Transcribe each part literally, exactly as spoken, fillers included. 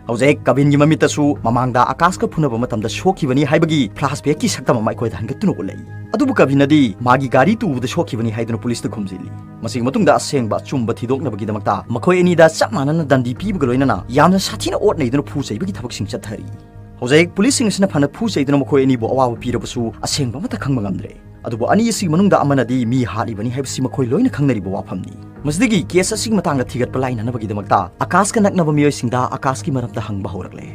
ꯍꯧꯖꯤꯛ ꯀꯕꯤꯟꯒꯤ ꯃꯃꯤꯠꯇꯁꯨ ꯃꯃꯥꯡꯗ ꯑꯀꯥꯁꯀ ꯐꯨꯅꯕ ꯃꯇꯝꯗ ꯁꯣꯛꯈꯤꯕꯅꯤ ꯍꯥꯏꯕꯒꯤ flashbackꯀꯤ ꯁꯛꯇꯝ ꯑꯃ ꯑꯩꯈꯣꯏꯗ ꯍꯟꯒꯠꯇꯨꯅ ꯎꯠꯂꯛꯏ꯫ ꯑꯗꯨꯕꯨ ꯀꯕꯤꯟꯅꯗꯤ ꯃꯥꯒꯤ ꯒꯥꯔꯤ ꯇꯨꯕꯗ ꯁꯣꯛꯈꯤꯕꯅꯤ ꯍꯥꯏꯗꯨꯅ ꯄꯨꯂꯤꯁꯇ ꯈꯨꯝꯖꯤꯜꯂꯤ꯫ ꯃꯁꯤꯒꯤ ꯃꯇꯨꯡꯗ ꯑꯁꯦꯡꯕ ꯑꯆꯨꯝꯕ ꯊꯤꯗꯣꯛꯅꯕꯒꯤꯗꯃꯛꯇ ꯃꯈꯣꯏ ꯑꯅꯤꯗ ꯆꯞ ꯃꯥꯟꯅꯅ ꯗꯟꯗꯤ ꯄꯤꯕꯒ ꯂꯣꯏꯅꯅ ꯌꯥꯝꯅ ꯁꯥꯊꯤꯅ ꯑꯣꯠ ꯅꯩꯗꯨꯅ ꯐꯨ ꯆꯩꯕꯒꯤ ꯊꯕꯛꯁꯤꯡ ꯆꯠꯊꯔꯤ꯫ ꯍꯧꯖꯤꯛ ꯄꯨꯂꯤꯁꯁꯤꯡ ꯑꯁꯤꯅ ꯐꯅ ꯐꯨ ꯆꯩꯗꯨꯅ ꯃꯈꯣꯏ ꯑꯅꯤꯕꯨ ꯑꯋꯥꯕ ꯄꯤꯔꯕꯁꯨ ꯑꯁꯦꯡꯕ ꯑꯃꯠꯇ ꯈꯪꯕ ꯉꯝꯗ꯭ꯔꯦ꯫ ꯑꯗꯨꯕꯨ ꯑꯅꯤ ꯑꯁꯤꯒꯤ ꯃꯅꯨꯡꯗ ꯑꯃꯅꯗꯤ ꯃꯤ ꯍꯥꯠꯂꯤꯕꯅꯤ ꯍꯥꯏꯕꯁꯤ ꯃꯈꯣꯏ ꯂꯣꯏꯅ ꯈꯪꯅꯔꯤꯕ ꯋꯥꯐꯝꯅꯤ꯫ ꯃꯁꯤꯗꯒꯤ case ꯑꯁꯤꯒꯤ ꯃꯇꯥꯡꯗ ꯊꯤꯒꯠꯄ ꯂꯥꯏꯅꯅꯕꯒꯤꯗꯃꯛꯇ ꯑꯀꯥꯁꯀ ꯅꯛꯅꯕ ꯃꯤꯑꯣꯏꯁꯤꯡꯗ ꯑꯀꯥꯁꯀꯤ ꯃꯔꯝꯗ ꯍꯪꯕ ꯍꯧꯔꯛꯂꯦ꯫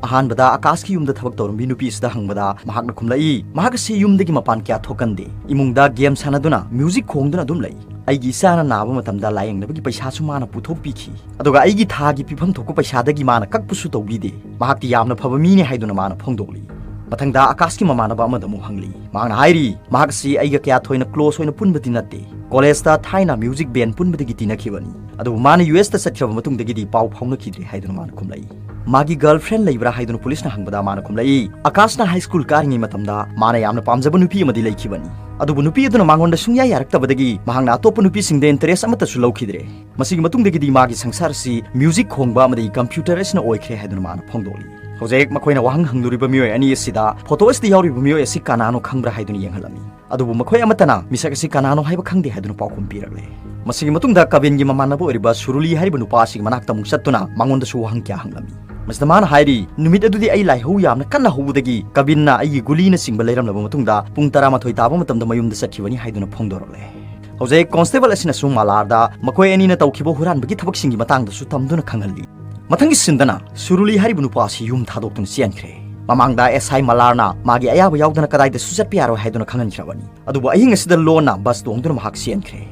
ꯑꯍꯥꯟꯕꯗ ꯑꯀꯥꯁꯀꯤ ꯌꯨꯝꯗ ꯊꯕꯛ ꯇꯧꯔꯝꯕꯤ ꯅꯨꯄꯤ ꯑꯁꯤꯗ ꯍꯪꯕꯗ ꯃꯍꯥꯛꯅ ꯈꯨꯝꯂꯛꯏ, ꯃꯍꯥꯛ ꯑꯁꯤ ꯌꯨꯝꯗꯒꯤ ꯃꯄꯥꯟ ꯀꯌꯥ ꯊꯣꯛꯀꯟꯗꯦ꯫ ꯏꯃꯨꯡꯗ game ꯁꯥꯟꯅꯗꯨꯅ, music ꯈꯣꯡꯗꯨꯅ ꯑꯗꯨꯝ ꯂꯩ꯫ ꯑꯩꯒꯤ ꯏꯆꯥꯅ ꯅꯥꯕ ꯃꯇꯝꯗ ꯂꯥꯌꯦꯡꯅꯕꯒꯤ ꯄꯩꯁꯥꯁꯨ ꯃꯥꯅ ꯄꯨꯊꯣꯛꯄꯤꯈꯤ꯫ ꯑꯗꯨꯒ ꯑꯩꯒꯤ ꯊꯥꯒꯤ ꯄꯤꯐꯝ ꯊꯣꯛꯄ ꯄꯩꯁꯥꯗꯒꯤ ꯃꯥꯅ ꯀꯛꯄꯁꯨ ꯇꯧꯕꯤꯗꯦ꯫ ꯃꯍꯥꯛꯇꯤ ꯌꯥꯝꯅ ꯐꯕ ꯃꯤꯅꯤ ꯍꯥꯏꯗꯨꯅ ꯃꯥꯅ ꯐꯣꯡꯗꯣꯛꯂꯤ꯫ ꯃꯊꯪꯗ ꯑꯀꯥꯁꯀꯤ ꯃꯃꯥꯟꯅꯕ ꯑꯃꯗ ꯑꯃꯨꯛ ꯍꯪꯂꯤ꯫ ꯃꯍꯥꯛꯅ ꯍꯥꯏꯔꯤ, ꯃꯍꯥꯛ ꯑꯁꯤ ꯑꯩꯒ ꯀꯌꯥ ꯊꯣꯏꯅ close ꯑꯣꯏꯅ ꯄꯨꯟꯕꯗꯤ ꯅꯠꯇꯦ꯫ Collegeꯇ ꯊꯥꯏꯅ music band ꯄꯨꯟꯕꯗꯒꯤ ꯇꯤꯟꯅꯈꯤꯕꯅꯤ꯫ ꯑꯗꯨꯕꯨ ꯃꯥꯅ USꯇ ꯆꯠꯈ꯭ꯔꯕ ꯃꯇꯨꯡꯗꯒꯤꯗꯤ ꯄꯥꯎ ꯐꯥꯎꯅꯈꯤꯗ꯭ꯔꯦ ꯍꯥꯏꯗꯨꯅ ꯃꯥꯅ ꯈꯨꯝꯂꯛꯏ꯫ ꯃꯥꯒꯤ girlfriend ꯂꯩꯕ꯭ꯔꯥ ꯍꯥꯏꯗꯨꯅ ꯄꯨꯂꯤꯁꯅ ꯍꯪꯕꯗ ꯃꯥꯅ ꯈꯨꯝꯂꯛꯏ, ꯑꯀꯥꯁꯅ high school ꯀꯥꯔꯤꯉꯩ ꯃꯇꯝꯗ ꯃꯥꯅ ꯌꯥꯝꯅ ꯄꯥꯝꯖꯕ ꯅꯨꯄꯤ ꯑꯃꯗꯤ ꯂꯩꯈꯤꯕꯅꯤ꯫ ꯑꯗꯨꯕꯨ ꯅꯨꯄꯤ ꯑꯗꯨꯅ ꯃꯉꯣꯟꯗ ꯁꯨꯡꯌꯥ ꯌꯥꯔꯛꯇꯕꯗꯒꯤ ꯃꯍꯥꯛꯅ ꯑꯇꯣꯞꯄ ꯅꯨꯄꯤꯁꯤꯡꯗ interest ꯑꯃꯠꯇꯁꯨ ꯂꯧꯈꯤꯗ꯭ꯔꯦ꯫ ꯃꯁꯤꯒꯤ ꯃꯇꯨꯡꯗꯒꯤꯗꯤ ꯃꯥꯒꯤ ꯁꯪꯁꯥꯔ ꯑꯁꯤ music ꯈꯣꯡꯕ ꯑꯃꯗꯤ computer ꯑꯁꯤꯅ ꯑꯣꯏꯈ꯭ꯔꯦ ꯍꯥꯏꯗꯨꯅ ꯃꯥꯅ ꯐꯣꯡꯗꯣꯛꯂꯤ꯫ ꯍꯧꯖꯤꯛ ꯃꯈꯣꯏꯅ ꯋꯥꯍꯪ ꯍꯪꯂꯨꯔꯤꯕ ꯃꯤꯑꯣꯏ ꯑꯅꯤ ꯑꯁꯤꯗ photo ꯑꯁꯤꯗ ꯌꯥꯎꯔꯤꯕ ꯃꯤꯑꯣꯏ ꯑꯁꯤ ꯀꯅꯥꯅꯣ ꯈꯪꯕ꯭ꯔꯥ ꯍꯥꯏꯗꯨꯅ ꯌꯦꯡꯍꯜꯂꯝꯃꯤ꯫ ꯑꯗꯨꯕꯨ ꯃꯈꯣꯏ ꯑꯃꯠꯇꯅ ꯃꯤꯁꯛ ꯑꯁꯤ ꯀꯅꯥꯅꯣ ꯍꯥꯏꯕ ꯈꯪꯗꯦ ꯍꯥꯏꯗꯨꯅ ꯄꯥꯎꯈꯨꯝ ꯄꯤꯔꯛꯂꯦ꯫ ꯃꯁꯤꯒꯤ ꯃꯇꯨꯡꯗ ꯀꯕꯤꯟꯒꯤ ꯃꯃꯥꯟꯅꯕ ꯑꯣꯏꯔꯤꯕ ꯁꯨꯔꯨꯂꯤ ꯍꯥꯏꯔꯤꯕ ꯅꯨꯄꯥ ꯑꯁꯤꯒꯤ ꯃꯅꯥꯛꯇ ꯑꯃꯨꯛ ꯆꯠꯇꯨꯅ ꯃꯉꯣꯟꯗꯁꯨ ꯋꯥꯍꯪ ꯀꯌꯥ ꯍꯪꯂꯝꯃꯤ꯫ ꯃꯁꯤꯗ ꯃꯥꯅ ꯍꯥꯏꯔꯤ, ꯅꯨꯃꯤꯠ ꯑꯗꯨꯗꯤ ꯑꯩ ꯂꯥꯏꯍꯧ ꯌꯥꯝꯅ ꯀꯟꯅ ꯍꯧꯕꯗꯒꯤ ꯀꯕꯤꯟꯅ ꯑꯩꯒꯤ ꯒꯨꯂꯤꯅꯆꯤꯡꯕ ꯂꯩꯔꯝꯂꯕ ꯃꯇꯨꯡꯗ ꯄꯨꯡ ꯇꯔꯥꯃꯥꯊꯣꯏ ꯇꯥꯕ ꯃꯇꯝꯗ ꯃꯌꯨꯝꯗ ꯆꯠꯈꯤꯕꯅꯤ ꯍꯥꯏꯗꯨꯅ ꯐꯣꯡꯗꯣꯔꯛꯂꯦ꯫ ꯍꯧꯖꯤꯛ constable ꯑꯁꯤꯅꯁꯨ ꯃꯂꯥꯔꯗ ꯃꯈꯣꯏ ꯑꯅꯤꯅ ꯇꯧꯈꯤꯕ ꯍꯨꯔꯥꯟꯕꯒꯤ ꯊꯕꯛꯁꯤꯡꯒꯤ ꯃꯇꯥꯡꯗꯁꯨ ꯇꯝꯗꯨꯅ ꯈꯪꯍꯜꯂꯤ꯫ ꯃꯊꯪꯒꯤ sceneꯗꯅ ꯁꯨꯔꯨꯂꯤ ꯍꯥꯏꯔꯤꯕ ꯅꯨꯄꯥ ꯑꯁꯤ ꯌꯨꯝ ꯊꯥꯗꯣꯛꯇꯨꯅ ꯆꯦꯟꯈ꯭ꯔꯦ꯫ ꯃꯃꯥꯡꯗ SI ꯃꯂꯥꯔꯅ ꯃꯥꯒꯤ ꯑꯌꯥꯕ ꯌꯥꯎꯗꯅ ꯀꯗꯥꯏꯗꯁꯨ ꯆꯠꯄ ꯌꯥꯔꯣꯏ ꯍꯥꯏꯗꯨꯅ ꯈꯪꯍꯟꯈ꯭ꯔꯕꯅꯤ꯫ ꯑꯗꯨꯕꯨ ꯑꯍꯤꯡ ꯑꯁꯤꯗ ꯂꯣꯟꯅ bus ꯇꯣꯡꯗꯨꯅ ꯃꯍꯥꯛ ꯆꯦꯟꯈ꯭ꯔꯦ꯫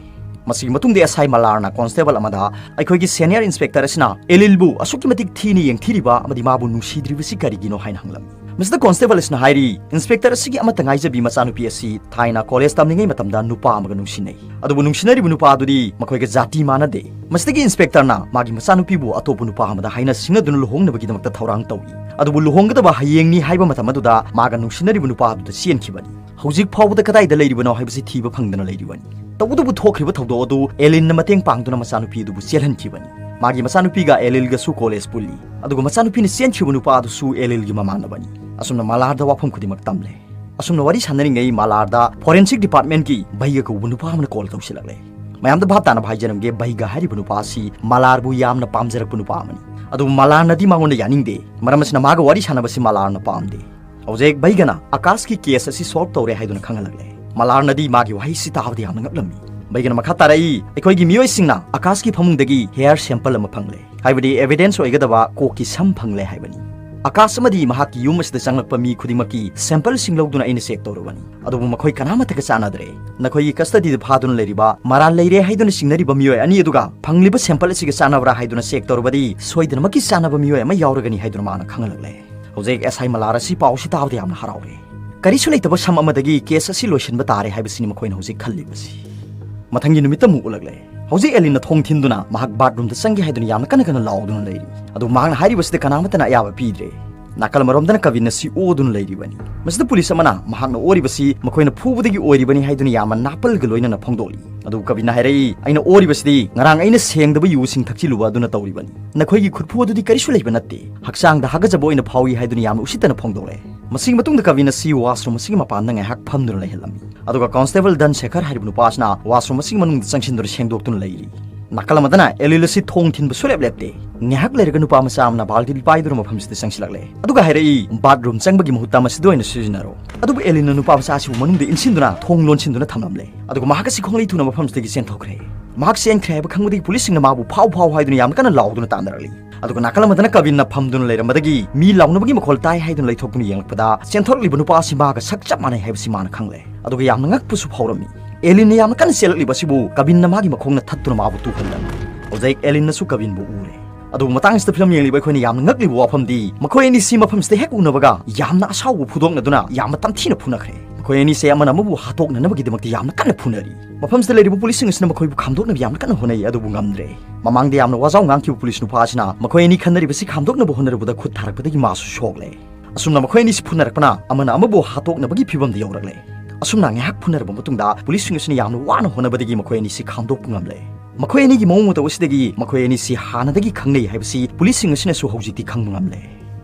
ꯃꯁꯤꯒꯤ ꯃꯇꯨꯡꯗ SI ꯃꯂꯥꯔꯅ constable ꯑꯃꯗ ꯑꯩꯈꯣꯏꯒꯤ senior inspector ꯑꯁꯤꯅ ꯑꯦꯂꯤꯜꯕꯨ ꯑꯁꯨꯛꯀꯤ ꯃꯇꯤꯛ ꯊꯤꯅ ꯌꯦꯡꯊꯤꯔꯤꯕ ꯑꯃꯗꯤ ꯃꯥꯕꯨ ꯅꯨꯡꯁꯤꯗ꯭ꯔꯤꯕꯁꯤ ꯀꯔꯤꯒꯤꯅꯣ ꯍꯥꯏꯅ ꯍꯪꯂꯝꯃꯤ꯫ ꯃꯁꯤꯗ constable ꯑꯁꯤꯅ ꯍꯥꯏꯔꯤ, inspector ꯑꯁꯤꯒꯤ ꯑꯃꯠꯇ ꯉꯥꯏꯖꯕꯤ ꯃꯆꯥꯅꯨꯄꯤ ꯑꯁꯤ ꯊꯥꯏꯅ college ꯇꯝꯂꯤꯉꯩ ꯃꯇꯝꯗ ꯅꯨꯄꯥ ꯑꯃꯒ ꯅꯨꯡꯁꯤꯅꯩ꯫ ꯑꯗꯨꯕꯨ ꯅꯨꯡꯁꯤꯅꯔꯤꯕ ꯅꯨꯄꯥ ꯑꯗꯨꯗꯤ ꯃꯈꯣꯏꯒ ꯖꯥꯇꯤ ꯃꯥꯟꯅꯗꯦ꯫ ꯃꯁꯤꯗꯒꯤ inspectorꯅ ꯃꯥꯒꯤ ꯃꯆꯥꯅꯨꯄꯤꯕꯨ ꯑꯇꯣꯞꯄ ꯅꯨꯄꯥ ꯑꯃꯗ ꯍꯥꯏꯅ ꯁꯤꯡꯅꯗꯨꯅ ꯂꯨꯍꯣꯡꯅꯕꯒꯤꯗꯃꯛꯇ ꯊꯧꯔꯥꯡ ꯇꯧꯏ꯫ ꯑꯗꯨꯕꯨ ꯂꯨꯍꯣꯡꯒꯗꯕ ꯍꯌꯦꯡꯅꯤ ꯍꯥꯏꯕ ꯃꯇꯝ ꯑꯗꯨꯗ ꯃꯥꯒ ꯅꯨꯡꯁꯤꯅꯔꯤꯕ ꯅꯨꯄꯥ ꯑꯗꯨꯗ ꯆꯦꯟꯈꯤꯕꯅꯤ꯫ ꯍꯧꯖꯤꯛ ꯐꯥꯎꯕꯗ ꯀꯗꯥꯏꯗ ꯂꯩꯔꯤꯕꯅꯣ ꯍꯥꯏꯕꯁꯤ ꯊꯤꯕ ꯐꯪꯗꯅ ꯂꯩꯔꯤꯕꯅꯤ꯫ ꯇꯧꯕꯇꯕꯨ ꯊꯣꯛꯈ꯭ꯔꯤꯕ ꯊꯧꯗꯣꯛ ꯑꯗꯨ ꯑꯦꯂꯤꯟꯅ ꯃꯇꯦꯡ ꯄꯥꯡꯗꯨꯅ ꯃꯆꯥꯅꯨꯄꯤ ꯑꯗꯨꯕꯨ ꯆꯦꯜꯍꯟꯈꯤꯕꯅꯤ꯫ ꯃꯥꯒꯤ ꯃꯆꯥꯅꯨꯄꯤꯒ ꯑꯦꯂꯤꯜꯒꯁꯨ ꯀꯣꯂꯦꯖ ꯄꯨꯜꯂꯤ꯫ ꯑꯗꯨꯒ ꯃꯆꯥꯅꯨꯄꯤꯅ ꯆꯦꯟꯈꯤꯕ ꯅꯨꯄꯥ ꯑꯗꯨꯁꯨ ꯑꯦꯂꯤꯜꯒꯤ ꯃꯃꯥꯟꯅꯕꯅꯤ꯫ ꯑꯁꯨꯝꯅ ꯃꯂꯥꯔꯗ ꯋꯥꯐꯝ ꯈꯨꯗꯤꯡꯃꯛ ꯇꯝꯂꯦ꯫ ꯑꯁꯨꯝꯅ ꯋꯥꯔꯤ ꯁꯥꯟꯅꯔꯤꯉꯩ ꯃꯂꯥꯔꯗ ꯐꯣꯔꯦꯟꯁꯤꯛ ꯗꯤꯄꯥꯔꯠꯃꯦꯟꯠꯀꯤ ꯚꯩꯒ ꯀꯧꯕ ꯅꯨꯄꯥ ꯑꯃꯅ ꯀꯣꯜ ꯇꯧꯁꯤꯜꯂꯛꯂꯦ꯫ ꯃꯌꯥꯝꯗ ꯚꯥꯞ ꯇꯥꯅꯕ ꯍꯥꯏꯖꯔꯝꯒꯦ, ꯚꯩꯒ ꯍꯥꯏꯔꯤꯕ ꯅꯨꯄꯥ ꯑꯁꯤ ꯃꯂꯥꯔꯕꯨ ꯌꯥꯝꯅ ꯄꯥꯝꯖꯔꯛꯄ ꯅꯨꯄꯥ ꯑꯃꯅꯤ꯫ ꯑꯗꯨꯕꯨ ꯃꯂꯥꯔꯅꯗꯤ ꯃꯉꯣꯟꯗ ꯌꯥꯅꯤꯡꯗꯦ꯫ ꯃꯔꯝ ꯑꯁꯤꯅ ꯃꯥꯒ ꯋꯥꯔꯤ ꯁꯥꯟꯅꯕꯁꯤ ꯃꯂꯥꯔꯅ ꯄꯥꯝꯗꯦ꯫ ꯍꯧꯖꯤꯛ ꯚꯩꯒꯅ ꯑꯀꯥꯁꯀꯤ ꯀꯦꯁ ꯑꯁꯤ ꯁꯣꯜꯚ ꯇꯧꯔꯦ ꯍꯥꯏꯗꯨꯅ ꯈꯪꯍꯜꯂꯛꯂꯦ꯫ ꯃꯂꯥꯔꯅꯗꯤ ꯃꯥꯒꯤ ꯋꯥꯍꯩꯁꯤ ꯇꯥꯕꯗ ꯌꯥꯝꯅ ꯉꯛꯂꯝꯃꯤ꯫ ꯚꯩꯒꯅ ꯃꯈꯥ ꯇꯥꯔꯛꯏ, "ꯑꯩꯈꯣꯏꯒꯤ ꯃꯤꯑꯣꯏꯁꯤꯡꯅ ꯑꯀꯥꯁꯀꯤ ꯐꯃꯨꯡꯗꯒꯤ ꯍꯦꯌꯔ ꯁꯦꯝꯄꯜ ꯑꯃ ꯐꯪꯂꯦ, ꯍꯥꯏꯕꯗꯤ ꯑꯦꯚꯤꯗꯦꯟꯁ ꯑꯣꯏꯒꯗꯕ ꯀꯣꯛꯀꯤ ꯁꯝ ꯐꯪꯂꯦ ꯍꯥꯏꯕꯅꯤ꯫ ꯑꯀꯥꯁ ꯑꯃꯗꯤ ꯃꯍꯥꯛꯀꯤ ꯌꯨꯝ ꯑꯁꯤꯗ ꯆꯪꯂꯛꯄ ꯃꯤ ꯈꯨꯗꯤꯡꯃꯛꯀꯤ ꯁꯦꯝꯄꯜꯁꯤꯡ ꯂꯧꯗꯨꯅ ꯑꯩꯅ ꯆꯦꯛ ꯇꯧꯔꯕꯅꯤ, ꯑꯗꯨꯕꯨ ꯃꯈꯣꯏ ꯀꯅꯥꯃꯠꯇꯒ ꯆꯥꯟꯅꯗ꯭ꯔꯦ꯫ ꯅꯈꯣꯏꯒꯤ ꯀꯁꯇꯗꯤꯗ ꯐꯥꯗꯨꯅ ꯂꯩꯔꯤꯕ ꯃꯔꯥꯜ ꯂꯩꯔꯦ ꯍꯥꯏꯗꯨꯅ ꯆꯤꯡꯅꯔꯤꯕ ꯃꯤꯑꯣꯏ ꯑꯅꯤ ꯑꯗꯨꯒ ꯐꯪꯂꯤꯕ ꯁꯦꯝꯄꯜ ꯑꯁꯤꯒ ꯆꯥꯟꯅꯕ꯭ꯔꯥ ꯍꯥꯏꯗꯨꯅ ꯆꯦꯛ ꯇꯧꯔꯕꯗꯤ ꯁꯣꯏꯗꯅꯃꯛꯀꯤ ꯆꯥꯟꯅꯕ ꯃꯤꯑꯣꯏ ꯑꯃ ꯌꯥꯎꯔꯒꯅꯤ" ꯍꯥꯏꯗꯨꯅ ꯃꯥꯅ ꯈꯪꯍꯜꯂꯛꯂꯦ꯫ ꯍꯧꯖꯤꯛ ꯑꯦꯁ ꯑꯥꯏ ꯃꯂꯥꯔ ꯑꯁꯤ ꯄꯥꯎꯁꯤ ꯇꯥꯕꯗ ꯌꯥꯝꯅ ꯍꯔꯥꯎꯔꯦ꯫ ꯀꯔꯤꯁꯨ ꯂꯩꯇꯕ ꯁꯝ ꯑꯃꯗꯒꯤ ꯀꯦꯁ ꯑꯁꯤ ꯂꯣꯏꯁꯤꯟꯕ ꯇꯥꯔꯦ ꯍꯥꯏꯕꯁꯤꯅꯤ ꯃꯈꯣꯏꯅ ꯍꯧꯖꯤꯛ ꯈꯜꯂꯤꯕꯁꯤ꯫ ꯃꯊꯪꯒꯤ ꯅꯨꯃꯤꯠꯇ ꯑꯃꯨꯛ ꯎꯠꯂꯛꯂꯦ꯫ ꯍꯧꯖꯤꯛ ꯑꯦꯂꯤꯟꯅ ꯊꯣꯡ ꯊꯤꯟꯗꯨꯅ ꯃꯍꯥꯛ ꯕꯥꯠꯔꯨꯝꯗ ꯆꯪꯒꯦ ꯍꯥꯏꯗꯨꯅ ꯌꯥꯝꯅ ꯀꯟꯅ ꯀꯟꯅ ꯂꯥꯎꯗꯨꯅ ꯂꯩꯔꯤ꯫ ꯑꯗꯨ ꯃꯍꯥꯛꯅ ꯍꯥꯏꯔꯤꯕꯁꯤꯗ ꯀꯅꯥꯃꯠꯇꯅ ꯑꯌꯥꯕ ꯄꯤꯗ꯭ꯔꯦ꯫ ꯅꯥꯀꯜ ꯑꯃꯔꯣꯝꯗꯅ ꯀꯕꯤꯟ ꯑꯁꯤ ꯑꯣꯗꯨꯅ ꯂꯩꯔꯤꯕꯅꯤ꯫ ꯃꯁꯤꯗ ꯄꯨꯂꯤꯁ ꯑꯃꯅ ꯃꯍꯥꯛꯅ ꯑꯣꯔꯤꯕꯁꯤ ꯃꯈꯣꯏꯅ ꯐꯨꯕꯗꯒꯤ ꯑꯣꯏꯔꯤꯕꯅꯤ ꯍꯥꯏꯗꯨꯅ ꯌꯥꯝꯅ ꯅꯥꯄꯜꯒ ꯂꯣꯏꯅꯅ ꯐꯣꯡꯗꯣꯛꯂꯤ꯫ ꯑꯗꯨꯕꯨ ꯀꯕꯤꯟꯅ ꯍꯥꯏꯔꯛꯏ, "ꯑꯩꯅ ꯑꯣꯔꯤꯕꯁꯤꯗꯤ ꯉꯔꯥꯡ ꯑꯩꯅ ꯁꯦꯡꯗꯕ ꯌꯨꯁꯤꯡ ꯊꯛꯆꯤꯜꯂꯨꯕ ꯑꯗꯨꯅ ꯇꯧꯔꯤꯕꯅꯤ꯫ ꯅꯈꯣꯏꯒꯤ ꯈꯨꯠꯐꯨ ꯑꯗꯨꯗꯤ ꯀꯔꯤꯁꯨ ꯂꯩꯕ ꯅꯠꯇꯦ꯫ ꯍꯛꯆꯥꯡꯗ ꯍꯥꯒꯠꯆꯕ ꯑꯣꯏꯅ ꯐꯥꯎꯏ" ꯍꯥꯏꯗꯨꯅ ꯌꯥꯝꯅ ꯎꯁꯤꯠꯇꯅ ꯐꯣꯡꯗꯣꯛꯂꯦ꯫ ꯃꯁꯤꯒꯤ ꯃꯇꯨꯡꯗ ꯀꯕꯤꯟ ꯑꯁꯤ ꯋꯥꯁꯔꯨꯝ ꯑꯁꯤꯒꯤ ꯃꯄꯥꯟꯗ ꯉꯥꯏꯍꯥꯛ ꯐꯝꯗꯨꯅ ꯂꯩꯍꯜꯂꯝꯃꯤ꯫ ꯑꯗꯨꯒ ꯀꯣꯟꯁꯇꯦꯕꯜ ꯗꯟ ꯁꯦꯈꯔ ꯍꯥꯏꯔꯤꯕ ꯅꯨꯄꯥ ꯑꯁꯤꯅ ꯋꯥꯁꯔꯨꯝ ꯑꯁꯤꯒꯤ ꯃꯅꯨꯡꯗ ꯆꯪꯁꯤꯟꯗꯨꯅ ꯁꯦꯡꯗꯣꯛꯇꯨꯅ ꯂꯩꯔꯤ꯫ ꯅꯥꯀꯜ ꯑꯃꯗꯅ ꯑꯦꯂꯤꯜ ꯑꯁꯤ ꯊꯣꯡ ꯊꯤꯟꯕ ꯁꯨꯂꯦꯞ ꯂꯦꯞꯇꯦ꯫ ꯉꯥꯏꯍꯥꯛ ꯂꯩꯔꯒ ꯅꯨꯄꯥ ꯃꯆꯥ ꯑꯃꯅ ꯕꯥꯜꯇꯤ ꯄꯥꯏꯗꯨꯅ ꯃꯐꯝꯁꯤꯗ ꯆꯪꯁꯤꯜꯂꯛꯂꯦ꯫ ꯑꯗꯨꯒ ꯍꯥꯏꯔꯛꯏ, "ꯕꯥꯠꯔꯨꯝ ꯆꯪꯕꯒꯤ ꯃꯍꯨꯠꯇ ꯃꯁꯤꯗ ꯑꯣꯏꯅ ꯁꯤꯖꯤꯟꯅꯔꯣ"꯫ ꯑꯗꯨꯕꯨ ꯑꯦꯂꯤꯟꯅ ꯅꯨꯄꯥ ꯃꯆꯥ ꯑꯁꯤꯕꯨ ꯃꯅꯨꯡꯗ ꯏꯟꯁꯤꯟꯗꯨꯅ ꯊꯣꯡ ꯂꯣꯟꯁꯤꯟꯗꯨꯅ ꯊꯝꯂꯝꯂꯦ꯫ ꯑꯗꯨꯒ ꯃꯍꯥꯛ ꯑꯁꯤ ꯈꯣꯡꯂꯩ ꯊꯨꯅ ꯃꯐꯝꯁꯤꯗꯒꯤ ꯆꯦꯟꯊꯣꯛꯈ꯭ꯔꯦ꯫ ꯃꯍꯥꯛ ꯆꯦꯟꯈ꯭ꯔꯦ ꯍꯥꯏꯕ ꯈꯪꯕꯗꯒꯤ ꯄꯨꯂꯤꯁꯁꯤꯡꯅ ꯃꯥꯕꯨ "ꯐꯥꯎ, ꯐꯥꯎ" ꯍꯥꯏꯗꯨꯅ ꯌꯥꯝꯅ ꯀꯟꯅ ꯂꯥꯎꯗꯨꯅ ꯇꯥꯟꯅꯔꯛꯂꯤ꯫ ꯑꯗꯨꯒ ꯅꯥꯀꯜ ꯑꯃꯗꯅ ꯀꯕꯤꯟꯅ ꯐꯝꯗꯨꯅ ꯂꯩꯔꯝꯕꯗꯒꯤ ꯃꯤ ꯂꯥꯎꯅꯕꯒꯤ ꯃꯈꯣꯜ ꯇꯥꯏ ꯍꯥꯏꯗꯨꯅ ꯂꯩꯊꯣꯛꯇꯨꯅ ꯌꯦꯡꯂꯛꯄꯗ ꯆꯦꯟꯊꯣꯔꯛꯂꯤꯕ ꯅꯨꯄꯥ ꯑꯁꯤ ꯃꯥꯒ ꯁꯛ ꯆꯞ ꯃꯥꯟꯅꯩ ꯍꯥꯏꯕꯁꯤ ꯃꯥꯅ ꯈꯪꯂꯦ꯫ ꯑꯗꯨꯒ ꯌꯥꯝꯅ ꯉꯛꯄꯁꯨ ꯐꯥꯎꯔꯝꯃꯤ꯫ ꯑꯦꯂꯤꯟꯅ ꯌꯥꯝꯅ ꯀꯟꯅ ꯆꯦꯜꯂꯛꯂꯤꯕ ꯑꯁꯤꯕꯨ ꯀꯕꯤꯟꯅ ꯃꯥꯒꯤ ꯃꯈꯣꯡꯅ ꯊꯠꯇꯨꯅ ꯃꯥꯕꯨ ꯇꯨꯍꯜꯂꯝꯃꯤ꯫ ꯍꯧꯖꯤꯛ ꯑꯦꯂꯤꯟꯅꯁꯨ ꯀꯕꯤꯟꯕꯨ ꯎꯔꯦ꯫ ꯑꯗꯨꯕꯨ ꯃꯇꯥꯡꯁꯤꯗ ꯐꯤꯂꯝ ꯌꯦꯡꯂꯤꯕ ꯑꯩꯈꯣꯏꯅ ꯌꯥꯝꯅ ꯉꯛꯂꯤꯕ ꯋꯥꯐꯝꯗꯤ ꯃꯈꯣꯏ ꯑꯅꯤꯁꯤ ꯃꯐꯝꯁꯤꯗ ꯍꯦꯛ ꯎꯅꯕꯒ ꯌꯥꯝꯅ ꯑꯁꯥꯎꯕ ꯐꯣꯡꯗꯣꯛꯅꯗꯨꯅ ꯌꯥꯝꯅ ꯇꯝꯊꯤꯅ ꯐꯨꯅꯈ꯭ꯔꯦ꯫ ꯃꯈꯣꯏ ꯑꯅꯤꯁꯦ ꯑꯃꯅ ꯑꯃꯕꯨ ꯍꯥꯠꯇꯣꯛꯅꯅꯕꯒꯤꯗꯃꯛꯇ ꯌꯥꯝꯅ ꯀꯟꯅ ꯐꯨꯅꯔꯤ꯫ ꯃꯐꯝꯁꯤꯗ ꯂꯩꯔꯤꯕ ꯄꯨꯂꯤꯁꯁꯤꯡ ꯑꯁꯤꯅ ꯃꯈꯣꯏꯕꯨ ꯈꯥꯝꯗꯣꯛꯅꯕ ꯌꯥꯝꯅ ꯀꯟꯅ ꯍꯣꯠꯅꯩ, ꯑꯗꯨꯕꯨ ꯉꯝꯗ꯭ꯔꯦ꯫ ꯃꯃꯥꯡꯗ ꯌꯥꯝꯅ ꯋꯥꯖꯥꯎ ꯉꯥꯡꯈꯤꯕ ꯄꯨꯂꯤꯁ ꯅꯨꯄꯥ ꯑꯁꯤꯅ ꯃꯈꯣꯏ ꯑꯅꯤ ꯈꯟꯅꯔꯤꯕꯁꯤ ꯈꯥꯝꯗꯣꯛꯅꯕ ꯍꯣꯠꯅꯔꯨꯕꯗ ꯈꯨꯠ ꯊꯥꯔꯛꯄꯗꯒꯤ ꯃꯥꯁꯨ ꯁꯣꯛꯂꯦ꯫ ꯑꯁꯨꯝꯅ ꯃꯈꯣꯏ ꯑꯅꯤꯁꯤ ꯐꯨꯅꯔꯛꯄꯅ ꯑꯃꯅ ꯑꯃꯕꯨ ꯍꯥꯠꯇꯣꯛꯅꯕꯒꯤ ꯐꯤꯕꯝꯗ ꯌꯧꯔꯛꯂꯦ꯫ ꯑꯁꯨꯝꯅ ꯉꯥꯏꯍꯥꯛ ꯐꯨꯅꯔꯕ ꯃꯇꯨꯡꯗ ꯄꯨꯂꯤꯁꯁꯤꯡ ꯑꯁꯤꯅ ꯌꯥꯝꯅ ꯋꯥꯅ ꯍꯣꯠꯅꯕꯗꯒꯤ ꯃꯈꯣꯏ ꯑꯅꯤꯁꯤ ꯈꯥꯝꯗꯣꯛꯄ ꯉꯝꯂꯦ꯫ ꯃꯈꯣꯏ ꯑꯅꯤꯒꯤ ꯃꯑꯣꯡ ꯃꯇꯧ ꯑꯁꯤꯗꯒꯤ ꯃꯈꯣꯏ ꯑꯅꯤꯁꯤ ꯍꯥꯟꯅꯗꯒꯤ ꯈꯪꯅꯩ ꯍꯥꯏꯕꯁꯤ ꯄꯨꯂꯤꯁꯁꯤꯡ ꯑꯁꯤꯅꯁꯨ ꯍꯧꯖꯤꯛꯇꯤ ꯈꯪꯕ ꯉꯝꯂꯦ꯫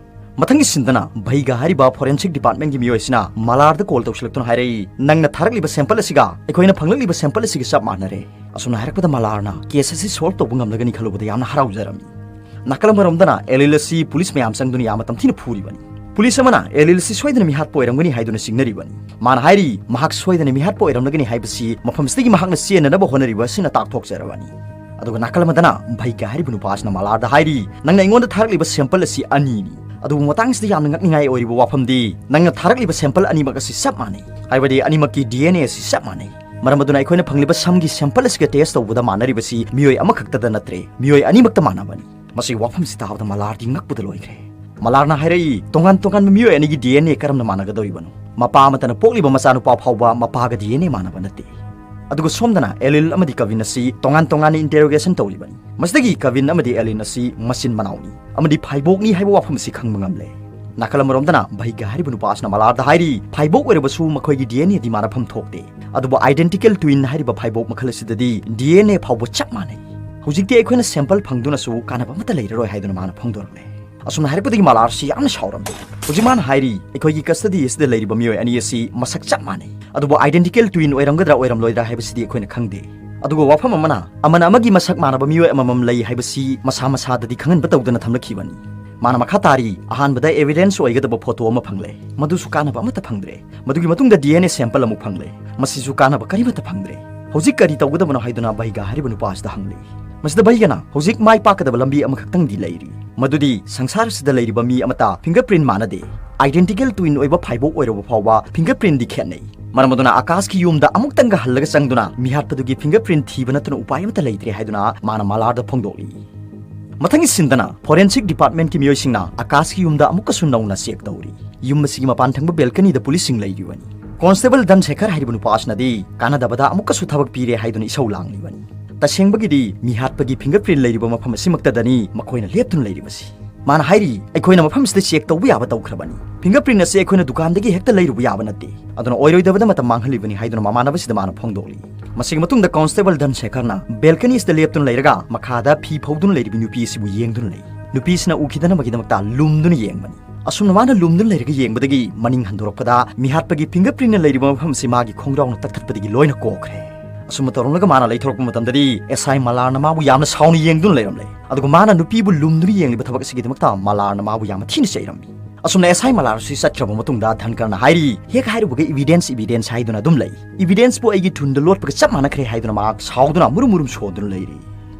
ꯃꯊꯪꯒꯤ ꯁꯤꯟꯗꯅ ꯚꯩꯒ ꯍꯥꯏꯔꯤꯕ ꯐꯣꯔꯦꯟꯁꯤꯛ ꯗꯤꯄꯥꯔꯠꯃꯦꯟꯒꯤ ꯃꯤꯑꯣꯏ ꯑꯁꯤꯅ ꯃꯂꯥꯔꯗ ꯀꯣꯜ ꯇꯧꯁꯤꯜꯂꯛꯇꯨꯅ ꯍꯥꯏꯔꯛꯏ, "ꯅꯪꯅ ꯊꯥꯔꯛꯂꯤꯕ ꯁꯦꯝꯄꯜ ꯑꯁꯤꯒ ꯑꯩꯈꯣꯏꯅ ꯐꯪꯂꯛꯂꯤꯕ ꯁꯦꯝꯄꯜ ꯑꯁꯤꯒ ꯆꯞ ꯃꯥꯟꯅꯔꯦ"꯫ ꯑꯁꯨꯝꯅ ꯍꯥꯏꯔꯛꯄꯗ ꯃꯂꯥꯔꯅ ꯀꯦꯁ ꯑꯁꯤ ꯁꯣꯜꯕ ꯇꯧꯕ ꯉꯝꯂꯒꯅꯤ ꯈꯜꯂꯨꯕꯗ ꯌꯥꯝꯅ ꯍꯔꯥꯎꯖꯔꯝꯃꯤ꯫ ꯅꯥꯀꯜ ꯑꯃꯔꯣꯝꯗꯅ ꯑꯦꯂꯤꯜ ꯑꯁꯤ ꯄꯨꯂꯤꯁ ꯃꯌꯥꯝ ꯆꯪꯗꯨꯅ ꯌꯥꯝꯅ ꯇꯝꯊꯤꯅ ꯐꯨꯔꯤꯕꯅꯤ꯫ ꯄꯨꯂꯤꯁ ꯑꯃꯅ ꯑꯦꯂꯤꯜ ꯑꯁꯤ ꯁꯣꯏꯗꯅ ꯃꯤꯍꯥꯠꯄ ꯑꯣꯏꯔꯝꯒꯅꯤ ꯍꯥꯏꯗꯨꯅ ꯆꯤꯡꯅꯔꯤꯕꯅꯤ꯫ ꯃꯥꯅ ꯍꯥꯏꯔꯤ, ꯃꯍꯥꯛ ꯁꯣꯏꯗꯅ ꯃꯤꯍꯥꯠꯄ ꯑꯣꯏꯔꯝꯂꯒꯅꯤ ꯍꯥꯏꯕꯁꯤ ꯃꯐꯝꯁꯤꯗꯒꯤ ꯃꯍꯥꯛꯅ ꯆꯦꯟꯅꯅꯕ ꯍꯣꯠꯅꯔꯤꯕ ꯑꯁꯤꯅ ꯇꯥꯛꯊꯣꯛꯆꯔꯕꯅꯤ꯫ ꯑꯗꯨꯒ ꯅꯥꯀꯜ ꯑꯃꯗꯅ ꯚꯩꯒ ꯍꯥꯏꯔꯤꯕ ꯅꯨꯄꯥ ꯑꯁꯤꯅ ꯃꯂꯥꯔꯗ ꯍꯥꯏꯔꯤ, "ꯅꯪꯅ ꯑꯩꯉꯣꯟꯗ ꯊꯥꯔꯛꯂꯤꯕ ꯁꯦꯝꯄꯜ ꯑꯁꯤ ꯑꯅꯤꯅꯤ꯫ ꯑꯗꯨꯕꯨ ꯃꯇꯥꯡꯁꯤꯗ ꯌꯥꯝꯅ ꯉꯛꯅꯤꯡꯉꯥꯏ ꯑꯣꯏꯔꯤꯕ ꯋꯥꯐꯝꯗꯤ, ꯅꯪꯅ ꯊꯥꯔꯛꯂꯤꯕ ꯁꯦꯝꯄꯜ ꯑꯅꯤꯃꯛ ꯑꯁꯤ ꯆꯞ ꯃꯥꯟꯅꯩ꯫ ꯍꯥꯏꯕꯗꯤ ꯑꯅꯤꯃꯛꯀꯤ ꯗꯤ ꯑꯦꯟ ꯑꯦ ꯑꯁꯤ ꯆꯞ ꯃꯥꯟꯅꯩ꯫ ꯃꯔꯝ ꯑꯗꯨꯅ ꯑꯩꯈꯣꯏꯅ ꯐꯪꯂꯤꯕ ꯁꯝꯒꯤ ꯁꯦꯝꯄꯜ ꯑꯁꯤꯒ ꯇꯦꯁ ꯇꯧꯕꯗ ꯃꯥꯟꯅꯔꯤꯕꯁꯤ ꯃꯤꯑꯣꯏ ꯑꯃꯈꯛꯇꯗ ꯅꯠꯇ꯭ꯔꯦ, ꯃꯤꯑꯣꯏ ꯑꯅꯤꯃꯛꯇ ꯃꯥꯟꯅꯕꯅꯤ"꯫ ꯃꯁꯤꯒꯤ ꯋꯥꯐꯝꯁꯤ ꯇꯥꯕꯗ ꯃꯂꯥꯔꯗꯤ ꯉꯛꯄꯗ ꯂꯣꯏꯈ꯭ꯔꯦ꯫ ꯃꯂꯥꯔꯅ ꯍꯥꯏꯔꯛꯏ, "ꯇꯣꯉꯥꯟ ꯇꯣꯉꯥꯟꯕ ꯃꯤꯑꯣꯏ ꯑꯅꯤꯒꯤ ꯗꯤ ꯑꯦꯟ ꯑꯦ ꯀꯔꯝꯅ ꯃꯥꯟꯅꯒꯗꯧꯔꯤꯕꯅꯣ? ꯃꯄꯥ ꯑꯃꯠꯇꯅ ꯄꯣꯛꯂꯤꯕ ꯃꯆꯥꯅꯨꯄꯥ ꯐꯥꯎꯕ ꯃꯄꯥꯒ ꯗꯤ ꯑꯦꯟ ꯑꯦ ꯃꯥꯟꯅꯕ ꯅꯠꯇꯦ"꯫ ꯑꯗꯨꯒ ꯁꯣꯝꯗꯅ ꯑꯦꯂꯤꯜ ꯑꯃꯗꯤ ꯀꯚꯤꯟ ꯑꯁꯤ ꯇꯣꯉꯥꯟ ꯇꯣꯉꯥꯟꯅ ꯏꯟꯇꯦꯔꯣꯒꯦꯁꯟ ꯇꯧꯔꯤꯕꯅꯤ꯫ ꯃꯁꯤꯗꯒꯤ ꯀꯚꯤꯟ ꯑꯃꯗꯤ ꯑꯦꯂꯤꯜ ꯑꯁꯤ ꯃꯆꯤꯟ ꯃꯅꯥꯎꯅꯤ ꯑꯃꯗꯤ ꯐꯥꯏꯕꯣꯛꯅꯤ ꯍꯥꯏꯕ ꯋꯥꯐꯝ ꯑꯁꯤ ꯈꯪꯕ ꯉꯝꯂꯦ꯫ ꯅꯥꯀꯜ ꯑꯃꯔꯣꯝꯗꯅ ꯚꯩꯒ ꯍꯥꯏꯔꯤꯕ ꯅꯨꯄꯥ ꯑꯁꯤꯅ ꯃꯂꯥꯔꯗ ꯍꯥꯏꯔꯤ, "ꯐꯥꯏꯕꯣꯛ ꯑꯣꯏꯔꯕꯁꯨ ꯃꯈꯣꯏꯒꯤ ꯗꯤ ꯑꯦꯟ ꯑꯦꯗꯤ ꯃꯥꯟꯅꯐꯝ ꯊꯣꯛꯇꯦ꯫ ꯑꯗꯨꯕꯨ ꯑꯥꯏꯗꯦꯟꯇꯤꯀꯦꯜ ꯇ꯭ꯋꯤꯟ ꯍꯥꯏꯔꯤꯕ ꯐꯥꯏꯕꯣꯛ ꯃꯈꯜ ꯑꯁꯤꯗꯗꯤ ꯗꯤ ꯑꯦꯟ ꯑꯦ ꯐꯥꯎꯕ ꯆꯞ ꯃꯥꯟꯅꯩ꯫ ꯍꯧꯖꯤꯛꯇꯤ ꯑꯩꯈꯣꯏꯅ ꯁꯦꯝꯄꯜ ꯐꯪꯗꯨꯅꯁꯨ ꯀꯥꯟꯅꯕ ꯑꯃꯠꯇ ꯂꯩꯔꯔꯣꯏ" ꯍꯥꯏꯗꯨꯅ ꯃꯥꯅ ꯐꯣꯡꯗꯣꯔꯛꯂꯦ꯫ ꯑꯁꯨꯝꯅ ꯍꯥꯏꯔꯛꯄꯗꯒꯤ ꯃꯂꯥꯔꯁꯤ ꯌꯥꯝꯅ ꯁꯥꯎꯔꯝꯃꯤ꯫ ꯍꯧꯖꯤꯛ ꯃꯥꯅ ꯍꯥꯏꯔꯤ, "ꯑꯩꯈꯣꯏꯒꯤ ꯀꯁꯇꯗꯤ ꯑꯁꯤꯗ ꯂꯩꯔꯤꯕ ꯃꯤꯑꯣꯏ ꯑꯅꯤ ꯑꯁꯤ ꯃꯁꯛ ꯆꯞ ꯃꯥꯟꯅꯩ, ꯑꯗꯨꯕꯨ ꯑꯥꯏꯗꯦꯟꯇꯤꯀꯦꯜ ꯇ꯭ꯋꯤꯟ ꯑꯣꯏꯔꯝꯒꯗ꯭ꯔꯥ ꯑꯣꯏꯔꯝꯂꯣꯏꯗ꯭ꯔꯥ ꯍꯥꯏꯕꯁꯤꯗꯤ ꯑꯩꯈꯣꯏꯅ ꯈꯪꯗꯦ"꯫ ꯑꯗꯨꯒ ꯋꯥꯐꯝ ꯑꯃꯅ, ꯑꯃꯅ ꯑꯃꯒꯤ ꯃꯁꯛ ꯃꯥꯟꯅꯕ ꯃꯤꯑꯣꯏ ꯑꯃꯃꯝ ꯂꯩ ꯍꯥꯏꯕꯁꯤ ꯃꯁꯥ ꯃꯁꯥꯗꯗꯤ ꯈꯪꯍꯟꯕ ꯇꯧꯗꯅ ꯊꯝꯂꯛꯈꯤꯕꯅꯤ꯫ ꯃꯥꯅ ꯃꯈꯥ ꯇꯥꯔꯤ, "ꯑꯍꯥꯟꯕꯗ ꯑꯦꯚꯤꯗꯦꯟꯁ ꯑꯣꯏꯒꯗꯕ ꯐꯣꯇꯣ ꯑꯃ ꯐꯪꯂꯦ, ꯃꯗꯨꯁꯨ ꯀꯥꯟꯅꯕ ꯑꯃꯠꯇ ꯐꯪꯗ꯭ꯔꯦ꯫ ꯃꯗꯨꯒꯤ ꯃꯇꯨꯡꯗ ꯗꯤ ꯑꯦꯟ ꯑꯦ ꯁꯦꯝꯄꯜ ꯑꯃꯨꯛ ꯐꯪꯂꯦ, ꯃꯁꯤꯁꯨ ꯀꯥꯟꯅꯕ ꯀꯔꯤꯃꯠꯇ ꯐꯪꯗ꯭ꯔꯦ꯫ ꯍꯧꯖꯤꯛ ꯀꯔꯤ ꯇꯧꯒꯗꯕꯅꯣ?" ꯍꯥꯏꯗꯨꯅ ꯚꯩꯒ ꯍꯥꯏꯔꯤꯕ ꯅꯨꯄꯥ ꯑꯁꯤꯗ ꯍꯪꯂꯤ꯫ ꯃꯁꯤꯗ ꯚꯩꯒꯅ, "ꯍꯧꯖꯤꯛ ꯃꯥꯏ ꯄꯥꯛꯀꯗꯕ ꯂꯝꯕꯤ ꯑꯃꯈꯛꯇꯪꯗꯤ ꯂꯩꯔꯤ, ꯃꯗꯨꯗꯤ ꯁꯪꯁꯥꯔ ꯑꯁꯤꯗ ꯂꯩꯔꯤꯕ ꯃꯤ ꯑꯃꯠꯇ ꯐꯤꯡꯒꯔ ꯄ꯭ꯔꯤꯟ ꯃꯥꯟꯅꯗꯦ꯫ ꯑꯥꯏꯗꯦꯟꯇꯤꯀꯦꯜ ꯇ꯭ꯋꯤꯟ ꯑꯣꯏꯕ ꯐꯥꯏꯕꯣꯛ ꯑꯣꯏꯔꯕ ꯐꯥꯎꯕ ꯐꯤꯡꯒꯔ ꯄ꯭ꯔꯤꯟꯗꯤ ꯈꯦꯠꯅꯩ꯫ ꯃꯔꯝ ꯑꯗꯨꯅ ꯑꯀꯥꯁꯀꯤ ꯌꯨꯝꯗ ꯑꯃꯨꯛꯇꯪꯒ ꯍꯜꯂꯒ ꯆꯪꯗꯨꯅ ꯃꯤꯍꯥꯠꯄꯗꯨꯒꯤ ꯐꯤꯡꯒꯔ ꯄ꯭ꯔꯤꯟ ꯊꯤꯕ ꯅꯠꯇꯅ ꯎꯄꯥꯏ ꯑꯃꯠꯇ ꯂꯩꯇ꯭ꯔꯦ" ꯍꯥꯏꯗꯨꯅ ꯃꯥꯅ ꯃꯂꯥꯔꯗ ꯐꯣꯡꯗꯣꯛꯂꯤ꯫ ꯃꯊꯪꯒꯤ ꯁꯤꯟꯗꯅ ꯐꯣꯔꯦꯟꯁꯤꯛ ꯗꯤꯄꯥꯔꯠꯃꯦꯟꯠꯀꯤ ꯃꯤꯑꯣꯏꯁꯤꯡꯅ ꯑꯀꯥꯁꯀꯤ ꯌꯨꯝꯗ ꯑꯃꯨꯛꯀꯁꯨ ꯅꯧꯅ ꯆꯦꯛ ꯇꯧꯔꯤ꯫ ꯌꯨꯝ ꯑꯁꯤꯒꯤ ꯃꯄꯥꯟ ꯊꯪꯕ ꯕꯦꯜꯀꯅꯤꯗ ꯄꯨꯂꯤꯁꯁꯤꯡ ꯂꯩꯔꯤꯕꯅꯤ꯫ ꯀꯣꯟꯁꯇꯦꯕꯜ ꯙꯟꯁꯦꯈꯔ ꯍꯥꯏꯔꯤꯕ ꯅꯨꯄꯥ ꯑꯁꯤꯅꯗꯤ ꯀꯥꯟꯅꯗꯕꯗ ꯑꯃꯨꯛꯀꯁꯨ ꯊꯕꯛ ꯄꯤꯔꯦ ꯍꯥꯏꯗꯨꯅ ꯏꯁꯧ ꯂꯥꯡꯂꯤꯕꯅꯤ꯫ ꯇꯁꯦꯡꯕꯒꯤꯗꯤ ꯃꯤꯍꯥꯠꯄꯒꯤ ꯐꯤꯡꯒꯔ ꯄ꯭ꯔꯤꯟ ꯂꯩꯔꯤꯕ ꯃꯐꯝ ꯑꯁꯤꯃꯛꯇꯗꯅꯤ ꯃꯈꯣꯏꯅ ꯂꯦꯞꯇꯨꯅ ꯂꯩꯔꯤꯕꯁꯤ꯫ ꯃꯥꯅ ꯍꯥꯏꯔꯤ, "ꯑꯩꯈꯣꯏꯅ ꯃꯐꯝꯁꯤꯗ ꯆꯦꯛ ꯇꯧꯕ ꯌꯥꯕ ꯇꯧꯈ꯭ꯔꯕꯅꯤ꯫ ꯐꯤꯡꯒꯔ ꯄ꯭ꯔꯤꯟ ꯑꯁꯤ ꯑꯩꯈꯣꯏꯅ ꯗꯨꯀꯥꯟꯗꯒꯤ ꯍꯦꯛꯇ ꯂꯩꯔꯨꯕ ꯌꯥꯕ ꯅꯠꯇꯦ꯫ ꯑꯗꯨꯅ ꯑꯣꯏꯔꯣꯏꯗꯕꯗ ꯃꯇꯝ ꯃꯥꯡꯍꯜꯂꯤꯕꯅꯤ" ꯍꯥꯏꯗꯨꯅ ꯃꯃꯥꯟꯅꯕꯁꯤꯗ ꯃꯥꯅ ꯐꯣꯡꯗꯣꯛꯂꯤ꯫ ꯃꯁꯤꯒꯤ ꯃꯇꯨꯡꯗ ꯀꯣꯟꯁꯇꯦꯕꯜ ꯙꯟ ꯁꯦꯈꯔꯅ ꯕꯦꯜꯀꯅꯤꯁꯤꯗ ꯂꯦꯞꯇꯨꯅ ꯂꯩꯔꯒ ꯃꯈꯥꯗ ꯐꯤ ꯐꯧꯗꯨꯅ ꯂꯩꯔꯤꯕ ꯅꯨꯄꯤ ꯑꯁꯤꯕꯨ ꯌꯦꯡꯗꯨꯅ ꯂꯩ꯫ ꯅꯨꯄꯤꯁꯤꯅ ꯎꯈꯤꯗꯅꯕꯒꯤꯗꯃꯛꯇ ꯂꯨꯝꯗꯨꯅ ꯌꯦꯡꯕꯅꯤ꯫ ꯑꯁꯨꯝꯅ ꯃꯥꯅ ꯂꯨꯝꯗꯨꯅ ꯂꯩꯔꯒ ꯌꯦꯡꯕꯗꯒꯤ ꯃꯅꯤꯡ ꯍꯟꯗꯣꯔꯛꯄꯗ ꯃꯤꯍꯥꯠꯄꯒꯤ ꯐꯤꯡꯒꯔ ꯄ꯭ꯔꯤꯟꯅ ꯂꯩꯔꯤꯕ ꯃꯐꯝ ꯑꯁꯤ ꯃꯥꯒꯤ ꯈꯣꯡꯒ꯭ꯔꯥꯎꯅ ꯇꯛꯊꯠꯄꯗꯒꯤ ꯂꯣꯏꯅ ꯀꯣꯛꯈ꯭ꯔꯦ꯫ ꯑꯁꯨꯝꯅ ꯇꯧꯔꯝꯂꯒ ꯃꯥꯅ ꯂꯩꯊꯣꯔꯛꯄ ꯃꯇꯝꯗꯗꯤ ꯑꯦꯁ ꯑꯥꯏ ꯃꯂꯥꯔꯅ ꯃꯥꯕꯨ ꯌꯥꯝꯅ ꯁꯥꯎꯅ ꯌꯦꯡꯗꯨꯅ ꯂꯩꯔꯝꯂꯦ꯫ ꯑꯗꯨꯒ ꯃꯥꯅ ꯅꯨꯄꯤꯕꯨ ꯂꯨꯝꯗꯨꯅ ꯌꯦꯡꯂꯤꯕ ꯊꯕꯛ ꯑꯁꯤꯒꯤꯗꯃꯛꯇ ꯃꯂꯥꯔꯅ ꯃꯥꯕꯨ ꯌꯥꯝꯅ ꯊꯤꯅ ꯆꯩꯔꯝꯃꯤ꯫ ꯑꯁꯨꯝꯅ ꯑꯦꯁ ꯑꯥꯏ ꯃꯂꯥꯔ ꯑꯁꯤ ꯆꯠꯈ꯭ꯔꯕ ꯃꯇꯨꯡꯗ ꯙꯟꯀꯔꯅ ꯍꯥꯏꯔꯤ, "ꯍꯦꯛ ꯍꯥꯏꯔꯨꯕꯒ ꯏꯕꯤꯗꯦꯟꯁ, ꯏꯕꯤꯗꯦꯟꯁ ꯍꯥꯏꯗꯨꯅ ꯑꯗꯨꯝ ꯂꯩ꯫ ꯏꯕꯤꯗꯦꯟꯁꯄꯨ ꯑꯩꯒꯤ ꯊꯨꯟꯗ ꯂꯣꯠꯄꯒ ꯆꯞ ꯃꯥꯟꯅꯈ꯭ꯔꯦ" ꯍꯥꯏꯗꯨꯅ ꯃꯍꯥꯛ ꯁꯥꯎꯗꯨꯅ ꯃꯨꯔꯨꯝ ꯃꯨꯔꯨꯝ ꯁꯣꯟꯗꯨꯅ ꯂꯩꯔꯤ꯫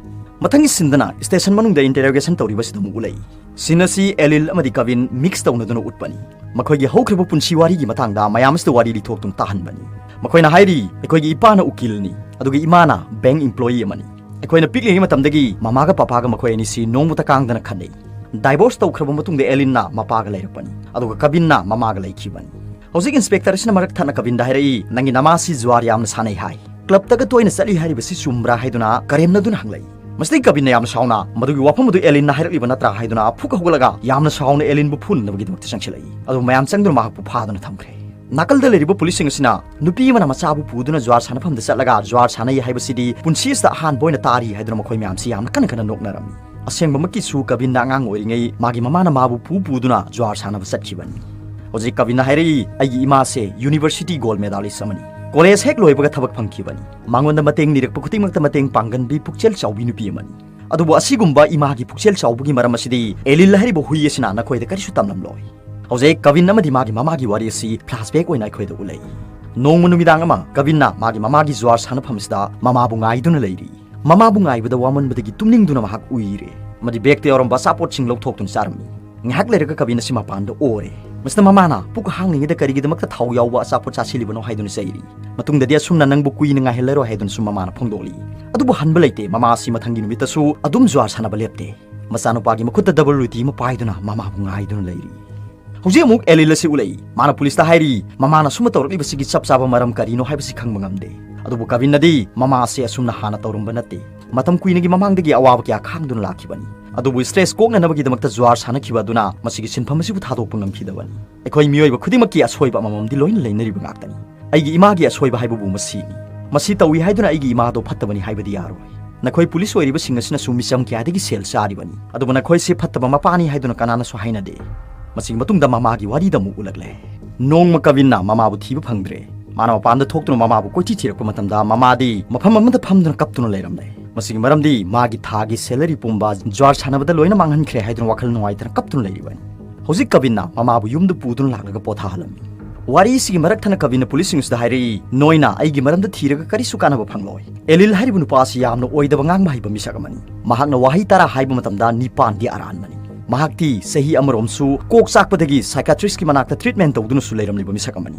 ꯃꯊꯪꯒꯤ ꯁꯤꯟꯗꯅ ꯁ꯭ꯇꯦꯁꯟ ꯃꯅꯨꯡꯗ ꯏꯟꯇꯔꯣꯒꯦꯁꯟ ꯇꯧꯔꯤꯕꯁꯤꯗ ꯑꯃꯨꯛ ꯎꯠꯂꯛꯏ꯫ ꯁꯤꯟ ꯑꯁꯤ ꯑꯦꯂꯤꯜ ꯑꯃꯗꯤ ꯀꯕꯤꯟ ꯃꯤꯛꯁ ꯇꯧꯅꯗꯨꯅ ꯎꯠꯄꯅꯤ꯫ ꯃꯈꯣꯏꯒꯤ ꯍꯧꯈ꯭ꯔꯕ ꯄꯨꯟꯁꯤ ꯋꯥꯔꯤꯒꯤ ꯃꯇꯥꯡꯗ ꯃꯌꯥꯝ ꯑꯁꯤꯗ ꯋꯥꯔꯤ ꯂꯤꯊꯣꯛꯇꯨꯅ ꯇꯥꯍꯟꯕꯅꯤ꯫ ꯃꯈꯣꯏꯅ ꯍꯥꯏꯔꯤ, "ꯑꯩꯈꯣꯏꯒꯤ ꯏꯄꯥꯅ ꯎꯀꯤꯜꯅꯤ, ꯑꯗꯨꯒ ꯏꯃꯥꯅ ꯕꯦꯡꯛ ꯏꯝꯄ꯭ꯂꯣꯌꯤ ꯑꯃꯅꯤ꯫ ꯑꯩꯈꯣꯏꯅ ꯄꯤꯛꯂꯤꯉꯩ ꯃꯇꯝꯗꯒꯤ ꯃꯃꯥꯒ ꯄꯄꯥꯒ ꯃꯈꯣꯏ ꯑꯅꯤꯁꯤ ꯅꯣꯡꯃꯇ ꯀꯥꯡꯗꯅ ꯈꯠꯅꯩ꯫ ꯗꯥꯏꯚꯣꯔꯁ ꯇꯧꯈ꯭ꯔꯕ ꯃꯇꯨꯡꯗ ꯑꯦꯂꯤꯟꯅ ꯃꯄꯥꯒ ꯂꯩꯔꯛꯄꯅꯤ, ꯑꯗꯨꯒ ꯀꯕꯤꯟꯅ ꯃꯃꯥꯒ ꯂꯩꯈꯤꯕꯅꯤ"꯫ ꯍꯧꯖꯤꯛ ꯏꯟꯁꯄꯦꯛꯇꯔ ꯑꯁꯤꯅ ꯃꯔꯛ ꯊꯠꯅ ꯀꯕꯤꯟꯗ ꯍꯥꯏꯔꯛꯏ, "ꯅꯪꯒꯤ ꯅꯃꯥꯁꯤ ꯖꯨꯋꯥꯔ ꯌꯥꯝꯅ ꯁꯥꯟꯅꯩ ꯍꯥꯏ꯫ ꯀ꯭ꯂꯕꯇꯒ ꯇꯣꯏꯅ ꯆꯠꯂꯤ ꯍꯥꯏꯔꯤꯕꯁꯤ ꯆꯨꯝꯕ꯭ꯔꯥ?" ꯍꯥꯏꯗꯨꯅ ꯀꯔꯦꯝꯅꯗꯨꯅ ꯍꯪꯂꯛꯏ꯫ ꯃꯁꯤꯗꯒꯤ ꯀꯕꯤꯟꯅ ꯌꯥꯝꯅ ꯁꯥꯎꯅ, "ꯃꯗꯨꯒꯤ ꯋꯥꯐꯝ ꯑꯗꯨ ꯑꯦꯂꯤꯟꯅ ꯍꯥꯏꯔꯛꯂꯤꯕ ꯅꯠꯇ꯭ꯔꯥ?" ꯍꯥꯏꯗꯨꯅ ꯐꯨꯛ ꯍꯧꯒꯠꯂꯒ ꯌꯥꯝꯅ ꯁꯥꯎꯅ ꯑꯦꯂꯤꯟꯕꯨ ꯐꯨꯅꯅꯕꯒꯤꯗꯃꯛꯇ ꯆꯪꯁꯤꯜꯂꯛꯏ꯫ ꯑꯗꯨꯕꯨ ꯃꯌꯥꯝ ꯆꯪꯗꯨꯅ ꯃꯍꯥꯛꯄꯨ ꯐꯥꯗꯨꯅ ꯊꯝꯈ꯭ꯔꯦ꯫ ꯅꯥꯀꯜꯗ ꯂꯩꯔꯤꯕ ꯄꯨꯂꯤꯁꯁꯤꯡ ꯑꯁꯤꯅ ꯅꯨꯄꯤ ꯑꯃꯅ ꯃꯆꯥꯕꯨ ꯄꯨꯗꯨꯅ ꯖ꯭ꯋꯥꯔ ꯁꯥꯟꯅꯐꯝꯗ ꯆꯠꯂꯒ ꯖ꯭ꯋꯥꯔ ꯁꯥꯟꯅꯩ ꯍꯥꯏꯕꯁꯤꯗꯤ ꯄꯨꯟꯁꯤ ꯑꯁꯤꯗ ꯑꯍꯥꯟꯕ ꯑꯣꯏꯅ ꯇꯥꯔꯤ ꯍꯥꯏꯗꯨꯅ ꯃꯈꯣꯏ ꯃꯌꯥꯝꯁꯤ ꯌꯥꯝꯅ ꯀꯟꯅ ꯀꯟꯅ ꯅꯣꯛꯅꯔꯝꯃꯤ꯫ ꯑꯁꯦꯡꯕꯃꯛꯀꯤꯁꯨ ꯀꯕꯤꯟꯅ ꯑꯉꯥꯡ ꯑꯣꯏꯔꯤꯉꯩ ꯃꯥꯒꯤ ꯃꯃꯥꯅ ꯃꯥꯕꯨ ꯄꯨ ꯄꯨꯗꯨꯅ ꯖ꯭ꯋꯥꯔ ꯁꯥꯟꯅꯕ ꯆꯠꯈꯤꯕꯅꯤ꯫ ꯍꯧꯖꯤꯛ ꯀꯕꯤꯟꯅ ꯍꯥꯏꯔꯛꯏ, "ꯑꯩꯒꯤ ꯏꯃꯥꯁꯦ ꯌꯨꯅꯤꯚꯔꯁꯤꯇꯤ ꯒꯣꯜꯗ ꯃꯦꯗꯥꯂꯤꯁ ꯑꯃꯅꯤ꯫ ꯀꯣꯂꯦꯖ ꯍꯦꯛ ꯂꯣꯏꯕꯒ ꯊꯕꯛ ꯐꯪꯈꯤꯕꯅꯤ꯫ ꯃꯉꯣꯟꯗ ꯃꯇꯦꯡ ꯅꯤꯔꯛꯄ ꯈꯨꯗꯤꯡꯃꯛꯇ ꯃꯇꯦꯡ ꯄꯥꯡꯒꯟꯕꯤ ꯄꯨꯛꯆꯦꯜ ꯆꯥꯎꯕꯤ ꯅꯨꯄꯤ ꯑꯃꯅꯤ꯫ ꯑꯗꯨꯕꯨ ꯑꯁꯤꯒꯨꯝꯕ ꯏꯃꯥꯒꯤ ꯄꯨꯛꯆꯦꯜ ꯆꯥꯎꯕꯒꯤ ꯃꯔꯝ ꯑꯁꯤꯗꯤ ꯑꯦꯂꯤꯜ ꯍꯥꯏꯔꯤꯕ ꯍꯨꯏ ꯑꯁꯤꯅ ꯅꯈꯣꯏꯗ ꯀꯔꯤꯁꯨ ꯇꯝꯂꯝꯂꯣꯏ"꯫ ꯍꯧꯖꯤꯛ ꯀꯕꯤꯟ ꯑꯃꯗꯤ ꯃꯥꯒꯤ ꯃꯃꯥꯒꯤ ꯋꯥꯔꯤ ꯑꯁꯤ ꯐ꯭ꯂꯥꯁꯕꯦꯛ ꯑꯣꯏꯅ ꯑꯩꯈꯣꯏꯗ ꯎꯠꯂꯛꯏ꯫ ꯅꯣꯡꯃ ꯅꯨꯃꯤꯗꯥꯡ ꯑꯃ ꯀꯕꯤꯟꯅ ꯃꯥꯒꯤ ꯃꯃꯥꯒꯤ ꯖ꯭ꯋꯥꯔ ꯁꯥꯟꯅꯐꯝꯁꯤꯗ ꯃꯃꯥꯕꯨ ꯉꯥꯏꯗꯨꯅ ꯂꯩꯔꯤ꯫ ꯃꯃꯥꯕꯨ ꯉꯥꯏꯕꯗ ꯋꯥꯃꯟꯕꯗꯒꯤ ꯇꯨꯝꯅꯤꯡꯗꯨꯅ ꯃꯍꯥꯛ ꯎꯏꯔꯦ꯫ ꯑꯃꯗꯤ ꯕꯦꯒꯇ ꯌꯥꯎꯔꯝꯕ ꯑꯆꯥꯄꯣꯠꯁꯤꯡ ꯂꯧꯊꯣꯛꯇꯨꯅ ꯆꯥꯔꯝꯃꯤ꯫ ꯉꯥꯏꯍꯥꯛ ꯂꯩꯔꯒ ꯀꯕꯤꯟ ꯑꯁꯤ ꯃꯄꯥꯟꯗ ꯑꯣꯔꯦ꯫ ꯃꯁꯤꯗ ꯃꯃꯥꯅ, "ꯄꯨꯛ ꯍꯥꯡꯂꯤꯉꯩꯗ ꯀꯔꯤꯒꯤꯗꯃꯛꯇ ꯊꯥꯎ ꯌꯥꯎꯕ ꯑꯆꯥꯄꯣꯠ ꯆꯥꯁꯤꯜꯂꯤꯕꯅꯣ?" ꯍꯥꯏꯗꯨꯅ ꯆꯩꯔꯤ꯫ ꯃꯇꯨꯡꯗꯗꯤ ꯑꯁꯨꯝꯅ ꯅꯪꯕꯨ ꯀꯨꯏꯅ ꯉꯥꯏꯍꯜꯂꯔꯣꯏ ꯍꯥꯏꯗꯨꯅꯁꯨ ꯃꯃꯥꯅ ꯐꯣꯡꯗꯣꯛꯂꯤ꯫ ꯑꯗꯨꯕꯨ ꯍꯟꯕ ꯂꯩꯇꯦ, ꯃꯃꯥ ꯑꯁꯤ ꯃꯊꯪꯒꯤ ꯅꯨꯃꯤꯠꯇꯁꯨ ꯑꯗꯨꯝ ꯖ꯭ꯋꯥꯔ ꯁꯥꯟꯅꯕ ꯂꯦꯞꯇꯦ꯫ ꯃꯆꯥꯅꯨꯄꯥꯒꯤ ꯃꯈꯨꯠꯇ ꯗꯕꯜ ꯔꯨꯇꯤ ꯑꯃ ꯄꯥꯏꯗꯨꯅ ꯃꯃꯥꯕꯨ ꯉꯥꯏꯗꯨꯅ ꯂꯩꯔꯤ꯫ ꯍꯧꯖꯤꯛ ꯑꯃꯨꯛ ꯑꯦꯂꯤꯜ ꯑꯁꯤ ꯎꯠꯂꯛꯏ꯫ ꯃꯥꯅ ꯄꯨꯂꯤꯁꯇ ꯍꯥꯏꯔꯤ, ꯃꯃꯥꯅ ꯑꯁꯨꯝꯅ ꯇꯧꯔꯛꯂꯤꯕꯁꯤꯒꯤ ꯆꯞ ꯆꯥꯕ ꯃꯔꯝ ꯀꯔꯤꯅꯣ ꯍꯥꯏꯕꯁꯤ ꯈꯪꯕ ꯉꯝꯗꯦ꯫ ꯑꯗꯨꯕꯨ ꯀꯕꯤꯟꯅꯗꯤ ꯃꯃꯥ ꯑꯁꯤ ꯑꯁꯨꯝꯅ ꯍꯥꯟꯅ ꯇꯧꯔꯝꯕ ꯅꯠꯇꯦ꯫ ꯃꯇꯝ ꯀꯨꯏꯅꯒꯤ ꯃꯃꯥꯡꯗꯒꯤ ꯑꯋꯥꯕ ꯀꯌꯥ ꯈꯥꯡꯗꯨꯅ ꯂꯥꯛꯈꯤꯕꯅꯤ꯫ ꯑꯗꯨꯕꯨ ꯁ꯭ꯇ꯭ꯔꯦꯁ ꯀꯣꯛꯅꯅꯕꯒꯤꯗꯃꯛꯇ ꯖꯨꯋꯥꯔ ꯁꯥꯟꯅꯈꯤꯕ ꯑꯗꯨꯅ ꯃꯁꯤꯒꯤ ꯁꯤꯟꯐꯝ ꯑꯁꯤꯕꯨ ꯊꯥꯗꯣꯛꯄ ꯉꯝꯈꯤꯗꯕꯅꯤ꯫ ꯑꯩꯈꯣꯏ ꯃꯤꯑꯣꯏꯕ ꯈꯨꯗꯤꯡꯃꯛꯀꯤ ꯑꯁꯣꯏꯕ ꯑꯃꯃꯝꯗꯤ ꯂꯣꯏꯅ ꯂꯩꯅꯔꯤꯕ ꯉꯥꯛꯇꯅꯤ꯫ ꯑꯩꯒꯤ ꯏꯃꯥꯒꯤ ꯑꯁꯣꯏꯕ ꯍꯥꯏꯕꯕꯨ ꯃꯁꯤꯅꯤ꯫ ꯃꯁꯤ ꯇꯧꯏ ꯍꯥꯏꯗꯨꯅ ꯑꯩꯒꯤ ꯏꯃꯥꯗꯣ ꯐꯠꯇꯕꯅꯤ ꯍꯥꯏꯕꯗꯤ ꯌꯥꯔꯣꯏ꯫ ꯅꯈꯣꯏ ꯄꯨꯂꯤꯁ ꯑꯣꯏꯔꯤꯕꯁꯤꯡ ꯑꯁꯤꯅꯁꯨ ꯃꯤꯆꯝ ꯀꯌꯥꯗꯒꯤ ꯁꯦꯜ ꯆꯥꯔꯤꯕꯅꯤ꯫ ꯑꯗꯨꯕꯨ ꯅꯈꯣꯏꯁꯤ ꯐꯠꯇꯕ ꯃꯄꯥꯅꯤ ꯍꯥꯏꯗꯨꯅ ꯀꯅꯥꯅꯁꯨ ꯍꯥꯏꯅꯗꯦ꯫ ꯃꯁꯤꯒꯤ ꯃꯇꯨꯡꯗ ꯃꯃꯥꯒꯤ ꯋꯥꯔꯤꯗ ꯑꯃꯨꯛ ꯎꯠꯂꯛꯂꯦ꯫ ꯅꯣꯡꯃ ꯀꯕꯤꯟꯅ ꯃꯃꯥꯕꯨ ꯊꯤꯕ ꯐꯪꯗ꯭ꯔꯦ꯫ ꯃꯥꯅ ꯃꯄꯥꯟꯗ ꯊꯣꯛꯇꯨꯅ ꯃꯃꯥꯕꯨ ꯀꯣꯏꯊꯤ ꯊꯤꯔꯛꯄ ꯃꯇꯝꯗ ꯃꯃꯥꯗꯤ ꯃꯐꯝ ꯑꯃꯗ ꯐꯝꯗꯨꯅ ꯀꯞꯇꯨꯅ ꯂꯩꯔꯝꯂꯦ꯫ ꯃꯁꯤꯒꯤ ꯃꯔꯝꯗꯤ ꯃꯥꯒꯤ ꯊꯥꯒꯤ ꯁꯦꯂꯔꯤ ꯄꯨꯝꯕ ꯖ꯭ꯋꯥꯔ ꯁꯥꯟꯅꯕꯗ ꯂꯣꯏꯅ ꯃꯥꯡꯍꯟꯈ꯭ꯔꯦ ꯍꯥꯏꯗꯨꯅ ꯋꯥꯈꯜ ꯅꯨꯡꯉꯥꯏꯇꯅ ꯀꯞꯇꯨꯅ ꯂꯩꯔꯤꯕꯅꯤ꯫ ꯍꯧꯖꯤꯛ ꯀꯕꯤꯟꯅ ꯃꯃꯥꯕꯨ ꯌꯨꯝꯗ ꯄꯨꯗꯨꯅ ꯂꯥꯛꯂꯒ ꯄꯣꯊꯥꯍꯜꯂꯝꯃꯤ꯫ ꯋꯥꯔꯤꯁꯤꯒꯤ ꯃꯔꯛ ꯊꯠꯅ ꯀꯕꯤꯟꯅ ꯄꯨꯂꯤꯁꯁꯤꯡ ꯑꯁꯤꯗ ꯍꯥꯏꯔꯛꯏ, "ꯅꯣꯏꯅ ꯑꯩꯒꯤ ꯃꯔꯝꯗ ꯊꯤꯔꯒ ꯀꯔꯤꯁꯨ ꯀꯥꯟꯅꯕ ꯐꯪꯂꯣꯏ꯫ ꯑꯦꯂꯤꯜ ꯍꯥꯏꯔꯤꯕ ꯅꯨꯄꯥ ꯑꯁꯤ ꯌꯥꯝꯅ ꯑꯣꯏꯗꯕ ꯉꯥꯡꯕ ꯍꯩꯕ ꯃꯤꯁꯛ ꯑꯃꯅꯤ꯫ ꯃꯍꯥꯛꯅ ꯋꯥꯍꯩ ꯇꯔꯥ ꯍꯥꯏꯕ ꯃꯇꯝꯗ ꯅꯤꯄꯥꯟꯗꯤ ꯑꯔꯥꯟꯕꯅꯤ꯫ ꯃꯍꯥꯛꯇꯤ ꯆꯍꯤ ꯑꯃꯔꯣꯝꯁꯨ ꯀꯣꯛ ꯆꯥꯛꯄꯗꯒꯤ ꯁꯥꯏꯀꯥꯇ꯭ꯔꯤꯁꯀꯤ ꯃꯅꯥꯛꯇ ꯇ꯭ꯔꯤꯠꯃꯦꯟ ꯇꯧꯗꯨꯅꯁꯨ ꯂꯩꯔꯝꯂꯤꯕ ꯃꯤꯁꯛ ꯑꯃꯅꯤ꯫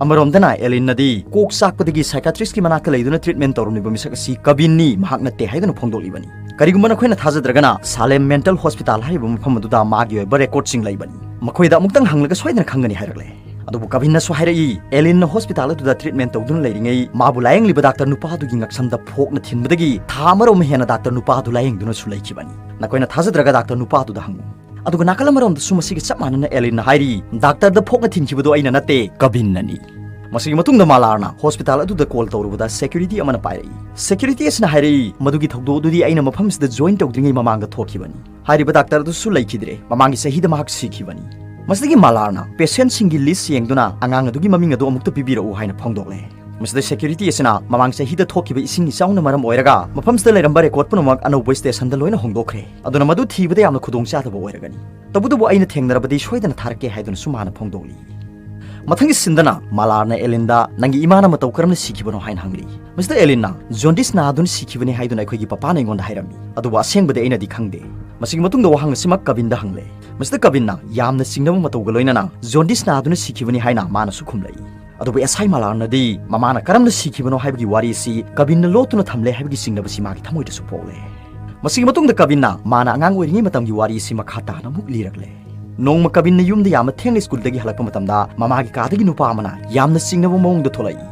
ꯑꯃꯔꯣꯝꯗꯅ ꯑꯦꯂꯤꯟꯅꯗꯤ ꯀꯣꯛ ꯆꯥꯛꯄꯗꯒꯤ ꯁꯥꯏꯀꯥꯇ꯭ꯔꯤꯁꯀꯤ ꯃꯅꯥꯛꯇ ꯂꯩꯗꯨꯅ ꯇ꯭ꯔꯤꯠꯃꯦꯟ ꯇꯧꯔꯝꯂꯤꯕ ꯃꯤꯁꯛ ꯑꯁꯤ ꯀꯕꯤꯟꯅꯤ, ꯃꯍꯥꯛ ꯅꯠꯇꯦ ꯍꯥꯏꯗꯨꯅ ꯐꯣꯡꯗꯣꯛꯂꯤꯕꯅꯤ꯫ ꯀꯔꯤꯒꯨꯝꯕ ꯅꯈꯣꯏꯅ ꯊꯥꯖꯗ꯭ꯔꯒꯅ ꯁꯥꯂꯦꯝ ꯃꯦꯟꯇꯜ ꯍꯣꯁꯄꯤꯇꯥꯜ ꯍꯥꯏꯔꯤꯕ ꯃꯐꯝ ꯑꯗꯨꯗ ꯃꯥꯒꯤ ꯑꯣꯏꯕ ꯔꯦꯀꯣꯔꯗꯁꯤꯡ ꯂꯩꯕꯅꯤ꯫ ꯃꯈꯣꯏꯗ ꯑꯃꯨꯛꯇꯪ ꯍꯪꯂꯒ ꯁꯣꯏꯗꯅ ꯈꯪꯒꯅꯤ" ꯍꯥꯏꯔꯛꯂꯦ꯫ ꯑꯗꯨꯕꯨ ꯀꯕꯤꯟꯅꯁꯨ ꯍꯥꯏꯔꯛꯏ, ꯑꯦꯂꯤꯟꯅ ꯍꯣꯁꯄꯤꯇꯥꯜ ꯑꯗꯨꯗ ꯇ꯭ꯔꯤꯠꯃꯦꯟ ꯇꯧꯗꯨꯅ ꯂꯩꯔꯤꯉꯩ ꯃꯥꯕꯨ ꯂꯥꯌꯦꯡꯂꯤꯕ ꯗꯥꯛꯇꯔ ꯅꯨꯄꯥꯗꯨꯒꯤ ꯉꯛꯁꯝꯗ ꯐꯣꯛꯅ ꯊꯤꯟꯕꯗꯒꯤ ꯊꯥ ꯑꯃꯔꯣꯝ ꯍꯦꯟꯅ ꯗꯥꯛꯇꯔ ꯅꯨꯄꯥꯗꯨ ꯂꯥꯌꯦꯡꯗꯨꯅꯁꯨ ꯂꯩꯈꯤꯕꯅꯤ꯫ ꯅꯈꯣꯏꯅ ꯊꯥꯖꯗ꯭ꯔꯒ ꯗꯥꯛꯇꯔ ꯅꯨꯄꯥꯗꯨꯗ ꯍꯪꯉꯨ꯫ ꯑꯗꯨꯒ ꯅꯥꯀꯜ ꯑꯃꯔꯣꯝꯗꯁꯨ ꯃꯁꯤꯒ ꯆꯞ ꯃꯥꯟꯅꯅ ꯑꯦꯂꯤꯟꯅ ꯍꯥꯏꯔꯤ, "ꯗꯥꯛꯇꯔꯗ ꯐꯣꯛꯅ ꯊꯤꯟꯈꯤꯕꯗꯣ ꯑꯩꯅ ꯅꯠꯇꯦ, ꯀꯕꯤꯟꯅꯅꯤ"꯫ ꯃꯁꯤꯒꯤ ꯃꯇꯨꯡꯗ ꯃꯥꯂꯥꯔꯅ ꯍꯣꯁꯄꯤꯇꯥꯜ ꯑꯗꯨꯗ ꯀꯣꯜ ꯇꯧꯔꯨꯕꯗ ꯁꯦꯀ꯭ꯌꯨꯔꯤꯇꯤ ꯑꯃꯅ ꯄꯥꯏꯔꯛꯏ꯫ ꯁꯦꯀ꯭ꯌꯨꯔꯤꯇꯤ ꯑꯁꯤꯅ ꯍꯥꯏꯔꯛꯏ, "ꯃꯗꯨꯒꯤ ꯊꯧꯗꯣꯛ ꯑꯗꯨꯗꯤ ꯑꯩꯅ ꯃꯐꯝꯁꯤꯗ ꯖꯣꯏꯟ ꯇꯧꯗ꯭ꯔꯤꯉꯩ ꯃꯃꯥꯡꯗ ꯊꯣꯛꯈꯤꯕꯅꯤ꯫ ꯍꯥꯏꯔꯤꯕ ꯗꯥꯛꯇꯔ ꯑꯗꯨꯁꯨ ꯂꯩꯈꯤꯗ꯭ꯔꯦ꯫ ꯃꯃꯥꯡꯒꯤ ꯆꯍꯤꯗ ꯃꯍꯥꯛ ꯁꯤꯈꯤꯕꯅꯤ"꯫ ꯃꯁꯤꯗꯒꯤ ꯃꯥꯂꯥꯔꯅ ꯄꯦꯁꯦꯟꯠꯁꯤꯡꯒꯤ ꯂꯤꯁ꯭ꯠ ꯌꯦꯡꯗꯨꯅ ꯑꯉꯥꯡ ꯑꯗꯨꯒꯤ ꯃꯃꯤꯡ ꯑꯗꯨ ꯑꯃꯨꯛꯇ ꯄꯤꯕꯤꯔꯛꯎ ꯍꯥꯏꯅ ꯐꯣꯡꯗꯣꯛꯂꯦ꯫ ꯃꯁꯤꯗ ꯁꯦꯀ꯭ꯌꯨꯔꯤꯇꯤ ꯑꯁꯤꯅ ꯃꯃꯥꯡ ꯆꯍꯤꯗ ꯊꯣꯛꯈꯤꯕ ꯏꯁꯤꯡ ꯏꯆꯥꯎꯅ ꯃꯔꯝ ꯑꯣꯏꯔꯒ ꯃꯐꯝꯁꯤꯗ ꯂꯩꯔꯝꯕ ꯔꯦꯀꯣꯔꯗ ꯄꯨꯝꯅꯃꯛ ꯑꯅꯧꯕ ꯁ꯭ꯇꯦꯁꯟꯗ ꯂꯣꯏꯅ ꯍꯣꯡꯗꯣꯛꯈ꯭ꯔꯦ꯫ ꯑꯗꯨꯅ ꯃꯗꯨ ꯊꯤꯕꯗ ꯌꯥꯝꯅ ꯈꯨꯗꯣꯡꯆꯥꯗꯕ ꯑꯣꯏꯔꯒꯅꯤ꯫ ꯇꯧꯕꯇꯕꯨ ꯑꯩꯅ ꯊꯦꯡꯅꯔꯕꯗꯤ ꯁꯣꯏꯗꯅ ꯊꯥꯔꯛꯀꯦ ꯍꯥꯏꯗꯨꯅꯁꯨ ꯃꯥꯅ ꯐꯣꯡꯗꯣꯛꯂꯤ꯫ ꯃꯊꯪꯒꯤ ꯁꯤꯟꯗꯅ ꯃꯥꯂꯥꯔꯅ ꯑꯦꯂꯤꯟꯗ, "ꯅꯪꯒꯤ ꯏꯃꯥꯅ ꯃꯇꯧ ꯀꯔꯝꯅ ꯁꯤꯈꯤꯕꯅꯣ?" ꯍꯥꯏꯅ ꯍꯪꯂꯤ꯫ ꯃꯁꯤꯗ ꯑꯦꯂꯤꯟꯅ, "ꯖꯣꯟꯗꯤꯁ ꯅꯥꯗꯨꯅ ꯁꯤꯈꯤꯕꯅꯤ ꯍꯥꯏꯗꯨꯅ ꯑꯩꯈꯣꯏꯒꯤ ꯄꯄꯥꯅ ꯑꯩꯉꯣꯟꯗ ꯍꯥꯏꯔꯝꯃꯤ꯫ ꯑꯗꯨꯕꯨ ꯑꯁꯦꯡꯕꯗꯤ ꯑꯩꯅꯗꯤ ꯈꯪꯗꯦ"꯫ ꯃꯁꯤꯒꯤ ꯃꯇꯨꯡꯗ ꯋꯥꯍꯪ ꯑꯁꯤꯃꯛ ꯀꯕꯤꯟꯗ ꯍꯪꯂꯦ꯫ ꯃꯁꯤꯗ ꯀꯕꯤꯟꯅ ꯌꯥꯝꯅ ꯆꯤꯡꯅꯕ ꯃꯇꯧꯒ ꯂꯣꯏꯅꯅ, "ꯖꯣꯟꯗꯤꯁ ꯅꯥꯗꯨꯅ ꯁꯤꯈꯤꯕꯅꯤ" ꯍꯥꯏꯅ ꯃꯥꯅꯁꯨ ꯈꯨꯝꯂꯛꯏ꯫ ꯑꯗꯨꯕꯨ ꯑꯦꯁ ꯑꯥꯏ ꯃꯥꯂꯥꯔꯅꯗꯤ ꯃꯃꯥꯅ ꯀꯔꯝꯅ ꯁꯤꯈꯤꯕꯅꯣ ꯍꯥꯏꯕꯒꯤ ꯋꯥꯔꯤ ꯑꯁꯤ ꯀꯕꯤꯟꯅ ꯂꯣꯠꯇꯨꯅ ꯊꯝꯂꯦ ꯍꯥꯏꯕꯒꯤ ꯆꯤꯡꯅꯕꯁꯤ ꯃꯥꯒꯤ ꯊꯃꯣꯏꯗꯁꯨ ꯄꯣꯛꯂꯦ꯫ ꯃꯁꯤꯒꯤ ꯃꯇꯨꯡꯗ ꯀꯕꯤꯟꯅ ꯃꯥꯅ ꯑꯉꯥꯡ ꯑꯣꯏꯔꯤꯉꯩ ꯃꯇꯝꯒꯤ ꯋꯥꯔꯤ ꯑꯁꯤ ꯃꯈꯥ ꯇꯥꯅ ꯑꯃꯨꯛ ꯂꯤꯔꯛꯂꯦ꯫ ꯅꯣꯡꯃ ꯀꯕꯤꯟꯅ ꯌꯨꯝꯗ ꯌꯥꯝꯅ ꯊꯦꯡꯅ ꯁ꯭ꯀꯨꯜꯗꯒꯤ ꯍꯜꯂꯛꯄ ꯃꯇꯝꯗ ꯃꯃꯥꯒꯤ ꯀꯥꯗꯒꯤ ꯅꯨꯄꯥ ꯑꯃꯅ ꯌꯥꯝꯅ ꯆꯤꯡꯅꯕ ꯃꯑꯣꯡꯗ ꯊꯣꯛꯂꯛꯏ꯫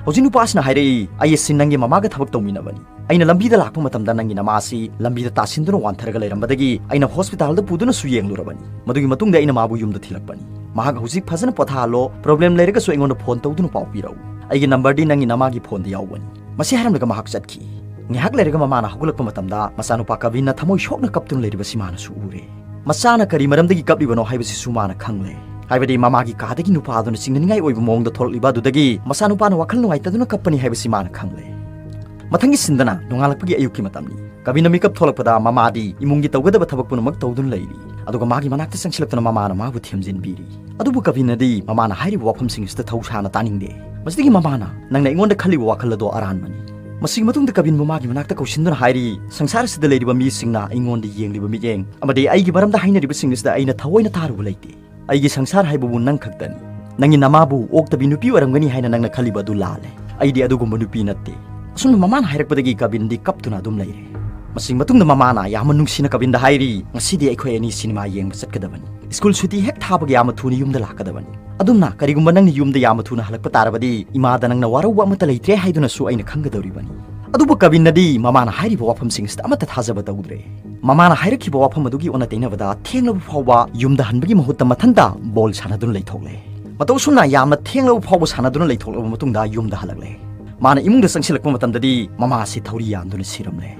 ꯍꯧꯖꯤꯛ ꯅꯨꯄꯥꯁꯤꯅ ꯍꯥꯏꯔꯛꯏ, "ꯑꯩ ꯑꯁꯤ ꯅꯪꯒꯤ ꯃꯃꯥꯒ ꯊꯕꯛ ꯇꯧꯃꯤꯟꯅꯕꯅꯤ"꯫ ꯑꯩꯅ ꯂꯝꯕꯤꯗ ꯂꯥꯛꯄ ꯃꯇꯝꯗ ꯅꯪꯒꯤ ꯅꯃꯥꯁꯤ ꯂꯝꯕꯤꯗ ꯇꯥꯁꯤꯟꯗꯨꯅ ꯋꯥꯟꯊꯔꯒ ꯂꯩꯔꯝꯕꯗꯒꯤ ꯑꯩꯅ ꯍꯣꯁꯄꯤꯇꯥꯜꯗ ꯄꯨꯗꯨꯅꯁꯨ ꯌꯦꯡꯂꯨꯔꯕꯅꯤ꯫ ꯃꯗꯨꯒꯤ ꯃꯇꯨꯡꯗ ꯑꯩꯅ ꯃꯥꯕꯨ ꯌꯨꯝꯗ ꯊꯤꯜꯂꯛꯄꯅꯤ꯫ ꯃꯍꯥꯛ ꯍꯧꯖꯤꯛ ꯐꯖꯅ ꯄꯣꯊꯥꯍꯜꯂꯣ, ꯄ꯭ꯔꯣꯕ꯭ꯂꯦꯝ ꯂꯩꯔꯒꯁꯨ ꯑꯩꯉꯣꯟꯗ ꯐꯣꯟ ꯇꯧꯗꯨꯅ ꯄꯥꯎ ꯄꯤꯔꯛꯎ꯫ ꯑꯩꯒꯤ ꯅꯝꯕꯔꯗꯤ ꯅꯪꯒꯤ ꯅꯃꯥꯒꯤ ꯐꯣꯟꯗ ꯌꯥꯎꯕꯅꯤ꯫ ꯃꯁꯤ ꯍꯥꯏꯔꯝꯂꯒ ꯃꯍꯥꯛ ꯆꯠꯈꯤ꯫ ꯉꯥꯏꯍꯥꯛ ꯂꯩꯔꯒ ꯃꯃꯥꯅ ꯍꯧꯒꯠꯂꯛꯄ ꯃꯇꯝꯗ ꯃꯆꯥꯅꯨꯄꯥ ꯀꯕꯤꯟꯅ ꯊꯃꯣꯏ ꯁꯣꯛꯅ ꯀꯞꯇꯨꯅ ꯂꯩꯔꯤꯕꯁꯤ ꯃꯥꯅꯁꯨ ꯎꯔꯦ꯫ ꯃꯆꯥꯅ ꯀꯔꯤ ꯃꯔꯝꯗꯒꯤ ꯀꯞꯂꯤꯕꯅꯣ ꯍꯥꯏꯕꯁꯤꯁꯨ ꯃꯥꯅ ꯈꯪꯂꯦ꯫ ꯍꯥꯏꯕꯗꯤ ꯃꯃꯥꯒꯤ ꯀꯥꯗꯒꯤ ꯅꯨꯄꯥ ꯑꯗꯨꯅ ꯆꯤꯡꯅꯅꯤꯡꯉꯥꯏ ꯑꯣꯏꯕ ꯃꯑꯣꯡꯗ ꯊꯣꯛꯂꯛꯂꯤꯕ ꯑꯗꯨꯗꯒꯤ ꯃꯆꯥꯅꯨꯄꯥꯅ ꯋꯥꯈꯜ ꯅꯨꯡꯉꯥꯏꯇꯗꯨꯅ ꯀꯞꯄꯅꯤ ꯍꯥꯏꯕꯁꯤ ꯃꯥꯅ ꯈꯪꯂꯦ꯫ ꯃꯊꯪꯒꯤ ꯁꯤꯟꯗꯅ ꯅꯣꯡꯉꯥꯜꯂꯛꯄꯒꯤ ꯑꯌꯨꯛꯀꯤ ꯃꯇꯝꯅꯤ꯫ ꯀꯕꯤꯟꯅ ꯃꯤꯀꯞ ꯊꯣꯛꯂꯛꯄꯗ ꯃꯃꯥꯗꯤ ꯏꯃꯨꯡꯒꯤ ꯇꯧꯒꯗꯕ ꯊꯕꯛ ꯄꯨꯝꯅꯃꯛ ꯇꯧꯗꯨꯅ ꯂꯩꯔꯤ꯫ ꯑꯗꯨꯒ ꯃꯥꯒꯤ ꯃꯅꯥꯛꯇ ꯆꯪꯁꯤꯜꯂꯛꯇꯨꯅ ꯃꯃꯥꯅ ꯃꯥꯕꯨ ꯊꯦꯝꯖꯤꯟꯕꯤꯔꯤ꯫ ꯑꯗꯨꯕꯨ ꯀꯕꯤꯟꯅꯗꯤ ꯃꯃꯥꯅ ꯍꯥꯏꯔꯤꯕ ꯋꯥꯐꯝꯁꯤꯡ ꯑꯁꯤꯗ ꯊꯧꯁꯥꯅ ꯇꯥꯅꯤꯡꯗꯦ꯫ ꯃꯁꯤꯗꯒꯤ ꯃꯃꯥꯅ, "ꯅꯪꯅ ꯑꯩꯉꯣꯟꯗ ꯈꯜꯂꯤꯕ ꯋꯥꯈꯜ ꯑꯗꯣ ꯑꯔꯥꯟꯕꯅꯤ"꯫ ꯃꯁꯤꯒꯤ ꯃꯇꯨꯡꯗ ꯀꯕꯤꯟꯕꯨ ꯃꯥꯒꯤ ꯃꯅꯥꯛꯇ ꯀꯧꯁꯤꯟꯗꯨꯅ ꯍꯥꯏꯔꯤ, "ꯁꯪꯁꯥꯔ ꯑꯁꯤꯗ ꯂꯩꯔꯤꯕ ꯃꯤꯁꯤꯡꯅ ꯑꯩꯉꯣꯟꯗ ꯌꯦꯡꯂꯤꯕ ꯃꯤꯠꯌꯦꯡ ꯑꯃꯗꯤ ꯑꯩꯒꯤ ꯃꯔꯝꯗ ꯍꯥꯏꯅꯔꯤꯕꯁꯤꯡ ꯑꯁꯤꯗ ꯑꯩꯅ ꯊꯑꯣꯏꯅ ꯇꯥꯔꯨꯕ ꯂꯩꯇꯦ꯫ ꯑꯩꯒꯤ ꯁꯪꯁꯥꯔ ꯍꯥꯏꯕꯕꯨ ꯅꯪ ꯈꯛꯇꯅꯤ꯫ ꯅꯪꯒꯤ ꯅꯃꯥꯕꯨ ꯑꯣꯛꯇꯕꯤ ꯅꯨꯄꯤ ꯑꯣꯏꯔꯝꯒꯅꯤ ꯍꯥꯏꯅ ꯅꯪꯅ ꯈꯜꯂꯤꯕ ꯑꯗꯨ ꯂꯥꯜꯂꯦ꯫ ꯑꯩꯗꯤ ꯑꯗꯨꯒꯨꯝꯕ ꯅꯨꯄꯤ ꯅꯠꯇꯦ"꯫ ꯑꯁꯨꯝꯅ ꯃꯃꯥꯅ ꯍꯥꯏꯔꯛꯄꯗꯒꯤ ꯀꯕꯤꯟꯗꯤ ꯀꯞꯇꯨꯅ ꯑꯗꯨꯝ ꯂꯩꯔꯦ꯫ ꯃꯁꯤꯒꯤ ꯃꯇꯨꯡꯗ ꯃꯃꯥꯅ ꯌꯥꯝꯅ ꯅꯨꯡꯁꯤꯅ ꯀꯕꯤꯟꯗ ꯍꯥꯏꯔꯤ, "ꯉꯁꯤꯗꯤ ꯑꯩꯈꯣꯏ ꯑꯅꯤ ꯁꯤꯅꯦꯃꯥ ꯌꯦꯡꯕ ꯆꯠꯀꯗꯕꯅꯤ꯫ ꯁ꯭ꯀꯨꯜ ꯁꯨꯇꯤ ꯍꯦꯛ ꯊꯥꯕꯒ ꯌꯥꯝꯅ ꯊꯨꯅ ꯌꯨꯝꯗ ꯂꯥꯛꯀꯗꯕꯅꯤ꯫ ꯑꯗꯨꯝꯅ ꯀꯔꯤꯒꯨꯝꯕ ꯅꯪꯅ ꯌꯨꯝꯗ ꯌꯥꯝꯅ ꯊꯨꯅ ꯍꯜꯂꯛꯄ ꯇꯥꯔꯕꯗꯤ ꯏꯃꯥꯗ ꯅꯪꯅ ꯋꯥꯔꯧꯕ ꯑꯃꯠꯇ ꯂꯩꯇ꯭ꯔꯦ ꯍꯥꯏꯗꯨꯅꯁꯨ ꯑꯩꯅ ꯈꯪꯒꯗꯧꯔꯤꯕꯅꯤ"꯫ ꯑꯗꯨꯕꯨ ꯀꯕꯤꯟꯅꯗꯤ ꯃꯃꯥꯅ ꯍꯥꯏꯔꯤꯕ ꯋꯥꯐꯝꯁꯤꯡ ꯑꯁꯤꯗ ꯑꯃꯠꯇ ꯊꯥꯖꯕ ꯇꯧꯗ꯭ꯔꯦ꯫ ꯃꯃꯥꯅ ꯍꯥꯏꯔꯛꯈꯤꯕ ꯋꯥꯐꯝ ꯑꯗꯨꯒꯤ ꯑꯣꯟꯅ ꯇꯩꯅꯕꯗ ꯊꯦꯡꯂꯕ ꯐꯥꯎꯕ ꯌꯨꯝꯗ ꯍꯟꯕꯒꯤ ꯃꯍꯨꯠꯇ ꯃꯊꯟꯇ ꯕꯣꯜ ꯁꯥꯟꯅꯗꯨꯅ ꯂꯩꯊꯣꯛꯂꯦ꯫ ꯃꯇꯧ ꯑꯁꯨꯝꯅ ꯌꯥꯝꯅ ꯊꯦꯡꯂꯕ ꯐꯥꯎꯕ ꯁꯥꯟꯅꯗꯨꯅ ꯂꯩꯊꯣꯛꯂꯕ ꯃꯇꯨꯡꯗ ꯌꯨꯝꯗ ꯍꯜꯂꯛꯂꯦ꯫ ꯃꯥꯅ ꯏꯃꯨꯡꯗ ꯆꯪꯁꯤꯜꯂꯛꯄ ꯃꯇꯝꯗꯗꯤ ꯃꯃꯥ ꯑꯁꯤ ꯊꯧꯔꯤ ꯌꯥꯟꯗꯨꯅ ꯁꯤꯔꯝꯂꯦ꯫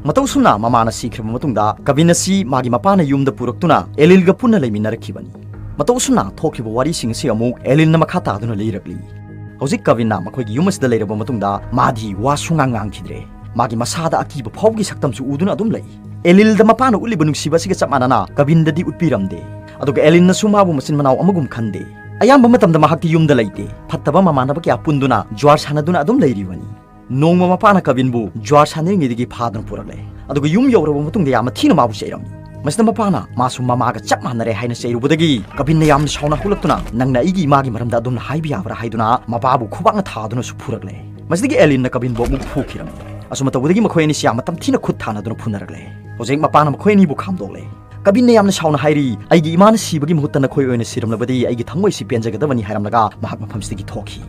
ꯃꯇꯧ ꯑꯁꯨꯝꯅ ꯃꯃꯥꯅ ꯁꯤꯈ꯭ꯔꯕ ꯃꯇꯨꯡꯗ ꯀꯕꯤꯟ ꯑꯁꯤ ꯃꯥꯒꯤ ꯃꯄꯥꯅ ꯌꯨꯝꯗ ꯄꯨꯔꯛꯇꯨꯅ ꯑꯦꯂꯤꯜꯒ ꯄꯨꯟꯅ ꯂꯩꯃꯤꯟꯅꯔꯛꯈꯤꯕꯅꯤ꯫ ꯃꯇꯧ ꯑꯁꯨꯝꯅ ꯊꯣꯛꯈꯤꯕ ꯋꯥꯔꯤꯁꯤꯡ ꯑꯁꯤ ꯑꯃꯨꯛ ꯑꯦꯂꯤꯟꯅ ꯃꯈꯥ ꯇꯥꯗꯨꯅ ꯂꯤꯔꯛꯂꯤ꯫ ꯍꯧꯖꯤꯛ ꯀꯕꯤꯟꯅ ꯃꯈꯣꯏꯒꯤ ꯌꯨꯝ ꯑꯁꯤꯗ ꯂꯩꯔꯕ ꯃꯇꯨꯡꯗ ꯃꯥꯗꯤ ꯋꯥ ꯁꯨꯡꯉꯥꯡ ꯉꯥꯡꯈꯤꯗ꯭ꯔꯦ꯫ ꯃꯥꯒꯤ ꯃꯁꯥꯗ ꯑꯀꯤꯕ ꯐꯥꯎꯕꯒꯤ ꯁꯛꯇꯝꯁꯨ ꯎꯗꯨꯅ ꯑꯗꯨꯝ ꯂꯩ꯫ ꯑꯦꯂꯤꯜꯗ ꯃꯄꯥꯅ ꯎꯠꯂꯤꯕ ꯅꯨꯡꯁꯤꯕ ꯑꯁꯤꯒ ꯆꯞ ꯃꯥꯟꯅꯅ ꯀꯕꯤꯟꯗꯗꯤ ꯎꯠꯄꯤꯔꯝꯗꯦ꯫ ꯑꯗꯨꯒ ꯑꯦꯂꯤꯟꯅꯁꯨ ꯃꯥꯕꯨ ꯃꯆꯤꯟ ꯃꯅꯥꯎ ꯑꯃꯒꯨꯝ ꯈꯟꯗꯦ꯫ ꯑꯌꯥꯝꯕ ꯃꯇꯝꯗ ꯃꯍꯥꯛꯇꯤ ꯌꯨꯝꯗ ꯂꯩꯇꯦ꯫ ꯐꯠꯇꯕ ꯃꯃꯥꯟꯅꯕ ꯀꯌꯥ ꯄꯨꯟꯗꯨꯅ ꯖ꯭ꯋꯥꯔ ꯁꯥꯟꯅꯗꯨꯅ ꯑꯗꯨꯝ ꯂꯩꯔꯤꯕꯅꯤ꯫ ꯅꯣꯡꯃ ꯃꯄꯥꯅ ꯀꯕꯤꯟꯕꯨ ꯖ꯭ꯋꯥꯔ ꯁꯥꯟꯅꯔꯤꯉꯩꯗꯒꯤ ꯐꯥꯗꯨꯅ ꯄꯨꯔꯛꯂꯦ꯫ ꯑꯗꯨꯒ ꯌꯨꯝ ꯌꯧꯔꯕ ꯃꯇꯨꯡꯗ ꯌꯥꯝꯅ ꯊꯤꯅ ꯃꯥꯕꯨ ꯆꯩꯔꯝꯃꯤ꯫ ꯃꯁꯤꯗ ꯃꯄꯥꯅ ꯃꯥꯁꯨ ꯃꯃꯥꯒ ꯆꯞ ꯃꯥꯟꯅꯔꯦ ꯍꯥꯏꯅ ꯆꯩꯔꯨꯕꯗꯒꯤ ꯀꯕꯤꯟꯅ ꯌꯥꯝꯅ ꯁꯥꯎꯅ ꯍꯧꯒꯠꯂꯛꯇꯨꯅ, "ꯅꯪꯅ ꯑꯩꯒꯤ ꯏꯃꯥꯒꯤ ꯃꯔꯝꯗ ꯑꯗꯨꯝꯅ ꯍꯥꯏꯕ ꯌꯥꯕ꯭ꯔꯥ?" ꯍꯥꯏꯗꯨꯅ ꯃꯄꯥꯕꯨ ꯈꯨꯕꯥꯛꯅ ꯊꯥꯗꯨꯅꯁꯨ ꯐꯨꯔꯛꯂꯦ꯫ ꯃꯁꯤꯗꯒꯤ ꯑꯦꯂꯤꯟꯅ ꯀꯕꯤꯟꯕꯨ ꯑꯃꯨꯛ ꯐꯨꯈꯤꯔꯝꯃꯤ꯫ ꯑꯁꯨꯝꯅ ꯇꯧꯕꯗꯒꯤ ꯃꯈꯣꯏ ꯑꯅꯤꯁꯤ ꯌꯥꯝꯅ ꯇꯝꯊꯤꯅ ꯈꯨꯠ ꯊꯥꯅꯗꯨꯅ ꯐꯨꯅꯔꯛꯂꯦ꯫ ꯍꯧꯖꯤꯛ ꯃꯄꯥꯅ ꯃꯈꯣꯏ ꯑꯅꯤꯕꯨ ꯈꯥꯝꯗꯣꯛꯂꯦ꯫ ꯀꯕꯤꯟꯅ ꯌꯥꯝꯅ ꯁꯥꯎꯅ ꯍꯥꯏꯔꯤ, "ꯑꯩꯒꯤ ꯏꯃꯥꯅ ꯁꯤꯕꯒꯤ ꯃꯍꯨꯠꯇ ꯅꯈꯣꯏ ꯑꯣꯏꯅ ꯁꯤꯔꯝꯂꯕꯗꯤ ꯑꯩꯒꯤ ꯊꯃꯣꯏꯁꯤ ꯄꯦꯟꯖꯒꯗꯕꯅꯤ" ꯍꯥꯏꯔꯝꯂꯒ ꯃꯍꯥꯛ ꯃꯐꯝꯁꯤꯗꯒꯤ ꯊꯣꯛꯈꯤ꯫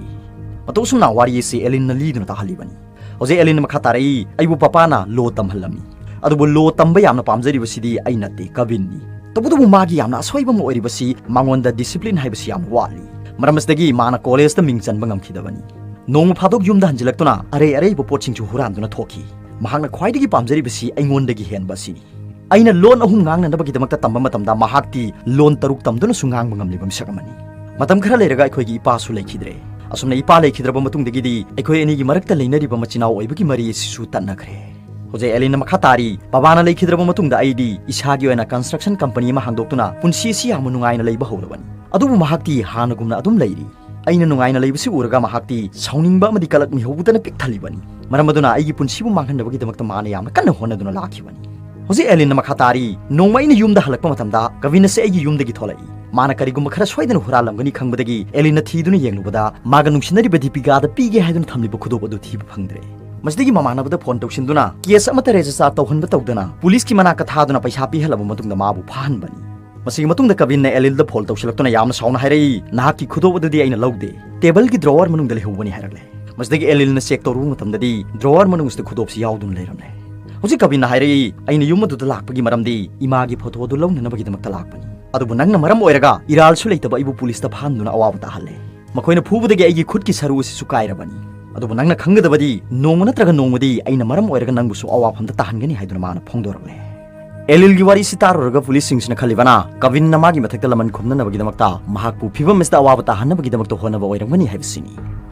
ꯃꯇꯧ ꯑꯁꯨꯝꯅ ꯋꯥꯔꯤ ꯑꯁꯤ ꯑꯦꯂꯤꯟꯅ ꯂꯤꯗꯨꯅ ꯇꯥꯍꯜꯂꯤꯕꯅꯤ꯫ ꯍꯧꯖꯤꯛ ꯑꯦꯂꯤꯟ ꯃꯈꯥ ꯇꯥꯔꯛꯏ, "ꯑꯩꯕꯨ ꯄꯄꯥꯅ ꯂꯣ ꯇꯝꯍꯜꯂꯝꯃꯤ, ꯑꯗꯨꯕꯨ ꯂꯣ ꯇꯝꯕ ꯌꯥꯝꯅ ꯄꯥꯝꯖꯔꯤꯕꯁꯤꯗꯤ ꯑꯩ ꯅꯠꯇꯦ, ꯀꯕꯤꯟꯅꯤ꯫ ꯇꯧꯕꯇꯕꯨ ꯃꯥꯒꯤ ꯌꯥꯝꯅ ꯑꯁꯣꯏꯕ ꯑꯃ ꯑꯣꯏꯔꯤꯕꯁꯤ ꯃꯉꯣꯟꯗ ꯗꯤꯁꯤꯄ꯭ꯂꯤꯟ ꯍꯥꯏꯕꯁꯤ ꯌꯥꯝꯅ ꯋꯥꯠꯂꯤ꯫ ꯃꯔꯝ ꯑꯁꯤꯗꯒꯤ ꯃꯥꯅ ꯀꯣꯂꯦꯖꯇ ꯃꯤꯡ ꯆꯟꯕ ꯉꯝꯈꯤꯗꯕꯅꯤ꯫ ꯅꯣꯡꯃ ꯐꯥꯗꯣꯛ ꯌꯨꯝꯗ ꯍꯟꯖꯤꯜꯂꯛꯇꯨꯅ ꯑꯔꯩ ꯑꯔꯩꯕ ꯄꯣꯠꯁꯤꯡꯁꯨ ꯍꯨꯔꯥꯟꯗꯨꯅ ꯊꯣꯛꯈꯤ꯫ ꯃꯍꯥꯛꯅ ꯈ꯭ꯋꯥꯏꯗꯒꯤ ꯄꯥꯝꯖꯔꯤꯕꯁꯤ ꯑꯩꯉꯣꯟꯗꯒꯤ ꯍꯦꯟꯕ ꯑꯁꯤꯅꯤ꯫ ꯑꯩꯅ ꯂꯣꯟ ꯑꯍꯨꯝ ꯉꯥꯡꯅꯅꯕꯒꯤꯗꯃꯛꯇ ꯇꯝꯕ ꯃꯇꯝꯗ ꯃꯍꯥꯛꯇꯤ ꯂꯣꯟ ꯇꯔꯨꯛ ꯇꯝꯗꯨꯅꯁꯨ ꯉꯥꯡꯕ ꯉꯝꯂꯤꯕ ꯃꯤꯁꯛ ꯑꯃꯅꯤ꯫ ꯃꯇꯝ ꯈꯔ ꯂꯩꯔꯒ ꯑꯩꯈꯣꯏꯒꯤ ꯏꯄꯥꯁꯨ ꯂꯩꯈꯤꯗ꯭ꯔꯦ꯫ ꯑꯁꯨꯝꯅ ꯏꯄꯥ ꯂꯩꯈꯤꯗ꯭ꯔꯕ ꯃꯇꯨꯡꯗꯒꯤꯗꯤ ꯑꯩꯈꯣꯏ ꯑꯅꯤꯒꯤ ꯃꯔꯛꯇ ꯂꯩꯅꯔꯤꯕ ꯃꯆꯤꯟ ꯃꯅꯥꯎ ꯑꯣꯏꯕꯒꯤ ꯃꯔꯤ ꯑꯁꯤꯁꯨ ꯇꯠꯅꯈ꯭ꯔꯦ꯫ ꯍꯧꯖꯤꯛ ꯑꯦꯂꯤꯟꯅ ꯃꯈꯥ ꯇꯥꯔꯤ, "ꯕꯕꯥꯅ ꯂꯩꯈꯤꯗ꯭ꯔꯕ ꯃꯇꯨꯡꯗ ꯑꯩꯗꯤ ꯏꯁꯥꯒꯤ ꯑꯣꯏꯅ ꯀꯟꯁꯇ꯭ꯔꯛꯁꯟ ꯀꯝꯄꯅꯤ ꯑꯃ ꯍꯥꯡꯗꯣꯛꯇꯨꯅ ꯄꯨꯟꯁꯤ ꯑꯁꯤ ꯌꯥꯝꯅ ꯅꯨꯡꯉꯥꯏꯅ ꯂꯩꯕ ꯍꯧꯔꯕꯅꯤ꯫ ꯑꯗꯨꯕꯨ ꯃꯍꯥꯛꯇꯤ ꯍꯥꯟꯅꯒꯨꯝꯅ ꯑꯗꯨꯝ ꯂꯩꯔꯤ꯫ ꯑꯩꯅ ꯅꯨꯡꯉꯥꯏꯅ ꯂꯩꯕꯁꯤ ꯎꯔꯒ ꯃꯍꯥꯛꯇꯤ ꯁꯥꯎꯅꯤꯡꯕ ꯑꯃꯗꯤ ꯀꯂꯛ ꯃꯤꯍꯧꯗꯅ ꯄꯤꯛ ꯊꯜꯂꯤꯕꯅꯤ꯫ ꯃꯔꯝ ꯑꯗꯨꯅ ꯑꯩꯒꯤ ꯄꯨꯟꯁꯤꯕꯨ ꯃꯥꯡꯍꯟꯗꯕꯒꯤꯗꯃꯛꯇ ꯃꯥꯅ ꯌꯥꯝꯅ ꯀꯟꯅ ꯍꯣꯠꯅꯗꯨꯅ ꯂꯥꯛꯈꯤꯕꯅꯤ꯫" ꯍꯧꯖꯤꯛ ꯑꯦꯂꯤꯟꯅ ꯃꯈꯥ ꯇꯥꯔꯤ, "ꯅꯣꯡꯃ ꯑꯩꯅ ꯌꯨꯝꯗ ꯍꯜꯂꯛꯄ ꯃꯇꯝꯗ ꯀꯕꯤꯟ ꯑꯁꯤ ꯑꯩꯒꯤ ꯌꯨꯝꯗꯒꯤ ꯊꯣꯛꯂꯛꯏ꯫ ꯃꯥꯅ ꯀꯔꯤꯒꯨꯝꯕ ꯈꯔ ꯁꯣꯏꯗꯅ ꯍꯨꯔꯥꯜꯂꯝꯒꯅꯤ ꯈꯪꯕꯗꯒꯤ ꯑꯦꯂꯤꯟꯅ ꯊꯤꯗꯨꯅ ꯌꯦꯡꯂꯨꯕꯗ ꯃꯥꯒ ꯅꯨꯡꯁꯤꯅꯔꯤꯕ ꯗꯤꯄꯤꯀꯥꯗ ꯄꯤꯒꯦ ꯍꯥꯏꯗꯨꯅ ꯊꯝꯂꯤꯕ ꯈꯨꯗꯣꯞ ꯑꯗꯨ ꯊꯤꯕ ꯐꯪꯗ꯭ꯔꯦ꯫ ꯃꯁꯤꯗꯒꯤ ꯃꯃꯥꯟꯅꯕꯗ ꯐꯣꯟ ꯇꯧꯁꯤꯟꯗꯨꯅ ꯀꯦꯁ ꯑꯃꯠꯇ ꯔꯦꯖꯤꯁꯇꯥꯔ ꯇꯧꯍꯟꯕ ꯇꯧꯗꯅ ꯄꯨꯂꯤꯁꯀꯤ ꯃꯅꯥꯛꯇ ꯊꯥꯗꯨꯅ ꯄꯩꯁꯥ ꯄꯤꯍꯜꯂꯕ ꯃꯇꯨꯡꯗ ꯃꯥꯕꯨ ꯐꯥꯍꯟꯕꯅꯤ꯫ ꯃꯁꯤꯒꯤ ꯃꯇꯨꯡꯗ ꯀꯕꯤꯟꯅ ꯑꯦꯂꯤꯜꯗ ꯐꯣꯟ ꯇꯧꯁꯤꯜꯂꯛꯇꯨꯅ ꯌꯥꯝꯅ ꯁꯥꯎꯅ ꯍꯥꯏꯔꯛꯏ, "ꯅꯍꯥꯛꯀꯤ ꯈꯨꯗꯣꯞ ꯑꯗꯨꯗꯤ ꯑꯩꯅ ꯂꯧꯗꯦ, ꯇꯦꯕꯜꯒꯤ ꯗ꯭ꯔꯣꯋꯔ ꯃꯅꯨꯡꯗ ꯂꯩꯍꯧꯕꯅꯤ" ꯍꯥꯏꯔꯛꯂꯦ꯫ ꯃꯁꯤꯗꯒꯤ ꯑꯦꯂꯤꯜꯅ ꯆꯦꯛ ꯇꯧꯔꯨꯕ ꯃꯇꯝꯗꯗꯤ ꯗ꯭ꯔꯣꯋꯔ ꯃꯅꯨꯡꯁꯤꯗ ꯈꯨꯗꯣꯞꯁꯤ ꯌꯥꯎꯗꯨꯅ ꯂꯩꯔꯝꯂꯦ꯫ ꯍꯧꯖꯤꯛ ꯀꯕꯤꯟꯅ ꯍꯥꯏꯔꯛꯏ, "ꯑꯩꯅ ꯌꯨꯝ ꯑꯗꯨꯗ ꯂꯥꯛꯄꯒꯤ ꯃꯔꯝꯗꯤ ꯏꯃꯥꯒꯤ ꯐꯣꯇꯣ ꯑꯗꯨ ꯂꯧꯅꯅꯕꯒꯤꯗꯃꯛꯇ ꯂꯥꯛꯄꯅꯤ꯫ ꯑꯗꯨꯕꯨ ꯅꯪꯅ ꯃꯔꯝ ꯑꯣꯏꯔꯒ ꯏꯔꯥꯜꯁꯨ ꯂꯩꯇꯕ ꯑꯩꯕꯨ ꯄꯨꯂꯤꯁꯇ ꯐꯥꯍꯟꯗꯨꯅ ꯑꯋꯥꯕ ꯇꯥꯍꯜꯂꯦ꯫ ꯃꯈꯣꯏꯅ ꯐꯨꯕꯗꯒꯤ ꯑꯩꯒꯤ ꯈꯨꯠꯀꯤ ꯁꯔꯨ ꯑꯁꯤꯁꯨ ꯀꯥꯏꯔꯕꯅꯤ꯫ ꯑꯗꯨꯕꯨ ꯅꯪꯅ ꯈꯪꯒꯗꯕꯗꯤ ꯅꯣꯡꯃ ꯅꯠꯇ꯭ꯔꯒ ꯅꯣꯡꯃꯗꯤ ꯑꯩꯅ ꯃꯔꯝ ꯑꯣꯏꯔꯒ ꯅꯪꯕꯨꯁꯨ ꯑꯋꯥꯐꯝꯗ ꯇꯥꯍꯟꯒꯅꯤ" ꯍꯥꯏꯗꯨꯅ ꯃꯥꯅ ꯐꯣꯡꯗꯣꯔꯛꯂꯦ꯫ ꯑꯦꯂꯤꯜꯒꯤ ꯋꯥꯔꯤꯁꯤ ꯇꯥꯔꯨꯔꯒ ꯄꯨꯂꯤꯁꯁꯤꯡꯁꯤꯅ ꯈꯜꯂꯤꯕꯅ ꯀꯕꯤꯟꯅ ꯃꯥꯒꯤ ꯃꯊꯛꯇ ꯂꯃꯟ ꯈꯨꯝꯅꯅꯕꯒꯤꯗꯃꯛꯇ ꯃꯍꯥꯛꯄꯨ ꯐꯤꯕꯝ ꯑꯁꯤꯗ ꯑꯋꯥꯕ ꯇꯥꯍꯟꯅꯕꯒꯤꯗꯃꯛꯇ ꯍꯣꯠꯅꯕ ꯑꯣꯏꯔꯝꯒꯅꯤ ꯍꯥꯏꯕꯁꯤꯅꯤ꯫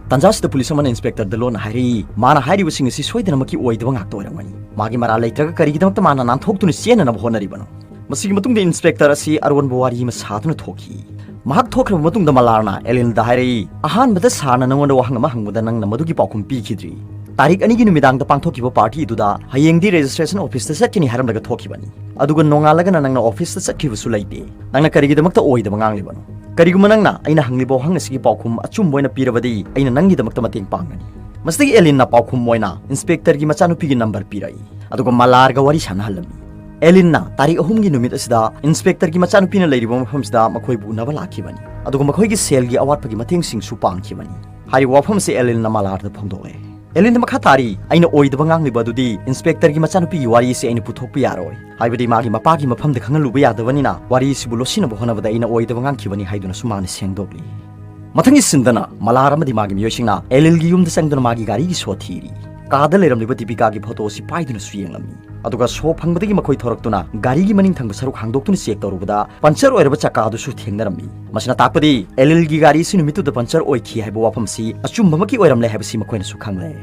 ꯇꯥꯟꯖꯥꯁꯤꯗ ꯄꯨꯂꯤꯁ ꯑꯃꯅ ꯏꯟꯁꯄꯦꯛꯇꯔꯗ ꯂꯣꯟꯅ ꯍꯥꯏꯔꯛꯏ, "ꯃꯥꯅ ꯍꯥꯏꯔꯤꯕꯁꯤꯡ ꯑꯁꯤ ꯁꯣꯏꯗꯅꯃꯛꯀꯤ ꯑꯣꯏꯗꯕ ꯉꯥꯛꯇ ꯑꯣꯏꯔꯝꯒꯅꯤ꯫ ꯃꯥꯒꯤ ꯃꯔꯥꯜ ꯂꯩꯇ꯭ꯔꯒ ꯀꯔꯤꯒꯤꯗꯃꯛꯇ ꯃꯥꯅ ꯅꯥꯟꯊꯣꯛꯇꯨꯅ ꯆꯦꯟꯅꯅꯕ ꯍꯣꯠꯅꯔꯤꯕꯅꯣ?" ꯃꯁꯤꯒꯤ ꯃꯇꯨꯡꯗ ꯏꯟꯁꯄꯦꯛꯇꯔ ꯑꯁꯤ ꯑꯔꯣꯟꯕ ꯋꯥꯔꯤ ꯑꯃ ꯁꯥꯗꯨꯅ ꯊꯣꯛꯈꯤ꯫ ꯃꯍꯥꯛ ꯊꯣꯛꯈ꯭ꯔꯕ ꯃꯇꯨꯡꯗ ꯃꯂꯥꯔꯅ ꯑꯦꯂꯤꯟꯗ ꯍꯥꯏꯔꯛꯏ, "ꯑꯍꯥꯟꯕꯗ ꯁꯥꯔꯅ ꯅꯪꯉꯣꯟꯗ ꯋꯥꯍꯪ ꯑꯃ ꯍꯪꯕꯗ ꯅꯪꯅ ꯃꯗꯨꯒꯤ ꯄꯥꯎꯈꯨꯝ ꯄꯤꯈꯤꯗ꯭ꯔꯤ꯫ ꯇꯥꯔꯤꯛ ꯑꯅꯤꯒꯤ ꯅꯨꯃꯤꯗꯥꯡꯗ ꯄꯥꯡꯊꯣꯛꯈꯤꯕ ꯄꯥꯔꯇꯤ ꯑꯗꯨꯗ ꯍꯌꯦꯡꯗꯤ ꯔꯦꯖꯤꯁꯇ꯭ꯔꯦꯁꯟ ꯑꯣꯐꯤꯁꯇ ꯆꯠꯀꯅꯤ ꯍꯥꯏꯔꯝꯂꯒ ꯊꯣꯛꯈꯤꯕꯅꯤ꯫ ꯑꯗꯨꯒ ꯅꯣꯡꯉꯥꯜꯂꯒꯅ ꯅꯪꯅ ꯑꯣꯐꯤꯁꯇ ꯆꯠꯈꯤꯕꯁꯨ ꯂꯩꯇꯦ꯫ ꯅꯪꯅ ꯀꯔꯤꯒꯤꯗꯃꯛꯇ ꯑꯣꯏꯗꯕ ꯉꯥꯡꯂꯤꯕꯅꯣ? ꯀꯔꯤꯒꯨꯝꯕ ꯅꯪꯅ ꯑꯩꯅ ꯍꯪꯂꯤꯕ ꯋꯥꯍꯪ ꯑꯁꯤꯒꯤ ꯄꯥꯎꯈꯨꯝ ꯑꯆꯨꯝꯕ ꯑꯣꯏꯅ ꯄꯤꯔꯕꯗꯤ ꯑꯩꯅ ꯅꯪꯒꯤꯗꯃꯛꯇ ꯃꯇꯦꯡ ꯄꯥꯡꯒꯅꯤ꯫" ꯃꯁꯤꯗꯒꯤ ꯑꯦꯂꯤꯟꯅ ꯄꯥꯎꯈꯨꯝ ꯑꯣꯏꯅ ꯏꯟꯁꯄꯦꯛꯇꯔꯒꯤ ꯃꯆꯥꯅꯨꯄꯤꯒꯤ ꯅꯝꯕꯔ ꯄꯤꯔꯛꯏ꯫ ꯑꯗꯨꯒ ꯃꯂꯥꯔꯒ ꯋꯥꯔꯤ ꯁꯥꯟꯅꯍꯜꯂꯝꯃꯤ꯫ ꯑꯦꯂꯤꯟꯅ ꯇꯥꯔꯤꯛ ꯑꯍꯨꯝꯒꯤ ꯅꯨꯃꯤꯠ ꯑꯁꯤꯗ ꯏꯟꯁꯄꯦꯛꯇꯔꯒꯤ ꯃꯆꯥꯅꯨꯄꯤꯅ ꯂꯩꯔꯤꯕ ꯃꯐꯝꯁꯤꯗ ꯃꯈꯣꯏꯕꯨ ꯎꯅꯕ ꯂꯥꯛꯈꯤꯕꯅꯤ꯫ ꯑꯗꯨꯒ ꯃꯈꯣꯏꯒꯤ ꯁꯦꯜꯒꯤ ꯑꯋꯥꯠꯄꯒꯤ ꯃꯇꯦꯡꯁꯤꯡꯁꯨ ꯄꯥꯡꯈꯤꯕꯅꯤ꯫ ꯍꯥꯏꯔꯤꯕ ꯋꯥꯐꯝ ꯑꯁꯤ ꯑꯦꯂꯤꯟꯅ ꯃꯂꯥꯔꯗ ꯐꯣꯡꯗꯣꯛꯂꯦ꯫ ꯑꯦꯂꯤꯟꯗ ꯃꯈꯥ ꯇꯥꯔꯤ, "ꯑꯩꯅ ꯑꯣꯏꯗꯕ ꯉꯥꯡꯂꯤꯕ ꯑꯗꯨꯗꯤ ꯏꯟꯁꯄꯦꯛꯇꯔꯒꯤ ꯃꯆꯥꯅꯨꯄꯤꯒꯤ ꯋꯥꯔꯤ ꯑꯁꯤ ꯑꯩꯅ ꯄꯨꯊꯣꯛꯄ ꯌꯥꯔꯣꯏ꯫ ꯍꯥꯏꯕꯗꯤ ꯃꯥꯒꯤ ꯃꯄꯥꯒꯤ ꯃꯐꯝꯗ ꯈꯪꯍꯜꯂꯨꯕ ꯌꯥꯗꯕꯅꯤꯅ ꯋꯥꯔꯤ ꯑꯁꯤꯕꯨ ꯂꯣꯠꯁꯤꯟꯅꯕ ꯍꯣꯠꯅꯕꯗ ꯑꯩꯅ ꯑꯣꯏꯗꯕ ꯉꯥꯡꯈꯤꯕꯅꯤ" ꯍꯥꯏꯗꯨꯅꯁꯨ ꯃꯥꯅ ꯁꯦꯡꯗꯣꯛꯂꯤ꯫ ꯃꯊꯪꯒꯤ ꯁꯤꯟꯗꯅ ꯃꯂꯥꯔ ꯑꯃꯗꯤ ꯃꯥꯒꯤ ꯃꯤꯑꯣꯏꯁꯤꯡꯅ ꯑꯦꯂꯤꯜꯒꯤ ꯌꯨꯝꯗ ꯆꯪꯗꯨꯅ ꯃꯥꯒꯤ ꯒꯥꯔꯤꯒꯤ ꯁꯣ ꯊꯤꯔꯤ꯫ ꯀꯥꯗ ꯂꯩꯔꯝꯂꯤꯕ ꯗꯤꯄꯤꯀꯥꯒꯤ ꯐꯣꯇꯣ ꯑꯁꯤ ꯄꯥꯏꯗꯨꯅꯁꯨ ꯌꯦꯡꯂꯝꯃꯤ꯫ ꯑꯗꯨꯒ ꯁꯣ ꯐꯪꯕꯗꯒꯤ ꯃꯈꯣꯏ ꯊꯣꯔꯛꯇꯨꯅ ꯒꯥꯔꯤꯒꯤ ꯃꯅꯤꯡ ꯊꯪꯕ ꯁꯔꯨꯛ ꯍꯥꯡꯗꯣꯛꯇꯨꯅ ꯆꯦꯛ ꯇꯧꯔꯨꯕꯗ ꯄꯟꯆꯔ ꯑꯣꯏꯔꯕ ꯆꯀꯥ ꯑꯗꯨꯁꯨ ꯊꯦꯡꯅꯔꯝꯃꯤ꯫ ꯃꯁꯤꯅ ꯇꯥꯛꯄꯗꯤ ꯑꯦꯂꯤꯜꯒꯤ ꯒꯥꯔꯤ ꯑꯁꯤ ꯅꯨꯃꯤꯠꯇꯨꯗ ꯄꯟꯆꯔ ꯑꯣꯏꯈꯤ ꯍꯥꯏꯕ ꯋꯥꯐꯝ ꯑꯁꯤ ꯑꯆꯨꯝꯕꯃꯛꯀꯤ ꯑꯣꯏꯔꯝꯂꯦ ꯍꯥꯏꯕꯁꯤ ꯃꯈꯣꯏꯅꯁꯨ ꯈꯪꯂꯦ꯫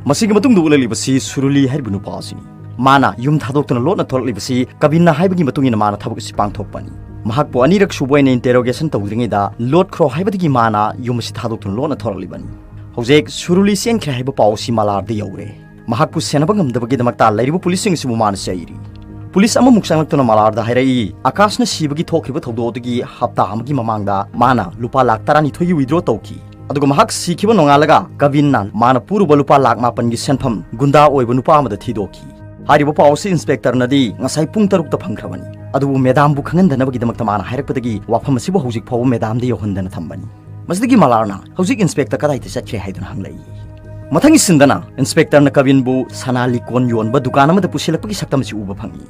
ꯃꯁꯤꯒꯤ ꯃꯇꯨꯡꯗ ꯎꯠꯂꯛꯂꯤꯕꯁꯤ ꯁꯨꯔꯨꯂꯤ ꯍꯥꯏꯔꯤꯕ ꯅꯨꯄꯥ ꯑꯁꯤꯅꯤ꯫ ꯃꯥꯅ ꯌꯨꯝ ꯊꯥꯗꯣꯛꯇꯨꯅ ꯂꯣꯠꯅ ꯊꯣꯛꯂꯛꯂꯤꯕꯁꯤ ꯀꯕꯤꯟꯅ ꯍꯥꯏꯕꯒꯤ ꯃꯇꯨꯡ ꯏꯟꯅ ꯃꯥꯅ ꯊꯕꯛ ꯑꯁꯤ ꯄꯥꯡꯊꯣꯛꯄꯅꯤ꯫ ꯃꯍꯥꯛꯄꯨ ꯑꯅꯤꯔꯛ ꯁꯨꯕ ꯑꯣꯏꯅ ꯏꯟꯇꯦꯔꯣꯒꯦꯁꯟ ꯇꯧꯗ꯭ꯔꯤꯉꯩꯗ ꯂꯣꯠꯈ꯭ꯔꯣ ꯍꯥꯏꯕꯗꯒꯤ ꯃꯥꯅ ꯌꯨꯝ ꯑꯁꯤ ꯊꯥꯗꯣꯛꯇꯨꯅ ꯂꯣꯠꯅ ꯊꯣꯛꯂꯛꯂꯤꯕꯅꯤ꯫ ꯍꯧꯖꯤꯛ ꯁꯨꯔꯨꯂꯤ ꯆꯦꯟꯈ꯭ꯔꯦ ꯍꯥꯏꯕ ꯄꯥꯎ ꯑꯁꯤ ꯃꯂꯥꯔꯗ ꯌꯧꯔꯦ꯫ ꯃꯍꯥꯛꯄꯨ ꯁꯦꯟꯅꯕ ꯉꯝꯗꯕꯒꯤꯗꯃꯛꯇ ꯂꯩꯔꯤꯕ ꯄꯨꯂꯤꯁꯁꯤꯡ ꯑꯁꯤꯕꯨ ꯃꯥꯅ ꯆꯩꯔꯤ꯫ ꯄꯨꯂꯤꯁ ꯑꯃꯃꯨꯛ ꯆꯪꯂꯛꯇꯨꯅ ꯃꯂꯥꯔꯗ ꯍꯥꯏꯔꯛꯏ, ꯑꯀꯥꯁꯅ ꯁꯤꯕꯒꯤ ꯊꯣꯛꯈꯤꯕ ꯊꯧꯗꯣꯛ ꯑꯗꯨꯒꯤ ꯍꯞꯇꯥ ꯑꯃꯒꯤ ꯃꯃꯥꯡꯗ ꯃꯥꯅ ꯂꯨꯄꯥ ꯂꯥꯈ ꯇꯔꯥꯅꯤꯊꯣꯏꯒꯤ ꯋꯤꯗ꯭ꯔꯣ ꯇꯧꯈꯤ꯫ ꯑꯗꯨꯒ ꯃꯍꯥꯛ ꯁꯤꯈꯤꯕ ꯅꯣꯡꯉꯥꯜꯂꯒ ꯀꯕꯤꯟꯅ ꯃꯥꯅ ꯄꯨꯔꯨꯕ ꯂꯨꯄꯥ ꯂꯥꯈ ꯃꯥꯄꯟꯒꯤ ꯁꯦꯟꯐꯝ ꯒꯨꯟꯗꯥ ꯑꯣꯏꯕ ꯅꯨꯄꯥ ꯑꯃꯗ ꯊꯤꯗꯣꯛꯈꯤ꯫ ꯍꯥꯏꯔꯤꯕ ꯄꯥꯎ ꯑꯁꯤ ꯏꯟꯁꯄꯦꯛꯇꯔꯅꯗꯤ ꯉꯁꯥꯏ ꯄꯨꯡ ꯇꯔꯨꯛꯇ ꯐꯪꯈ꯭ꯔꯕꯅꯤ꯫ ꯑꯗꯨꯕꯨ ꯃꯦꯗꯥꯝꯕꯨ ꯈꯪꯍꯟꯗꯅꯕꯒꯤꯗꯃꯛꯇ ꯃꯥꯅ ꯍꯥꯏꯔꯛꯄꯗꯒꯤ ꯋꯥꯐꯝ ꯑꯁꯤꯕꯨ ꯍꯧꯖꯤꯛ ꯐꯥꯎꯕ ꯃꯦꯗꯥꯝꯗ ꯌꯧꯍꯟꯗꯅ ꯊꯝꯕꯅꯤ꯫ ꯃꯁꯤꯗꯒꯤ ꯃꯂꯥꯔꯅ ꯍꯧꯖꯤꯛ ꯏꯟꯁꯄꯦꯛꯇꯔ ꯀꯗꯥꯏꯗ ꯆꯠꯈ꯭ꯔꯦ ꯍꯥꯏꯗꯨꯅ ꯍꯪꯂꯛꯏ꯫ ꯃꯊꯪꯒꯤ ꯁꯤꯟꯗꯅ ꯏꯟꯁꯄꯦꯛꯇꯔꯅ ꯀꯕꯤꯟꯕꯨ ꯁꯅꯥ ꯂꯤꯛꯀꯣꯟ ꯌꯣꯟꯕ ꯗꯨꯀꯥꯟ ꯑꯃꯗ ꯄꯨꯁꯤꯜꯂꯛꯄꯒꯤ ꯁꯛꯇꯝ ꯑꯁꯤ ꯎꯕ ꯐꯪꯏ꯫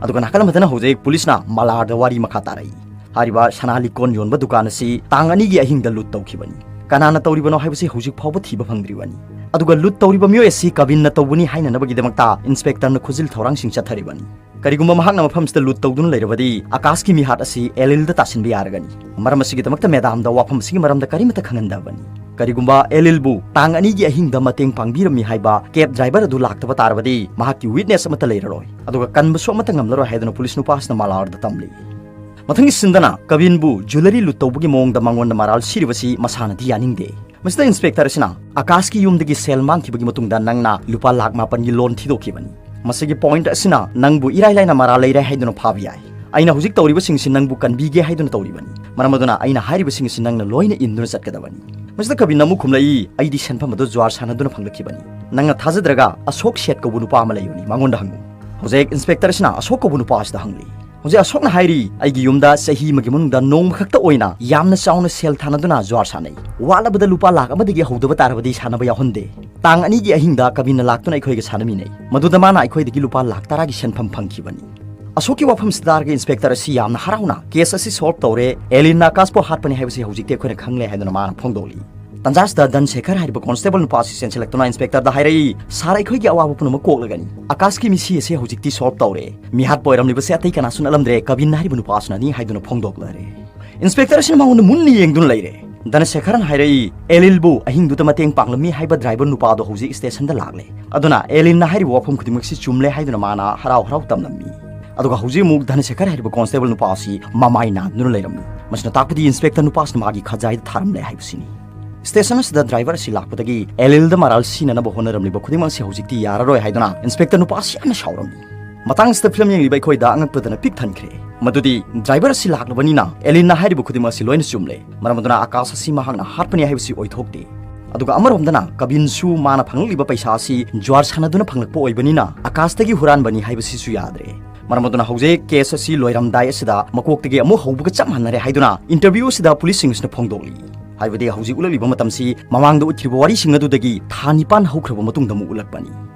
ꯑꯗꯨꯒ ꯅꯥꯀꯜ ꯑꯃꯗꯅ ꯍꯧꯖꯤꯛ ꯄꯨꯂꯤꯁꯅ ꯃꯂꯥꯔꯗ ꯋꯥꯔꯤ ꯃꯈꯥ ꯇꯥꯔꯛꯏ꯫ ꯍꯥꯏꯔꯤꯕ ꯁꯅꯥ ꯂꯤꯛꯀꯣꯟ ꯌꯣꯟꯕ ꯗꯨꯀꯥꯟ ꯑꯁꯤ ꯇꯥꯡ ꯑꯅꯤꯒꯤ ꯑꯍꯤꯡꯗ ꯂꯨꯠ ꯇꯧꯈꯤꯕꯅꯤ꯫ ꯀꯅꯥꯅ ꯇꯧꯔꯤꯕꯅꯣ ꯍꯥꯏꯕꯁꯤ ꯍꯧꯖꯤꯛ ꯐꯥꯎꯕ ꯊꯤꯕ ꯐꯪꯗ꯭ꯔꯤꯕꯅꯤ꯫ ꯑꯗꯨꯒ ꯂꯨꯠ ꯇꯧꯔꯤꯕ ꯃꯤꯑꯣꯏ ꯑꯁꯤ ꯀꯕꯤꯟꯅ ꯇꯧꯕꯅꯤ ꯍꯥꯏꯅꯅꯕꯒꯤꯗꯃꯛꯇ ꯏꯟꯁꯄꯦꯛꯇꯔꯅ ꯈꯨꯖꯤꯜ ꯊꯧꯔꯥꯡꯁꯤꯡ ꯆꯠꯊꯔꯤꯕꯅꯤ꯫ ꯀꯔꯤꯒꯨꯝꯕ ꯃꯍꯥꯛꯅ ꯃꯐꯝꯁꯤꯗ ꯂꯨꯠ ꯇꯧꯗꯨꯅ ꯂꯩꯔꯕꯗꯤ ꯑꯀꯥꯁꯀꯤ ꯃꯤꯍꯥꯠ ꯑꯁꯤ ꯑꯦꯂꯤꯜꯗ ꯇꯥꯁꯤꯟꯕ ꯌꯥꯔꯒꯅꯤ꯫ ꯃꯔꯝ ꯑꯁꯤꯒꯤꯗꯃꯛꯇ ꯃꯦꯗꯥꯝꯗ ꯋꯥꯐꯝ ꯑꯁꯤꯒꯤ ꯃꯔꯝꯗ ꯀꯔꯤꯃꯠꯇ ꯈꯪꯍꯟꯗꯕꯅꯤ꯫ ꯀꯔꯤꯒꯨꯝꯕ ꯑꯦꯂꯤꯜꯕꯨ ꯇꯥꯡ ꯑꯅꯤꯒꯤ ꯑꯍꯤꯡꯗ ꯃꯇꯦꯡ ꯄꯥꯡꯕꯤꯔꯝꯃꯤ ꯍꯥꯏꯕ ꯀꯦꯕ ꯗ꯭ꯔꯥꯏꯚꯔ ꯑꯗꯨ ꯂꯥꯛꯇꯕ ꯇꯥꯔꯕꯗꯤ ꯃꯍꯥꯛꯀꯤ ꯋꯤꯠꯅꯦꯁ ꯑꯃꯠꯇ ꯂꯩꯔꯔꯣꯏ꯫ ꯑꯗꯨꯒ ꯀꯟꯕꯁꯨ ꯑꯃꯠꯇ ꯉꯝꯂꯔꯣꯏ ꯍꯥꯏꯗꯨꯅ ꯄꯨꯂꯤꯁ ꯅꯨꯄꯥ ꯑꯁꯤꯅ ꯃꯂꯥꯔꯗ ꯇꯝꯂꯤ꯫ ꯃꯊꯪꯒꯤ ꯁꯤꯟꯗꯅ ꯀꯕꯤꯟꯕꯨ ꯖꯨꯂꯔꯤ ꯂꯨꯠ ꯇꯧꯕꯒꯤ ꯃꯑꯣꯡꯗ ꯃꯉꯣꯟꯗ ꯃꯔꯥꯜ ꯁꯤꯔꯤꯕꯁꯤ ꯃꯁꯥꯅꯗꯤ ꯌꯥꯅꯤꯡꯗꯦ꯫ ꯃꯁꯤꯗ ꯏꯟꯁꯄꯦꯛꯇꯔ ꯑꯁꯤꯅ ꯑꯀꯥꯁꯀꯤ ꯌꯨꯝꯗꯒꯤ ꯁꯦꯜ ꯃꯥꯡꯈꯤꯕꯒꯤ ꯃꯇꯨꯡꯗ ꯅꯪꯅ ꯂꯨꯄꯥ ꯂꯥꯈ ꯃꯥꯄꯟꯒꯤ ꯂꯣꯟ ꯊꯤꯗꯣꯛꯈꯤꯕꯅꯤ꯫ ꯃꯁꯤꯒꯤ ꯄꯣꯏꯟꯠ ꯑꯁꯤꯅ ꯅꯪꯕꯨ ꯏꯔꯥꯏ ꯂꯥꯏꯅ ꯃꯔꯥꯜ ꯂꯩꯔꯦ ꯍꯥꯏꯗꯨꯅ ꯐꯥꯕ ꯌꯥꯏ꯫ ꯑꯩꯅ ꯍꯧꯖꯤꯛ ꯇꯧꯔꯤꯕꯁꯤꯡꯁꯤ ꯅꯪꯕꯨ ꯀꯟꯕꯤꯒꯦ ꯍꯥꯏꯗꯨꯅ ꯇꯧꯔꯤꯕꯅꯤ꯫ ꯃꯔꯝ ꯑꯗꯨꯅ ꯑꯩꯅ ꯍꯥꯏꯔꯤꯕꯁꯤꯡ ꯑꯁꯤ ꯅꯪꯅ ꯂꯣꯏꯅ ꯏꯟꯗꯨꯅ ꯆꯠꯀꯗꯕꯅꯤ꯫ ꯃꯁꯤꯗ ꯀꯕꯤꯟꯅ ꯑꯃꯨꯛ ꯈꯨꯝꯂꯛꯏ, "ꯑꯩꯗꯤ ꯁꯦꯟꯐꯝ ꯑꯗꯨ ꯖ꯭ꯋꯥꯔ ꯁꯥꯟꯅꯗꯨꯅ ꯐꯪꯂꯛꯈꯤꯕꯅꯤ꯫ ꯅꯪꯅ ꯊꯥꯖꯗ꯭ꯔꯒ ꯑꯁꯣꯛ ꯁꯦꯠ ꯀꯧꯕ ꯅꯨꯄꯥ ꯑꯃ ꯂꯩꯕꯅꯤ, ꯃꯉꯣꯟꯗ ꯍꯪꯉꯨ꯫" ꯍꯧꯖꯤꯛ ꯏꯟꯁꯄꯦꯛꯇꯔ ꯑꯁꯤꯅ ꯑꯁꯣꯛ ꯀꯧꯕ ꯅꯨꯄꯥ ꯑꯁꯤꯗ ꯍꯪꯂꯤ꯫ ꯍꯧꯖꯤꯛ ꯑꯁꯣꯛꯅ ꯍꯥꯏꯔꯤ, "ꯑꯩꯒꯤ ꯌꯨꯝꯗ ꯆꯍꯤ ꯑꯃꯒꯤ ꯃꯅꯨꯡꯗ ꯅꯣꯡꯃ ꯈꯛꯇ ꯑꯣꯏꯅ ꯌꯥꯝꯅ ꯆꯥꯎꯅ ꯁꯦꯜ ꯊꯥꯅꯗꯨꯅ ꯖ꯭ꯋꯥꯔ ꯁꯥꯟꯅꯩ꯫ ꯋꯥꯠꯂꯕꯗ ꯂꯨꯄꯥ ꯂꯥꯈ ꯑꯃꯗꯒꯤ ꯍꯧꯗꯕ ꯇꯥꯔꯕꯗꯤ ꯁꯥꯟꯅꯕ ꯌꯥꯎꯍꯟꯗꯦ꯫ ꯇꯥꯡ ꯑꯅꯤꯒꯤ ꯑꯍꯤꯡꯗ ꯀꯕꯤꯟꯅ ꯂꯥꯛꯇꯨꯅ ꯑꯩꯈꯣꯏꯒ ꯁꯥꯟꯅꯃꯤꯟꯅꯩ꯫ ꯃꯗꯨꯗ ꯃꯥꯅ ꯑꯩꯈꯣꯏꯗꯒꯤ ꯂꯨꯄꯥ ꯂꯥꯈ ꯇꯔꯥꯒꯤ ꯁꯦꯟꯐꯝ ꯐꯪꯈꯤꯕꯅꯤ꯫ ꯑꯁꯣꯛꯀꯤ ꯋꯥꯐꯝꯁꯤ ꯇꯥꯔꯒ ꯏꯟꯁꯄꯦꯛꯇꯔ ꯑꯁꯤ ꯌꯥꯝꯅ ꯍꯔꯥꯎꯅ, "ꯀꯦꯁ ꯑꯁꯤ ꯁꯣꯜꯕ ꯇꯧꯔꯦ, ꯑꯦꯂꯤꯟꯅ ꯑꯀꯥꯁꯄꯨ ꯍꯥꯠꯄꯅꯤ ꯍꯥꯏꯕꯁꯤ ꯍꯧꯖꯤꯛꯇꯤ ꯑꯩꯈꯣꯏꯅ ꯈꯪꯂꯦ" ꯍꯥꯏꯗꯨꯅ ꯃꯥꯅ ꯐꯣꯡꯗꯣꯛꯂꯤ꯫ ꯇꯟꯖꯥꯁꯤꯗ ꯙꯟ ꯁꯦꯈꯔ ꯍꯥꯏꯔꯤꯕ ꯀꯣꯟꯁꯇꯦꯕꯜ ꯅꯨꯄꯥ ꯑꯁꯤ ꯆꯦꯟꯁꯤꯜꯂꯛꯇꯨꯅ ꯏꯟꯁꯄꯦꯛꯇꯔꯗ ꯍꯥꯏꯔꯛꯏ, "ꯁꯥꯔ, ꯑꯩꯈꯣꯏꯒꯤ ꯑꯋꯥꯕ ꯄꯨꯝꯅꯃꯛ ꯀꯣꯛꯂꯒꯅꯤ꯫ ꯑꯀꯥꯁꯀꯤ ꯃꯤꯁꯤ ꯑꯁꯤ ꯍꯧꯖꯤꯛꯇꯤ ꯁꯣꯜꯕ ꯇꯧꯔꯦ꯫ ꯃꯤꯍꯥꯠꯄ ꯑꯣꯏꯔꯝꯂꯤꯕꯁꯦ ꯑꯇꯩ ꯀꯅꯥꯁꯨ ꯅꯠꯂꯝꯗ꯭ꯔꯦ, ꯀꯕꯤꯟ ꯍꯥꯏꯔꯤꯕ ꯅꯨꯄꯥꯁꯤꯅꯅꯤ" ꯍꯥꯏꯗꯨꯅ ꯐꯣꯡꯗꯣꯛꯂꯔꯦ꯫ ꯏꯟꯁꯄꯦꯛꯇꯔ ꯑꯁꯤꯅ ꯃꯉꯣꯟꯗ ꯃꯨꯟꯅ ꯌꯦꯡꯗꯨꯅ ꯂꯩꯔꯦ꯫ ꯙꯅꯁꯦꯈꯔꯟ ꯍꯥꯏꯔꯛꯏ, "ꯑꯦꯂꯤꯜꯕꯨ ꯑꯍꯤꯡꯗꯨꯗ ꯃꯇꯦꯡ ꯄꯥꯡꯂꯝꯃꯤ ꯍꯥꯏꯕ ꯗ꯭ꯔꯥꯏꯚꯔ ꯅꯨꯄꯥ ꯑꯗꯣ ꯍꯧꯖꯤꯛ ꯁ꯭ꯇꯦꯁꯟꯗ ꯂꯥꯛꯂꯦ꯫ ꯑꯗꯨꯅ ꯑꯦꯂꯤꯟꯅ ꯍꯥꯏꯔꯤꯕ ꯋꯥꯐꯝ ꯈꯨꯗꯤꯡꯃꯛꯁꯤ ꯆꯨꯝꯂꯦ" ꯍꯥꯏꯗꯨꯅ ꯃꯥꯅ ꯍꯔꯥꯎ ꯍꯔꯥꯎ ꯇꯝꯂꯝꯃꯤ꯫ ꯑꯗꯨꯒ ꯍꯧꯖꯤꯛ ꯑꯃꯨꯛ ꯙꯅꯁꯦꯈꯔ ꯍꯥꯏꯔꯤꯕ ꯀꯣꯟꯁꯇꯦꯕꯜ ꯅꯨꯄꯥ ꯑꯁꯤ ꯃꯃꯥꯏ ꯅꯥꯟꯗꯨꯅ ꯂꯩꯔꯝꯃꯤ꯫ ꯃꯁꯤꯅ ꯇꯥꯛꯄꯗꯤ ꯏꯟꯁꯄꯦꯛꯇꯔ ꯅꯨꯄꯥꯁꯤꯅ ꯃꯥꯒꯤ ꯈꯖꯥꯏꯗ ꯊꯥꯔꯝꯂꯦ ꯍꯥꯏꯕꯁꯤꯅꯤ꯫ ꯁ꯭ꯇꯦꯁꯟ ꯑꯁꯤꯗ ꯗ꯭ꯔꯥꯏꯚꯔ ꯑꯁꯤ ꯂꯥꯛꯄꯗꯒꯤ ꯑꯦꯂꯤꯜꯗ ꯃꯔꯥꯜ ꯁꯤꯅꯅꯕ ꯍꯣꯠꯅꯔꯝꯂꯤꯕ ꯈꯨꯗꯤꯡꯃꯛ ꯑꯁꯤ ꯍꯧꯖꯤꯛꯇꯤ ꯌꯥꯔꯔꯣꯏ ꯍꯥꯏꯗꯨꯅ ꯏꯟꯁꯄꯦꯛꯇꯔ ꯅꯨꯄꯥ ꯑꯁꯤ ꯌꯥꯝꯅ ꯁꯥꯎꯔꯝꯃꯤ꯫ ꯃꯇꯥꯡ ꯑꯁꯤꯗ ꯐꯤꯂꯝ ꯌꯦꯡꯂꯤꯕ ꯑꯩꯈꯣꯏꯗ ꯑꯉꯛꯄꯗꯅ ꯄꯤꯛ ꯊꯟꯈ꯭ꯔꯦ꯫ ꯃꯗꯨꯗꯤ ꯗ꯭ꯔꯥꯏꯚꯔ ꯑꯁꯤ ꯂꯥꯛꯂꯕꯅꯤꯅ ꯑꯦꯂꯤꯟꯅ ꯍꯥꯏꯔꯤꯕ ꯈꯨꯗꯤꯡꯃꯛ ꯑꯁꯤ ꯂꯣꯏꯅ ꯆꯨꯝꯂꯦ꯫ ꯃꯔꯝ ꯑꯗꯨꯅ ꯑꯀꯥꯁ ꯑꯁꯤ ꯃꯍꯥꯛꯅ ꯍꯥꯠꯄꯅꯤ ꯍꯥꯏꯕꯁꯤ ꯑꯣꯏꯊꯣꯛꯇꯦ꯫ ꯑꯗꯨꯒ ꯑꯃꯔꯣꯝꯗꯅ ꯀꯕꯤꯟꯁꯨ ꯃꯥꯅ ꯐꯪꯂꯛꯂꯤꯕ ꯄꯩꯁꯥ ꯑꯁꯤ ꯖ꯭ꯋꯥꯔ ꯁꯥꯟꯅꯗꯨꯅ ꯐꯪꯂꯛꯄ ꯑꯣꯏꯕꯅꯤꯅ ꯑꯀꯥꯁꯇꯒꯤ ꯍꯨꯔꯥꯟꯕꯅꯤ ꯍꯥꯏꯕꯁꯤꯁꯨ ꯌꯥꯗ꯭ꯔꯦ꯫ ꯃꯔꯝ ꯑꯗꯨꯅ ꯍꯧꯖꯤꯛ ꯀꯦꯁ ꯑꯁꯤ ꯂꯣꯏꯔꯝꯗꯥꯏ ꯑꯁꯤꯗ ꯃꯀꯣꯛꯇꯒꯤ ꯑꯃꯨꯛ ꯍꯧꯕꯒ ꯆꯞ ꯃꯥꯟꯅꯔꯦ ꯍꯥꯏꯗꯨꯅ ꯏꯟꯇꯔꯚ꯭ꯌꯨ ꯑꯁꯤꯗ ꯄꯨꯂꯤꯁꯁꯤꯡ ꯑꯁꯤꯅ ꯐꯣꯡꯗꯣꯛꯂꯤ꯫ ꯍꯥꯏꯕꯗꯤ ꯍꯧꯖꯤꯛ ꯎꯠꯂꯛꯂꯤꯕ ꯃꯇꯝꯁꯤ ꯃꯃꯥꯡꯗ ꯎꯠꯈꯤꯕ ꯋꯥꯔꯤꯁꯤꯡ ꯑꯗꯨꯗꯒꯤ ꯊꯥ ꯅꯤꯄꯥꯟ ꯍꯧꯈ꯭ꯔꯕ ꯃꯇꯨꯡꯗ ꯑꯃꯨꯛ ꯎꯠꯂꯛꯄꯅꯤ꯫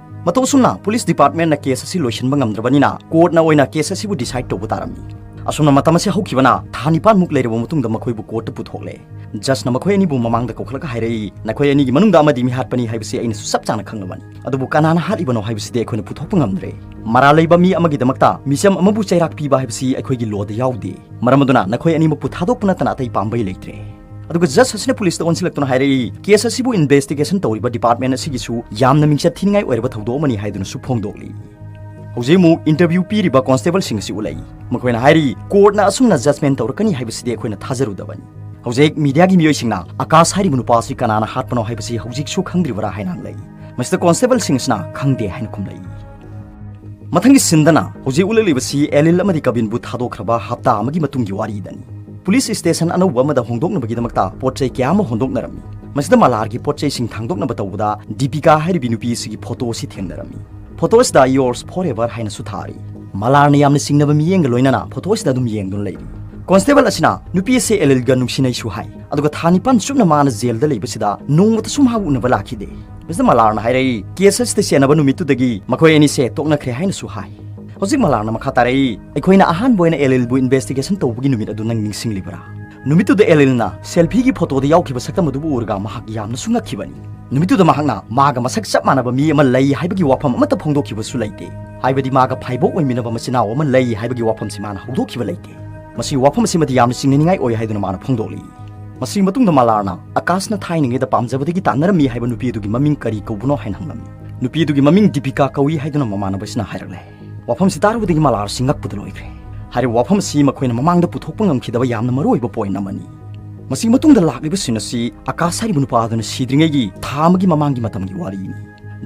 ꯃꯇꯧ ꯑꯁꯨꯝꯅ ꯄꯨꯂꯤꯁ ꯗꯤꯄꯥꯔꯠꯃꯦꯟꯅ ꯀꯦꯁ ꯑꯁꯤ ꯂꯣꯏꯁꯤꯟꯕ ꯉꯝꯗ꯭ꯔꯕꯅꯤꯅ ꯀꯣꯔꯠꯅ ꯑꯣꯏꯅ ꯀꯦꯁ ꯑꯁꯤꯕꯨ ꯗꯤꯁꯥꯏꯗ ꯇꯧꯕ ꯇꯥꯔꯝꯃꯤ꯫ ꯑꯁꯨꯝꯅ ꯃꯇꯝ ꯑꯁꯤ ꯍꯧꯈꯤꯕꯅ ꯊꯥ ꯅꯤꯄꯥꯟꯃꯨꯛ ꯂꯩꯔꯕ ꯃꯇꯨꯡꯗ ꯃꯈꯣꯏꯕꯨ ꯀꯣꯔꯠꯇ ꯄꯨꯊꯣꯛꯂꯦ꯫ ꯖꯖꯅ ꯃꯈꯣꯏ ꯑꯅꯤꯕꯨ ꯃꯃꯥꯡꯗ ꯀꯧꯈꯠꯂꯒ ꯍꯥꯏꯔꯛꯏ, "ꯅꯈꯣꯏ ꯑꯅꯤꯒꯤ ꯃꯅꯨꯡꯗ ꯑꯃꯗꯤ ꯃꯤꯍꯥꯠꯄꯅꯤ ꯍꯥꯏꯕꯁꯤ ꯑꯩꯅꯁꯨ ꯆꯞ ꯆꯥꯅ ꯈꯪꯂꯕꯅꯤ꯫ ꯑꯗꯨꯕꯨ ꯀꯅꯥꯅ ꯍꯥꯠꯂꯤꯕꯅꯣ ꯍꯥꯏꯕꯁꯤꯗꯤ ꯑꯩꯈꯣꯏꯅ ꯄꯨꯊꯣꯛꯄ ꯉꯝꯗ꯭ꯔꯦ꯫ ꯃꯔꯥꯜ ꯂꯩꯕ ꯃꯤ ꯑꯃꯒꯤꯗꯃꯛꯇ ꯃꯤꯆꯝ ꯑꯃꯕꯨ ꯆꯩꯔꯥꯛ ꯄꯤꯕ ꯍꯥꯏꯕꯁꯤ ꯑꯩꯈꯣꯏꯒꯤ ꯂꯣꯗ ꯌꯥꯎꯗꯦ꯫ ꯃꯔꯝ ꯑꯗꯨꯅ ꯅꯈꯣꯏ ꯑꯅꯤꯃꯛꯄꯨ ꯊꯥꯗꯣꯛꯄ ꯅꯠꯇꯅ ꯑꯇꯩ ꯄꯥꯝꯕꯩ ꯂꯩꯇ꯭ꯔꯦ"꯫ ꯑꯗꯨꯒ ꯖꯖ ꯑꯁꯤꯅ ꯄꯨꯂꯤꯁꯇ ꯑꯣꯟꯁꯤꯜꯂꯛꯇꯨꯅ ꯍꯥꯏꯔꯛꯏ, "ꯀꯦꯁ ꯑꯁꯤꯕꯨ ꯏꯟꯚꯦꯁꯇꯤꯒꯦꯁꯟ ꯇꯧꯔꯤꯕ ꯗꯤꯄꯥꯔꯠꯃꯦꯟ ꯑꯁꯤꯒꯤꯁꯨ ꯌꯥꯝꯅ ꯃꯤꯡꯆꯠ ꯊꯤꯅꯤꯡꯉꯥꯏ ꯑꯣꯏꯔꯕ ꯊꯧꯗꯣꯛ ꯑꯃꯅꯤ" ꯍꯥꯏꯗꯨꯅꯁꯨ ꯐꯣꯡꯗꯣꯛꯂꯤ꯫ ꯍꯧꯖꯤꯛ ꯑꯃꯨꯛ ꯏꯟꯇꯔꯚ꯭ꯌꯨ ꯄꯤꯔꯤꯕ ꯀꯣꯟꯁꯇꯦꯕꯜꯁꯤꯡ ꯑꯁꯤ ꯎꯠꯂꯛꯏ꯫ ꯃꯈꯣꯏꯅ ꯍꯥꯏꯔꯤ, "ꯀꯣꯔꯠꯅ ꯑꯁꯨꯝꯅ ꯖꯖꯃꯦꯟ ꯇꯧꯔꯛꯀꯅꯤ ꯍꯥꯏꯕꯁꯤꯗꯤ ꯑꯩꯈꯣꯏꯅ ꯊꯥꯖꯔꯨꯗꯕꯅꯤ"꯫ ꯍꯧꯖꯤꯛ ꯃꯤꯗꯤꯌꯥꯒꯤ ꯃꯤꯑꯣꯏꯁꯤꯡꯅ ꯑꯀꯥꯁ ꯍꯥꯏꯔꯤꯕ ꯅꯨꯄꯥ ꯑꯁꯤ ꯀꯅꯥꯅ ꯍꯥꯠꯄꯅꯣ ꯍꯥꯏꯕꯁꯤ ꯍꯧꯖꯤꯛꯁꯨ ꯈꯪꯗ꯭ꯔꯤꯕꯔꯥ ꯍꯥꯏꯅ ꯍꯪꯂꯛꯏ꯫ ꯃꯁꯤꯗ ꯀꯣꯟꯁꯇꯦꯕꯜꯁꯤꯡ ꯑꯁꯤꯅ "ꯈꯪꯗꯦ" ꯍꯥꯏꯅ ꯈꯨꯝꯂꯛꯏ꯫ ꯃꯊꯪꯒꯤ ꯁꯤꯟꯗꯅ ꯍꯧꯖꯤꯛ ꯎꯠꯂꯛꯂꯤꯕꯁꯤ ꯑꯦꯂꯤꯜ ꯑꯃꯗꯤ ꯀꯕꯤꯟꯕꯨ ꯊꯥꯗꯣꯛꯈ꯭ꯔꯕ ꯍꯞꯇꯥ ꯑꯃꯒꯤ ꯃꯇꯨꯡꯒꯤ ꯋꯥꯔꯤꯗꯅꯤ꯫ ꯄꯨꯂꯤꯁ ꯁ꯭ꯇꯦꯁꯟ ꯑꯅꯧꯕ ꯑꯃꯗ ꯍꯣꯡꯗꯣꯛꯅꯕꯒꯤꯗꯃꯛꯇ ꯄꯣꯠ ꯆꯩ ꯀꯌꯥ ꯑꯃ ꯍꯣꯟꯗꯣꯛꯅꯔꯝꯃꯤ꯫ ꯃꯁꯤꯗ ꯃꯂꯥꯔꯒꯤ ꯄꯣꯠ ꯆꯩꯁꯤꯡ ꯊꯥꯡꯗꯣꯛꯅꯕ ꯇꯧꯕꯗ ꯗꯤꯄꯤꯀꯥ ꯍꯥꯏꯔꯤꯕꯤ ꯅꯨꯄꯤ ꯑꯁꯤꯒꯤ ꯐꯣꯇꯣ ꯑꯁꯤ ꯊꯦꯡꯅꯔꯝꯃꯤ꯫ ꯐꯣꯇꯣ ꯑꯁꯤꯗ "Yours forever" ꯍꯥꯏꯅꯁꯨ ꯊꯥꯔꯤ꯫ ꯃꯂꯥꯔꯅ ꯌꯥꯝꯅ ꯆꯤꯡꯅꯕ ꯃꯤꯠꯌꯦꯡꯒ ꯂꯣꯏꯅꯅ ꯐꯣꯇꯣ ꯑꯁꯤꯗ ꯑꯗꯨꯝ ꯌꯦꯡꯗꯨꯅ ꯂꯩꯔꯤ꯫ ꯀꯣꯟꯁꯇꯦꯕꯜ ꯑꯁꯤꯅ ꯅꯨꯄꯤ ꯑꯁꯤ ꯑꯦꯂꯤꯜꯒ ꯅꯨꯡꯁꯤꯅꯩꯁꯨ ꯍꯥꯏ, ꯑꯗꯨꯒ ꯊꯥ ꯅꯤꯄꯥꯟ ꯆꯨꯞꯅ ꯃꯥꯅ ꯖꯦꯜꯗ ꯂꯩꯕꯁꯤꯗ ꯅꯣꯡꯃꯇꯁꯨ ꯃꯍꯥꯛ ꯎꯅꯕ ꯂꯥꯛꯈꯤꯗꯦ꯫ ꯃꯤꯁꯇꯔ ꯃꯂꯥꯔꯅ ꯍꯥꯏꯔꯛꯏ, ꯀꯦꯁ ꯑꯁꯤꯗ ꯆꯦꯟꯅꯕ ꯅꯨꯃꯤꯠꯇꯨꯗꯒꯤ ꯃꯈꯣꯏ ꯑꯅꯤꯁꯦ ꯇꯣꯛꯅꯈ꯭ꯔꯦ ꯍꯥꯏꯅꯁꯨ ꯍꯥꯏ꯫ ꯍꯧꯖꯤꯛ ꯃꯂꯥꯔꯅ ꯃꯈꯥ ꯇꯥꯔꯛꯏ, ꯑꯩꯈꯣꯏꯅ ꯑꯍꯥꯟꯕ ꯑꯣꯏꯅ ꯑꯦꯂꯤꯜꯕꯨ ꯏꯟꯚꯦꯁꯇꯤꯒꯦꯁꯟ ꯇꯧꯕꯒꯤ ꯅꯨꯃꯤꯠ ꯑꯗꯨ ꯅꯪ ꯅꯤꯡꯁꯤꯡꯂꯤꯕ꯭ꯔꯥ? ꯅꯨꯃꯤꯠꯇꯨꯗ ꯑꯦꯂꯤꯜꯅ ꯁꯦꯜꯐꯤꯒꯤ ꯐꯣꯇꯣꯗ ꯌꯥꯎꯈꯤꯕ ꯁꯛꯇꯝ ꯑꯗꯨꯕꯨ ꯎꯔꯒ ꯃꯍꯥꯛ ꯌꯥꯝꯅꯁꯨ ꯉꯛꯈꯤꯕꯅꯤ꯫ ꯅꯨꯃꯤꯠꯇꯨꯗ ꯃꯍꯥꯛꯅ ꯃꯥꯒ ꯃꯁꯛ ꯆꯞ ꯃꯥꯟꯅꯕ ꯃꯤ ꯑꯃ ꯂꯩ ꯍꯥꯏꯕꯒꯤ ꯋꯥꯐꯝ ꯑꯃꯠꯇ ꯐꯣꯡꯗꯣꯛꯈꯤꯕꯁꯨ ꯂꯩꯇꯦ꯫ ꯍꯥꯏꯕꯗꯤ ꯃꯥꯒ ꯐꯥꯏꯕꯣꯛ ꯑꯣꯏꯃꯤꯟꯅꯕ ꯃꯆꯤꯟ ꯃꯅꯥꯎ ꯑꯃ ꯂꯩ ꯍꯥꯏꯕꯒꯤ ꯋꯥꯐꯝꯁꯤ ꯃꯥꯅ ꯍꯧꯗꯣꯛꯈꯤꯕ ꯂꯩꯇꯦ꯫ ꯃꯁꯤ ꯋꯥꯐꯝ ꯑꯁꯤꯃꯗꯤ ꯌꯥꯝꯅ ꯆꯤꯡꯅꯅꯤꯡꯉꯥꯏ ꯑꯣꯏ ꯍꯥꯏꯗꯨꯅ ꯃꯥꯅ ꯐꯣꯡꯗꯣꯛꯂꯤ꯫ ꯃꯁꯤꯒꯤ ꯃꯇꯨꯡꯗ ꯃꯂꯥꯔꯅ ꯑꯀꯥꯁꯅ ꯊꯥꯏꯅꯉꯩꯗ ꯄꯥꯝꯖꯕꯗꯒꯤ ꯇꯥꯟꯅꯔꯝꯃꯤ ꯍꯥꯏꯕ ꯅꯨꯄꯤ ꯑꯗꯨꯒꯤ ꯃꯃꯤꯡ ꯀꯔꯤ ꯀꯧꯕꯅꯣ ꯍꯥꯏꯅ ꯍꯪꯂꯝꯃꯤ꯫ ꯅꯨꯄꯤ ꯑꯗꯨꯒꯤ ꯃꯃꯤꯡ ꯗꯤꯄꯤꯀꯥ ꯀꯧꯏ ꯍꯥꯏꯗꯨꯅ ꯃꯃꯥꯟꯅꯕꯁꯤꯅ ꯍꯥꯏꯔꯛꯂꯦ꯫ ꯋꯥꯐꯝꯁꯤ ꯇꯥꯔꯨꯕꯗꯒꯤ ꯃꯂꯥꯔꯁꯤ ꯉꯛꯄꯗ ꯂꯣꯏꯈ꯭ꯔꯦ꯫ ꯍꯥꯏꯔꯤꯕ ꯋꯥꯐꯝ ꯑꯁꯤ ꯃꯈꯣꯏꯅ ꯃꯃꯥꯡꯗ ꯄꯨꯊꯣꯛꯄ ꯉꯝꯈꯤꯗꯕ ꯌꯥꯝꯅ ꯃꯔꯨꯑꯣꯏꯕ ꯄꯣꯏꯟ ꯑꯃꯅꯤ꯫ ꯃꯁꯤꯒꯤ ꯃꯇꯨꯡꯗ ꯂꯥꯛꯂꯤꯕ ꯁꯤꯟ ꯑꯁꯤ ꯑꯀꯥꯁ ꯍꯥꯏꯔꯤꯕ ꯅꯨꯄꯥ ꯑꯗꯨꯅ ꯁꯤꯗ꯭ꯔꯤꯉꯩꯒꯤ ꯊꯥ ꯑꯃꯒꯤ ꯃꯃꯥꯡꯒꯤ ꯃꯇꯝꯒꯤ ꯋꯥꯔꯤꯅꯤ꯫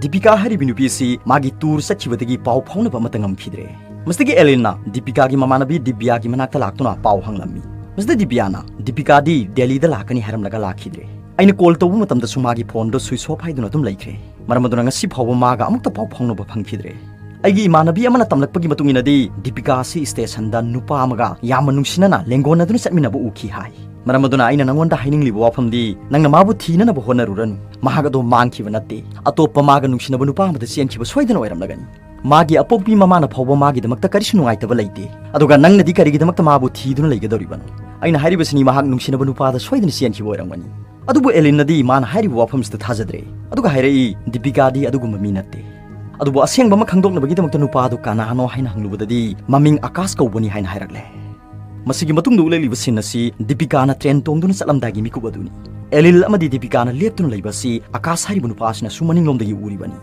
ꯗꯤꯄꯤꯀꯥ ꯍꯥꯏꯔꯤꯕ ꯅꯨꯄꯤ ꯑꯁꯤ ꯃꯥꯒꯤ ꯇꯨꯔ ꯆꯠꯈꯤꯕꯗꯒꯤ ꯄꯥꯎ ꯐꯥꯎꯅꯕ ꯑꯃꯠꯇ ꯉꯝꯈꯤꯗ꯭ꯔꯦ꯫ ꯃꯁꯤꯗꯒꯤ ꯑꯦꯂꯤꯟꯅ ꯗꯤꯄꯤꯀꯥꯒꯤ ꯃꯃꯥꯟꯅꯕꯤ ꯗꯤꯕ꯭ꯌꯥꯒꯤ ꯃꯅꯥꯛꯇ ꯂꯥꯛꯇꯨꯅ ꯄꯥꯎ ꯍꯪꯂꯝꯃꯤ꯫ ꯃꯁꯤꯗ ꯗꯤꯕ꯭ꯌꯥꯅ ꯗꯤꯄꯤꯀꯥꯗꯤ ꯗꯦꯜꯂꯤꯗ ꯂꯥꯛꯀꯅꯤ ꯍꯥꯏꯔꯝꯂꯒ ꯂꯥꯛꯈꯤꯗ꯭ꯔꯦ꯫ ꯑꯩꯅ ꯀꯣꯜ ꯇꯧꯕ ꯃꯇꯝꯗꯁꯨ ꯃꯥꯒꯤ ꯐꯣꯟꯗꯣ ꯁ꯭ꯋꯤꯆ ꯑꯣꯐ ꯍꯥꯏꯗꯨꯅ ꯑꯗꯨꯝ ꯂꯩꯈ꯭ꯔꯦ꯫ ꯃꯔꯝ ꯑꯗꯨꯅ ꯉꯁꯤ ꯐꯥꯎꯕ ꯃꯥꯒ ꯑꯃꯨꯛꯇ ꯄꯥꯎ ꯐꯥꯎꯅꯕ ꯐꯪꯈꯤꯗ꯭ꯔꯦ꯫ ꯑꯩꯒꯤ ꯏꯃꯥꯟꯅꯕꯤ ꯑꯃꯅ ꯇꯝꯂꯛꯄꯒꯤ ꯃꯇꯨꯡ ꯏꯟꯅꯗꯤ ꯗꯤꯄꯤꯀꯥ ꯑꯁꯤ ꯁ꯭ꯇꯦꯁꯟꯗ ꯅꯨꯄꯥ ꯑꯃꯒ ꯌꯥꯝꯅ ꯅꯨꯡꯁꯤꯅꯅ ꯂꯦꯡꯒꯣꯟꯅꯗꯨꯅ ꯆꯠꯃꯤꯟꯅꯕ ꯎꯈꯤ ꯍꯥꯏ꯫ ꯃꯔꯝ ꯑꯗꯨꯅ ꯑꯩꯅ ꯅꯉꯣꯟꯗ ꯍꯥꯏꯅꯤꯡꯂꯤꯕ ꯋꯥꯐꯝꯗꯤ, ꯅꯪꯅ ꯃꯥꯕꯨ ꯊꯤꯅꯅꯕ ꯍꯣꯠꯅꯔꯨꯔꯅꯨ꯫ ꯃꯍꯥꯛ ꯑꯗꯣ ꯃꯥꯡꯈꯤꯕ ꯅꯠꯇꯦ꯫ ꯑꯇꯣꯞꯄ ꯃꯥꯒ ꯅꯨꯡꯁꯤꯅꯕ ꯅꯨꯄꯥ ꯑꯃꯗ ꯆꯦꯟꯈꯤꯕ ꯁꯣꯏꯗꯅ ꯑꯣꯏꯔꯝꯂꯒꯅꯤ꯫ ꯃꯥꯒꯤ ꯑꯄꯣꯛꯄꯤ ꯃꯃꯥꯅ ꯐꯥꯎꯕ ꯃꯥꯒꯤꯗꯃꯛꯇ ꯀꯔꯤꯁꯨ ꯅꯨꯡꯉꯥꯏꯇꯕ ꯂꯩꯇꯦ꯫ ꯑꯗꯨꯒ ꯅꯪꯅꯗꯤ ꯀꯔꯤꯒꯤꯗꯃꯛꯇ ꯃꯥꯕꯨ ꯊꯤꯗꯨꯅ ꯂꯩꯒꯗꯧꯔꯤꯕꯅꯣ? ꯑꯩꯅ ꯍꯥꯏꯔꯤꯕꯁꯤꯅꯤ, ꯃꯍꯥꯛ ꯅꯨꯡꯁꯤꯅꯕ ꯅꯨꯄꯥꯗ ꯁꯣꯏꯗꯅ ꯆꯦꯟꯈꯤꯕ ꯑꯣꯏꯔꯝꯒꯅꯤ꯫ ꯑꯗꯨꯕꯨ ꯑꯦꯂꯤꯟꯅꯗꯤ ꯃꯥꯅ ꯍꯥꯏꯔꯤꯕ ꯋꯥꯐꯝꯁꯤꯗ ꯊꯥꯖꯗ꯭ꯔꯦ꯫ ꯑꯗꯨꯒ ꯍꯥꯏꯔꯛꯏ, ꯗꯤꯄꯤꯀꯥꯗꯤ ꯑꯗꯨꯒꯨꯝꯕ ꯃꯤ ꯅꯠꯇꯦ꯫ ꯑꯗꯨꯕꯨ ꯑꯁꯦꯡꯕ ꯑꯃ ꯈꯪꯗꯣꯛꯅꯕꯒꯤꯗꯃꯛꯇ ꯅꯨꯄꯥꯗꯨ ꯀꯅꯥꯅꯣ ꯍꯥꯏꯅ ꯍꯪꯂꯨꯕꯗꯗꯤ ꯃꯃꯤꯡ ꯑꯀꯥꯁ ꯀꯧꯕꯅꯤ ꯍꯥꯏꯅ ꯍꯥꯏꯔꯛꯂꯦ꯫ ꯃꯁꯤꯒꯤ ꯃꯇꯨꯡꯗ ꯎꯠꯂꯛꯂꯤꯕ ꯁꯤꯟ ꯑꯁꯤ ꯗꯤꯄꯤꯀꯥꯅ ꯇ꯭ꯔꯦꯟ ꯇꯣꯡꯗꯨꯅ ꯆꯠꯂꯝꯗꯥꯏꯒꯤ ꯃꯤꯀꯨꯞ ꯑꯗꯨꯅꯤ꯫ ꯑꯦꯂꯤꯜ ꯑꯃꯗꯤ ꯗꯤꯄꯤꯀꯥꯅ ꯂꯦꯞꯇꯨꯅ ꯂꯩꯕ ꯑꯁꯤ ꯑꯀꯥꯁ ꯍꯥꯏꯔꯤꯕ ꯅꯨꯄꯥ ꯑꯁꯤꯅꯁꯨ ꯃꯅꯤꯡꯂꯣꯝꯗꯒꯤ ꯎꯔꯤꯕꯅꯤ꯫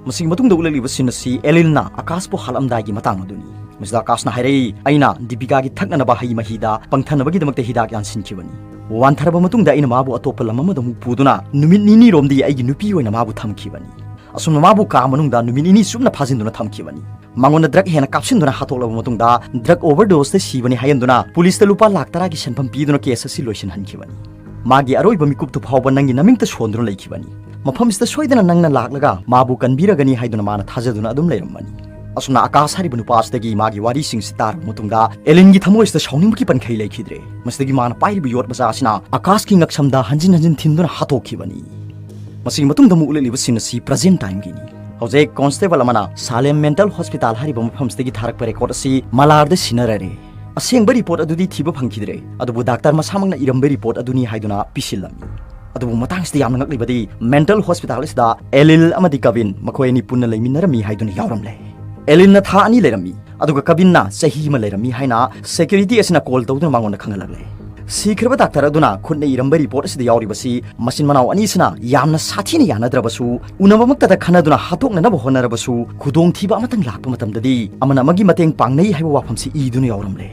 ꯃꯁꯤꯒꯤ ꯃꯇꯨꯡꯗ ꯎꯠꯂꯛꯂꯤꯕ ꯁꯤꯟ ꯑꯁꯤ ꯑꯦꯂꯤꯜꯅ ꯑꯀꯥꯁꯄꯨ ꯍꯥꯠꯂꯝꯗꯥꯏꯒꯤ ꯃꯇꯥꯡ ꯑꯗꯨꯅꯤ꯫ ꯃꯁꯤꯗ ꯑꯀꯥꯁꯅ ꯍꯥꯏꯔꯛꯏ, "ꯑꯩꯅ ꯗꯤꯄꯤꯀꯥꯒꯤ ꯊꯛꯅꯅꯕ ꯍꯩ ꯃꯍꯤꯗ ꯄꯪꯊꯅꯕꯒꯤꯗꯃꯛꯇ ꯍꯤꯗꯥꯛ ꯌꯥꯟꯁꯤꯟꯈꯤꯕꯅꯤ꯫ ꯋꯥꯟꯊꯔꯕ ꯃꯇꯨꯡꯗ ꯑꯩꯅ ꯃꯥꯕꯨ ꯑꯇꯣꯞꯄ ꯂꯝ ꯑꯃꯗ ꯑꯃꯨꯛ ꯄꯨꯗꯨꯅ ꯅꯨꯃꯤꯠ ꯅꯤꯅꯤꯔꯣꯝꯗꯤ ꯑꯩꯒꯤ ꯅꯨꯄꯤ ꯑꯣꯏꯅ ꯃꯥꯕꯨ ꯊꯝꯈꯤꯕꯅꯤ꯫ ꯑꯁꯨꯝꯅ ꯃꯥꯕꯨ ꯀꯥ ꯃꯅꯨꯡꯗ ꯅꯨꯃꯤꯠ ꯅꯤꯅꯤ ꯆꯨꯞꯅ ꯐꯥꯖꯤꯟꯗꯨꯅ ꯊꯝꯈꯤꯕꯅꯤ꯫ ꯃꯉꯣꯟꯗ ꯗ꯭ꯔꯒ ꯍꯦꯟꯅ ꯀꯥꯞꯁꯤꯟꯗꯨꯅ ꯍꯥꯠꯇꯣꯛꯂꯕ ꯃꯇꯨꯡꯗ ꯗ꯭ꯔꯒ ꯑꯣꯚꯔꯗꯣꯁꯇ ꯁꯤꯕꯅꯤ ꯍꯥꯏꯍꯟꯗꯨꯅ ꯄꯨꯂꯤꯁꯇ ꯂꯨꯄꯥ ꯂꯥꯈ ꯇꯔꯥꯒꯤ ꯁꯦꯟꯐꯝ ꯄꯤꯗꯨꯅ ꯀꯦꯁ ꯑꯁꯤ ꯂꯣꯏꯁꯤꯟꯍꯟꯈꯤꯕꯅꯤ꯫ ꯃꯥꯒꯤ ꯑꯔꯣꯏꯕ ꯃꯤꯀꯨꯞꯇꯨ ꯐꯥꯎꯕ ꯅꯪꯒꯤ ꯅꯃꯤꯡꯇ ꯁꯣꯟꯗꯨꯅ ꯂꯩꯈꯤꯕꯅꯤ꯫ ꯃꯐꯝꯁꯤꯗ ꯁꯣꯏꯗꯅ ꯅꯪꯅ ꯂꯥꯛꯂꯒ ꯃꯥꯕꯨ ꯀꯟꯕꯤꯔꯒꯅꯤ ꯍꯥꯏꯗꯨꯅ ꯃꯥꯅ ꯊꯥꯖꯗꯨꯅ ꯑꯗꯨꯝ ꯂꯩꯔꯝꯕꯅꯤ꯫ ꯑꯁꯨꯝꯅ ꯑꯀꯥꯁ ꯍꯥꯏꯔꯤꯕ ꯅꯨꯄꯥ ꯑꯁꯤꯗꯒꯤ ꯃꯥꯒꯤ ꯋꯥꯔꯤꯁꯤꯡꯁꯤ ꯇꯥꯔꯕ ꯃꯇꯨꯡꯗ ꯑꯦꯂꯤꯟꯒꯤ ꯊꯃꯣꯏꯁꯤꯗ ꯁꯥꯎꯅꯤꯡꯕꯒꯤ ꯄꯟꯈꯩ ꯂꯩꯈꯤꯗ꯭ꯔꯦ꯫ ꯃꯁꯤꯗꯒꯤ ꯃꯥꯅ ꯄꯥꯏꯔꯤꯕ ꯌꯣꯠ ꯃꯆꯥ ꯑꯁꯤꯅ ꯑꯀꯥꯁꯀꯤ ꯉꯛꯁꯝꯗ ꯍꯟꯖꯤꯟ ꯍꯟꯖꯤꯟ ꯊꯤꯟꯗꯨꯅ ꯍꯥꯠꯇꯣꯛꯈꯤꯕꯅꯤ꯫ ꯃꯁꯤꯒꯤ ꯃꯇꯨꯡꯗ ꯑꯃꯨꯛ ꯎꯠꯂꯛꯂꯤꯕ scene ꯑꯁꯤ present time ꯒꯤꯅꯤ꯫ ꯍꯧꯖꯤꯛ constable ꯑꯃꯅ ꯁꯥꯂꯦꯝ mental hospital ꯍꯥꯏꯔꯤꯕ ꯃꯐꯝꯁꯤꯗꯒꯤ ꯊꯥꯔꯛꯄ record ꯑꯁꯤ ꯃꯂꯥꯔꯗ ꯁꯤꯟꯅꯔꯔꯦ꯫ ꯑꯁꯦꯡꯕ report ꯑꯗꯨꯗꯤ ꯊꯤꯕ ꯐꯪꯈꯤꯗ꯭ꯔꯦ, ꯑꯗꯨꯕꯨ doctor ꯃꯁꯥꯃꯛꯅ ꯏꯔꯝꯕ report ꯑꯗꯨꯅꯤ ꯍꯥꯏꯗꯨꯅ ꯄꯤꯁꯤꯜꯂꯝꯃꯤ꯫ ꯑꯗꯨꯕꯨ ꯃꯇꯥꯡꯁꯤꯗ ꯌꯥꯝꯅ ꯉꯛꯂꯤꯕꯗꯤ mental hospital ꯑꯁꯤꯗ ꯑꯦꯂꯤꯜ ꯑꯃꯗꯤ ꯀꯕꯤꯟ ꯃꯈꯣꯏ ꯑꯅꯤ ꯄꯨꯟꯅ ꯂꯩꯃꯤꯟꯅꯔꯝꯃꯤ ꯍꯥꯏꯗꯨꯅ ꯌꯥꯎꯔꯝꯂꯦ꯫ ꯑꯦꯂꯤꯜꯅ ꯊꯥ ꯑꯅꯤ ꯂꯩꯔꯝꯃꯤ, ꯑꯗꯨꯒ ꯀꯕꯤꯟꯅ ꯆꯍꯤ ꯑꯃ ꯂꯩꯔꯝꯃꯤ ꯍꯥꯏꯅ security ꯑꯁꯤꯅ call ꯇꯧꯗꯨꯅ ꯃꯉꯣꯟꯗ ꯈꯪꯍꯜꯂꯛꯂꯦ꯫ ꯁꯤꯈ꯭ꯔꯕ doctor ꯑꯗꯨꯅ ꯈꯨꯠꯅ ꯏꯔꯝꯕ report ꯑꯁꯤꯗ ꯌꯥꯎꯔꯤꯕꯁꯤ ꯃꯆꯤꯟ ꯃꯅꯥꯎ ꯑꯅꯤꯁꯤꯅ ꯌꯥꯝꯅ ꯁꯥꯊꯤꯅ ꯌꯥꯅꯗ꯭ꯔꯕꯁꯨ, ꯎꯅꯕꯃꯛꯇꯗ ꯈꯟꯅꯗꯨꯅ ꯍꯥꯠꯇꯣꯛꯅꯅꯕ ꯍꯣꯠꯅꯔꯕꯁꯨ, ꯈꯨꯗꯣꯡꯊꯤꯕ ꯑꯃꯇꯪ ꯂꯥꯛꯄ ꯃꯇꯝꯗꯗꯤ ꯑꯃꯅ ꯑꯃꯒꯤ ꯃꯇꯦꯡ ꯄꯥꯡꯅꯩ ꯍꯥꯏꯕ ꯋꯥꯐꯝꯁꯤ ꯏꯗꯨꯅ ꯌꯥꯎꯔꯝꯂꯦ꯫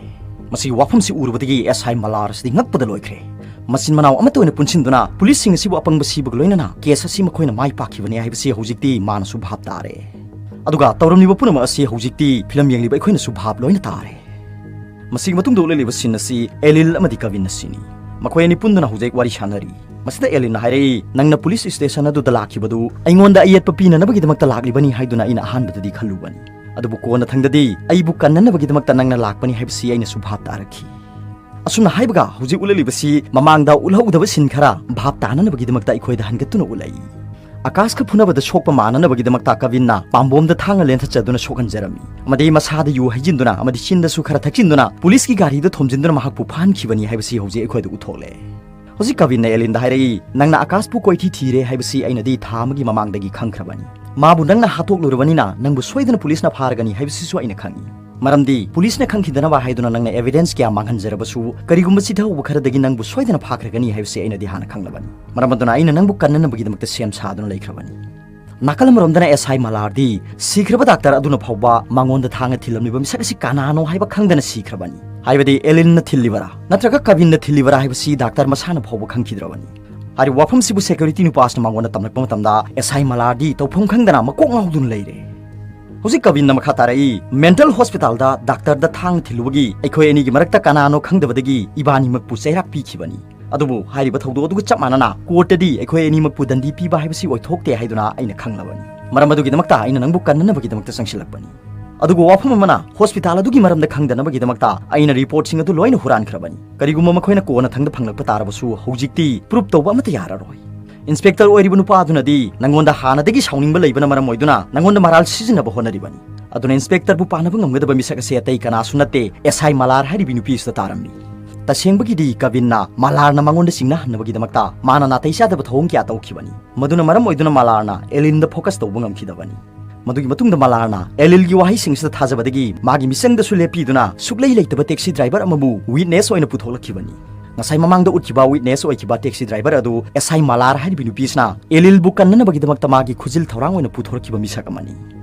ꯃꯁꯤꯒꯤ ꯋꯥꯐꯝꯁꯤ ꯎꯔꯨꯕꯗꯒꯤ ꯑꯦꯁ ꯑꯥꯏ ꯃꯂꯥꯔ ꯑꯁꯤꯗꯤ ꯉꯛꯄꯗ ꯂꯣꯏꯈ꯭ꯔꯦ꯫ ꯃꯆꯤꯟ ꯃꯅꯥꯎ ꯑꯃꯠꯇ ꯑꯣꯏꯅ ꯄꯨꯟꯁꯤꯟꯗꯨꯅ ꯄꯨꯂꯤꯁꯁꯤꯡ ꯑꯁꯤꯕꯨ ꯑꯄꯪꯕ ꯁꯤꯕꯒ ꯂꯣꯏꯅꯅ case ꯑꯁꯤ ꯃꯈꯣꯏꯅ ꯃꯥꯏ ꯄꯥꯛꯈꯤꯕꯅꯤ ꯍꯥꯏꯕꯁꯤ ꯍꯧꯖꯤꯛꯇꯤ ꯃꯥꯅꯁꯨ ꯚꯥꯞ ꯇꯥꯔꯦ꯫ ꯑꯗꯨꯒ ꯇꯧꯔꯝꯂꯤꯕ ꯄꯨꯝꯅꯃꯛ ꯑꯁꯤ ꯍꯧꯖꯤꯛꯇꯤ ꯐꯤꯂꯝ ꯌꯦꯡꯂꯤꯕ ꯑꯩꯈꯣꯏꯅꯁꯨ ꯚꯥꯞ ꯂꯣꯏꯅ ꯇꯥꯔꯦ꯫ ꯃꯁꯤꯒꯤ ꯃꯇꯨꯡꯗ ꯎꯠꯂꯛꯂꯤꯕ scene ꯑꯁꯤ ꯑꯦꯂꯤꯜ ꯑꯃꯗꯤ ꯀꯕꯤꯟ ꯑꯁꯤꯅꯤ꯫ ꯃꯈꯣꯏ ꯑꯅꯤ ꯄꯨꯟꯗꯨꯅ ꯍꯧꯖꯤꯛ ꯋꯥꯔꯤ ꯁꯥꯟꯅꯔꯤ꯫ ꯃꯁꯤꯗ ꯑꯦꯂꯤꯟꯅ ꯍꯥꯏꯔꯛꯏ, "ꯅꯪꯅ police station ꯑꯗꯨꯗ ꯂꯥꯛꯈꯤꯕꯗꯨ ꯑꯩꯉꯣꯟꯗ ꯑꯌꯦꯠꯄ ꯄꯤꯅꯅꯕꯒꯤꯗꯃꯛꯇ ꯂꯥꯛꯂꯤꯕꯅꯤ ꯍꯥꯏꯗꯨꯅ ꯑꯩꯅ ꯑꯍꯥꯟꯕꯗꯗꯤ ꯈꯜꯂꯨꯕꯅꯤ꯫ ꯑꯗꯨꯕꯨ ꯀꯣꯟꯅꯊꯪꯗꯗꯤ ꯑꯩꯕꯨ ꯀꯟꯅꯅꯕꯒꯤꯗꯃꯛꯇ ꯅꯪꯅ ꯂꯥꯛꯄꯅꯤ ꯍꯥꯏꯕꯁꯤ ꯑꯩꯅꯁꯨ ꯚꯥꯞ ꯇꯥꯔꯛꯈꯤ꯫" ꯑꯁꯨꯝꯅ ꯍꯥꯏꯕꯒ ꯍꯧꯖꯤꯛ ꯎꯠꯂꯛꯂꯤꯕꯁꯤ ꯃꯃꯥꯡꯗ ꯎꯠꯍꯧꯗꯕ scene ꯈꯔ ꯚꯥꯞ ꯇꯥꯅꯅꯕꯒꯤꯗꯃꯛꯇ ꯑꯩꯈꯣꯏꯗ ꯍꯟꯒꯠꯇꯨꯅ ꯎꯠꯂꯛꯏ꯫ ꯑꯀꯥꯁꯀ ꯐꯨꯅꯕꯗ ꯁꯣꯛꯄ ꯃꯥꯟꯅꯅꯕꯒꯤꯗꯃꯛꯇ ꯀꯕꯤꯟꯅ ꯄꯥꯝꯕꯣꯝꯗ ꯊꯥꯡꯅ ꯂꯦꯟꯊꯠꯆꯗꯨꯅ ꯁꯣꯛꯍꯟꯖꯔꯝꯃꯤ꯫ ꯑꯃꯗꯤ ꯃꯁꯥꯗ ꯌꯨ ꯍꯩꯖꯤꯟꯗꯨꯅ ꯑꯃꯗꯤ ꯆꯤꯟꯗꯁꯨ ꯈꯔ ꯊꯛꯆꯤꯟꯗꯨꯅ ꯄꯨꯂꯤꯁꯀꯤ ꯒꯥꯔꯤꯗ ꯊꯣꯝꯖꯤꯟꯗꯨꯅ ꯃꯍꯥꯛꯄꯨ ꯐꯥꯍꯟꯈꯤꯕꯅꯤ ꯍꯥꯏꯕꯁꯤ ꯍꯧꯖꯤꯛ ꯑꯩꯈꯣꯏꯗ ꯎꯠꯊꯣꯛꯂꯦ꯫ ꯍꯧꯖꯤꯛ ꯀꯕꯤꯟꯅ ꯑꯦꯂꯤꯟꯗ ꯍꯥꯏꯔꯛꯏ, "ꯅꯪꯅ ꯑꯀꯥꯁꯄꯨ ꯀꯣꯏꯊꯤ ꯊꯤꯔꯦ ꯍꯥꯏꯕꯁꯤ ꯑꯩꯅꯗꯤ ꯊꯥ ꯑꯃꯒꯤ ꯃꯃꯥꯡꯗꯒꯤ ꯈꯪꯈ꯭ꯔꯕꯅꯤ꯫ ꯃꯥꯕꯨ ꯅꯪꯅ ꯍꯥꯠꯇꯣꯛꯂꯨꯔꯕꯅꯤꯅ ꯅꯪꯕꯨ ꯁꯣꯏꯗꯅ ꯄꯨꯂꯤꯁꯅ ꯐꯥꯔꯒꯅꯤ ꯍꯥꯏꯕꯁꯤꯁꯨ ꯑꯩꯅ ꯈꯪꯏ꯫ ꯃꯔꯝꯗꯤ ꯄꯨꯂꯤꯁꯅ ꯈꯪꯈꯤꯗꯅꯕ ꯍꯥꯏꯗꯨꯅ ꯅꯪꯅ evidence ꯀꯌꯥ ꯃꯥꯡꯍꯟꯖꯔꯕꯁꯨ, ꯀꯔꯤꯒꯨꯝꯕ ꯆꯤꯊꯍꯧꯕ ꯈꯔꯗꯒꯤ ꯅꯪꯕꯨ ꯁꯣꯏꯗꯅ ꯐꯥꯈ꯭ꯔꯒꯅꯤ ꯍꯥꯏꯕꯁꯤ ꯑꯩꯅꯗꯤ ꯍꯥꯟꯅ ꯈꯪꯂꯕꯅꯤ꯫ ꯃꯔꯝ ꯑꯗꯨꯅ ꯑꯩꯅ ꯅꯪꯕꯨ ꯀꯟꯅꯅꯕꯒꯤꯗꯃꯛꯇ ꯁꯦꯝ ꯁꯥꯗꯨꯅ ꯂꯩꯈ꯭ꯔꯕꯅꯤ꯫" ꯅꯥꯀꯜ ꯑꯃꯔꯣꯝꯗꯅ ꯑꯦꯁ ꯑꯥꯏ ꯃꯂꯥꯔꯗꯤ ꯁꯤꯈ꯭ꯔꯕ ꯗꯥꯛꯇꯔ ꯑꯗꯨꯅ ꯐꯥꯎꯕ ꯃꯉꯣꯟꯗ ꯊꯥꯡꯅ ꯊꯤꯜꯂꯝꯂꯤꯕ ꯃꯤꯁꯛ ꯑꯁꯤ ꯀꯅꯥꯅꯣ ꯍꯥꯏꯕ ꯈꯪꯗꯅ ꯁꯤꯈ꯭ꯔꯕꯅꯤ꯫ ꯍꯥꯏꯕꯗꯤ ꯑꯦꯂꯤꯟꯅ ꯊꯤꯜꯂꯤꯕꯔꯥ ꯅꯠꯇ꯭ꯔꯒ ꯀꯕꯤꯟꯅ ꯊꯤꯜꯂꯤꯕꯔꯥ ꯍꯥꯏꯕꯁꯤ ꯗꯥꯛꯇꯔ ꯃꯁꯥꯅ ꯐꯥꯎꯕ ꯈꯪꯈꯤꯗ꯭ꯔꯕꯅꯤ꯫ ꯍꯥꯏꯔꯤꯕ ꯋꯥꯐꯝꯁꯤꯕꯨ security ꯅꯨꯄꯥꯁꯤꯅ ꯃꯉꯣꯟꯗ ꯇꯝꯂꯛꯄ ꯃꯇꯝꯗ ꯑꯦꯁ ꯑꯥꯏ ꯃꯂꯥꯔꯗꯤ ꯇꯧꯐꯝ ꯈꯪꯗꯅ ꯃꯀꯣꯛ ꯉꯥꯎꯗꯨꯅ ꯂꯩꯔꯦ꯫ ꯍꯧꯖꯤꯛ ꯀꯕꯤꯟꯅ ꯃꯈꯥ ꯇꯥꯔꯛꯏ, "mental hospitalꯗ ꯗꯥꯛꯇꯔꯗ ꯊꯥꯡꯅ ꯊꯤꯜꯂꯨꯕꯒꯤ ꯑꯩꯈꯣꯏ ꯑꯅꯤꯒꯤ ꯃꯔꯛꯇ ꯀꯅꯥꯅꯣ ꯈꯪꯗꯕꯗꯒꯤ ꯏꯕꯥꯅꯤꯃꯛꯄꯨ ꯆꯩꯔꯥꯛ ꯄꯤꯈꯤꯕꯅꯤ꯫ ꯑꯗꯨꯕꯨ ꯍꯥꯏꯔꯤꯕ ꯊꯧꯗꯣꯛ ꯑꯗꯨꯒ ꯆꯞ ꯃꯥꯟꯅꯅ courtꯇꯗꯤ ꯑꯩꯈꯣꯏ ꯑꯅꯤꯃꯛꯄꯨ ꯗꯟꯗꯤ ꯄꯤꯕ ꯍꯥꯏꯕꯁꯤ ꯑꯣꯏꯊꯣꯛꯇꯦ ꯍꯥꯏꯗꯨꯅ ꯑꯩꯅ ꯈꯪꯂꯕꯅꯤ꯫ ꯃꯔꯝ ꯑꯗꯨꯒꯤꯗꯃꯛꯇ ꯑꯩꯅ ꯅꯪꯕꯨ ꯀꯟꯅꯅꯕꯒꯤꯗꯃꯛꯇ ꯆꯪꯁꯤꯜꯂꯛꯄꯅꯤ꯫" ꯑꯗꯨꯒ ꯋꯥꯐꯝ ꯑꯃꯅ, hospital ꯑꯗꯨꯒꯤ ꯃꯔꯝꯗ ꯈꯪꯗꯅꯕꯒꯤꯗꯃꯛꯇ ꯑꯩꯅ reportꯁꯤꯡ ꯑꯗꯨ ꯂꯣꯏꯅ ꯍꯨꯔꯥꯟꯈ꯭ꯔꯕꯅꯤ꯫ ꯀꯔꯤꯒꯨꯝꯕ ꯃꯈꯣꯏꯅ ꯀꯣꯟꯅꯊꯪꯗ ꯐꯪꯂꯛꯄ ꯇꯥꯔꯕꯁꯨ, ꯍꯧꯖꯤꯛꯇꯤ proof ꯇꯧꯕ ꯑꯃꯠꯇ ꯌꯥꯔꯔꯣꯏ꯫ ꯏꯟꯁꯄꯦꯛꯇꯔ ꯑꯣꯏꯔꯤꯕ ꯅꯨꯄꯥ ꯑꯗꯨꯅꯗꯤ ꯅꯪꯉꯣꯟꯗ ꯍꯥꯟꯅꯗꯒꯤ ꯁꯥꯎꯅꯤꯡꯕ ꯂꯩꯕꯅ ꯃꯔꯝ ꯑꯣꯏꯗꯨꯅ ꯅꯪꯉꯣꯟꯗ ꯃꯔꯥꯜ ꯁꯤꯖꯤꯟꯅꯕ ꯍꯣꯠꯅꯔꯤꯕꯅꯤ꯫ ꯑꯗꯨꯅ ꯏꯟꯁꯄꯦꯛꯇꯔꯕꯨ ꯄꯥꯟꯅꯕ ꯉꯝꯒꯗꯕ ꯃꯤꯁꯛ ꯑꯁꯦ ꯑꯇꯩ ꯀꯅꯥꯁꯨ ꯅꯠꯇꯦ, ꯑꯦꯁ ꯑꯥꯏ ꯃꯂꯥꯔ ꯍꯥꯏꯔꯤꯕꯤ ꯅꯨꯄꯤ ꯑꯁꯤꯗ ꯇꯥꯔꯝꯃꯤ꯫ ꯇꯁꯦꯡꯕꯒꯤꯗꯤ ꯀꯕꯤꯟꯅ ꯃꯂꯥꯔꯅ ꯃꯉꯣꯟꯗ ꯆꯤꯡꯅꯍꯟꯅꯕꯒꯤꯗꯃꯛꯇ ꯃꯥꯅ ꯅꯥꯇꯩ ꯆꯥꯗꯕ ꯊꯧꯑꯣꯡ ꯀꯌꯥ ꯇꯧꯈꯤꯕꯅꯤ꯫ ꯃꯗꯨꯅ ꯃꯔꯝ ꯑꯣꯏꯗꯨꯅ ꯃꯂꯥꯔꯅ ꯑꯦꯂꯤꯟꯗ ꯐꯣꯀꯁ ꯇꯧꯕ ꯉꯝꯈꯤꯗꯕꯅꯤ꯫ ꯃꯗꯨꯒꯤ ꯃꯇꯨꯡꯗ ꯃꯂꯥꯔꯅ ꯑꯦꯂꯤꯜꯒꯤ ꯋꯥꯍꯩꯁꯤꯡꯁꯤꯗ ꯊꯥꯖꯕꯗꯒꯤ ꯃꯥꯒꯤ ꯃꯤꯆꯪꯗꯁꯨ ꯂꯦꯞꯄꯤꯗꯨꯅ ꯁꯨꯛꯂꯩ ꯂꯩꯇꯕ ꯇꯦꯛꯁꯤ ꯗ꯭ꯔꯥꯏꯚꯔ ꯑꯃꯕꯨ ꯋꯤꯠꯅꯦꯁ ꯑꯣꯏꯅ ꯄꯨꯊꯣꯛꯂꯛꯈꯤꯕꯅꯤ꯫ ꯉꯁꯥꯏ ꯃꯃꯥꯡꯗ ꯎꯠꯈꯤꯕ ꯋꯤꯠꯅꯦꯁ ꯑꯣꯏꯈꯤꯕ ꯇꯦꯛꯁꯤ ꯗ꯭ꯔꯥꯏꯚꯔ ꯑꯗꯨ ꯑꯦꯁ ꯑꯥꯏ ꯃꯂꯥꯔ ꯍꯥꯏꯔꯤꯕꯤ ꯅꯨꯄꯤꯁꯤꯅ ꯑꯦꯂꯤꯜꯕꯨ ꯀꯟꯅꯅꯕꯒꯤꯗꯃꯛꯇ ꯃꯥꯒꯤ ꯈꯨꯖꯤꯜ ꯊꯧꯔꯥꯡ ꯑꯣꯏꯅ ꯄꯨꯊꯣꯔꯛꯈꯤꯕ ꯃꯤꯁꯛ ꯑꯃꯅꯤ꯫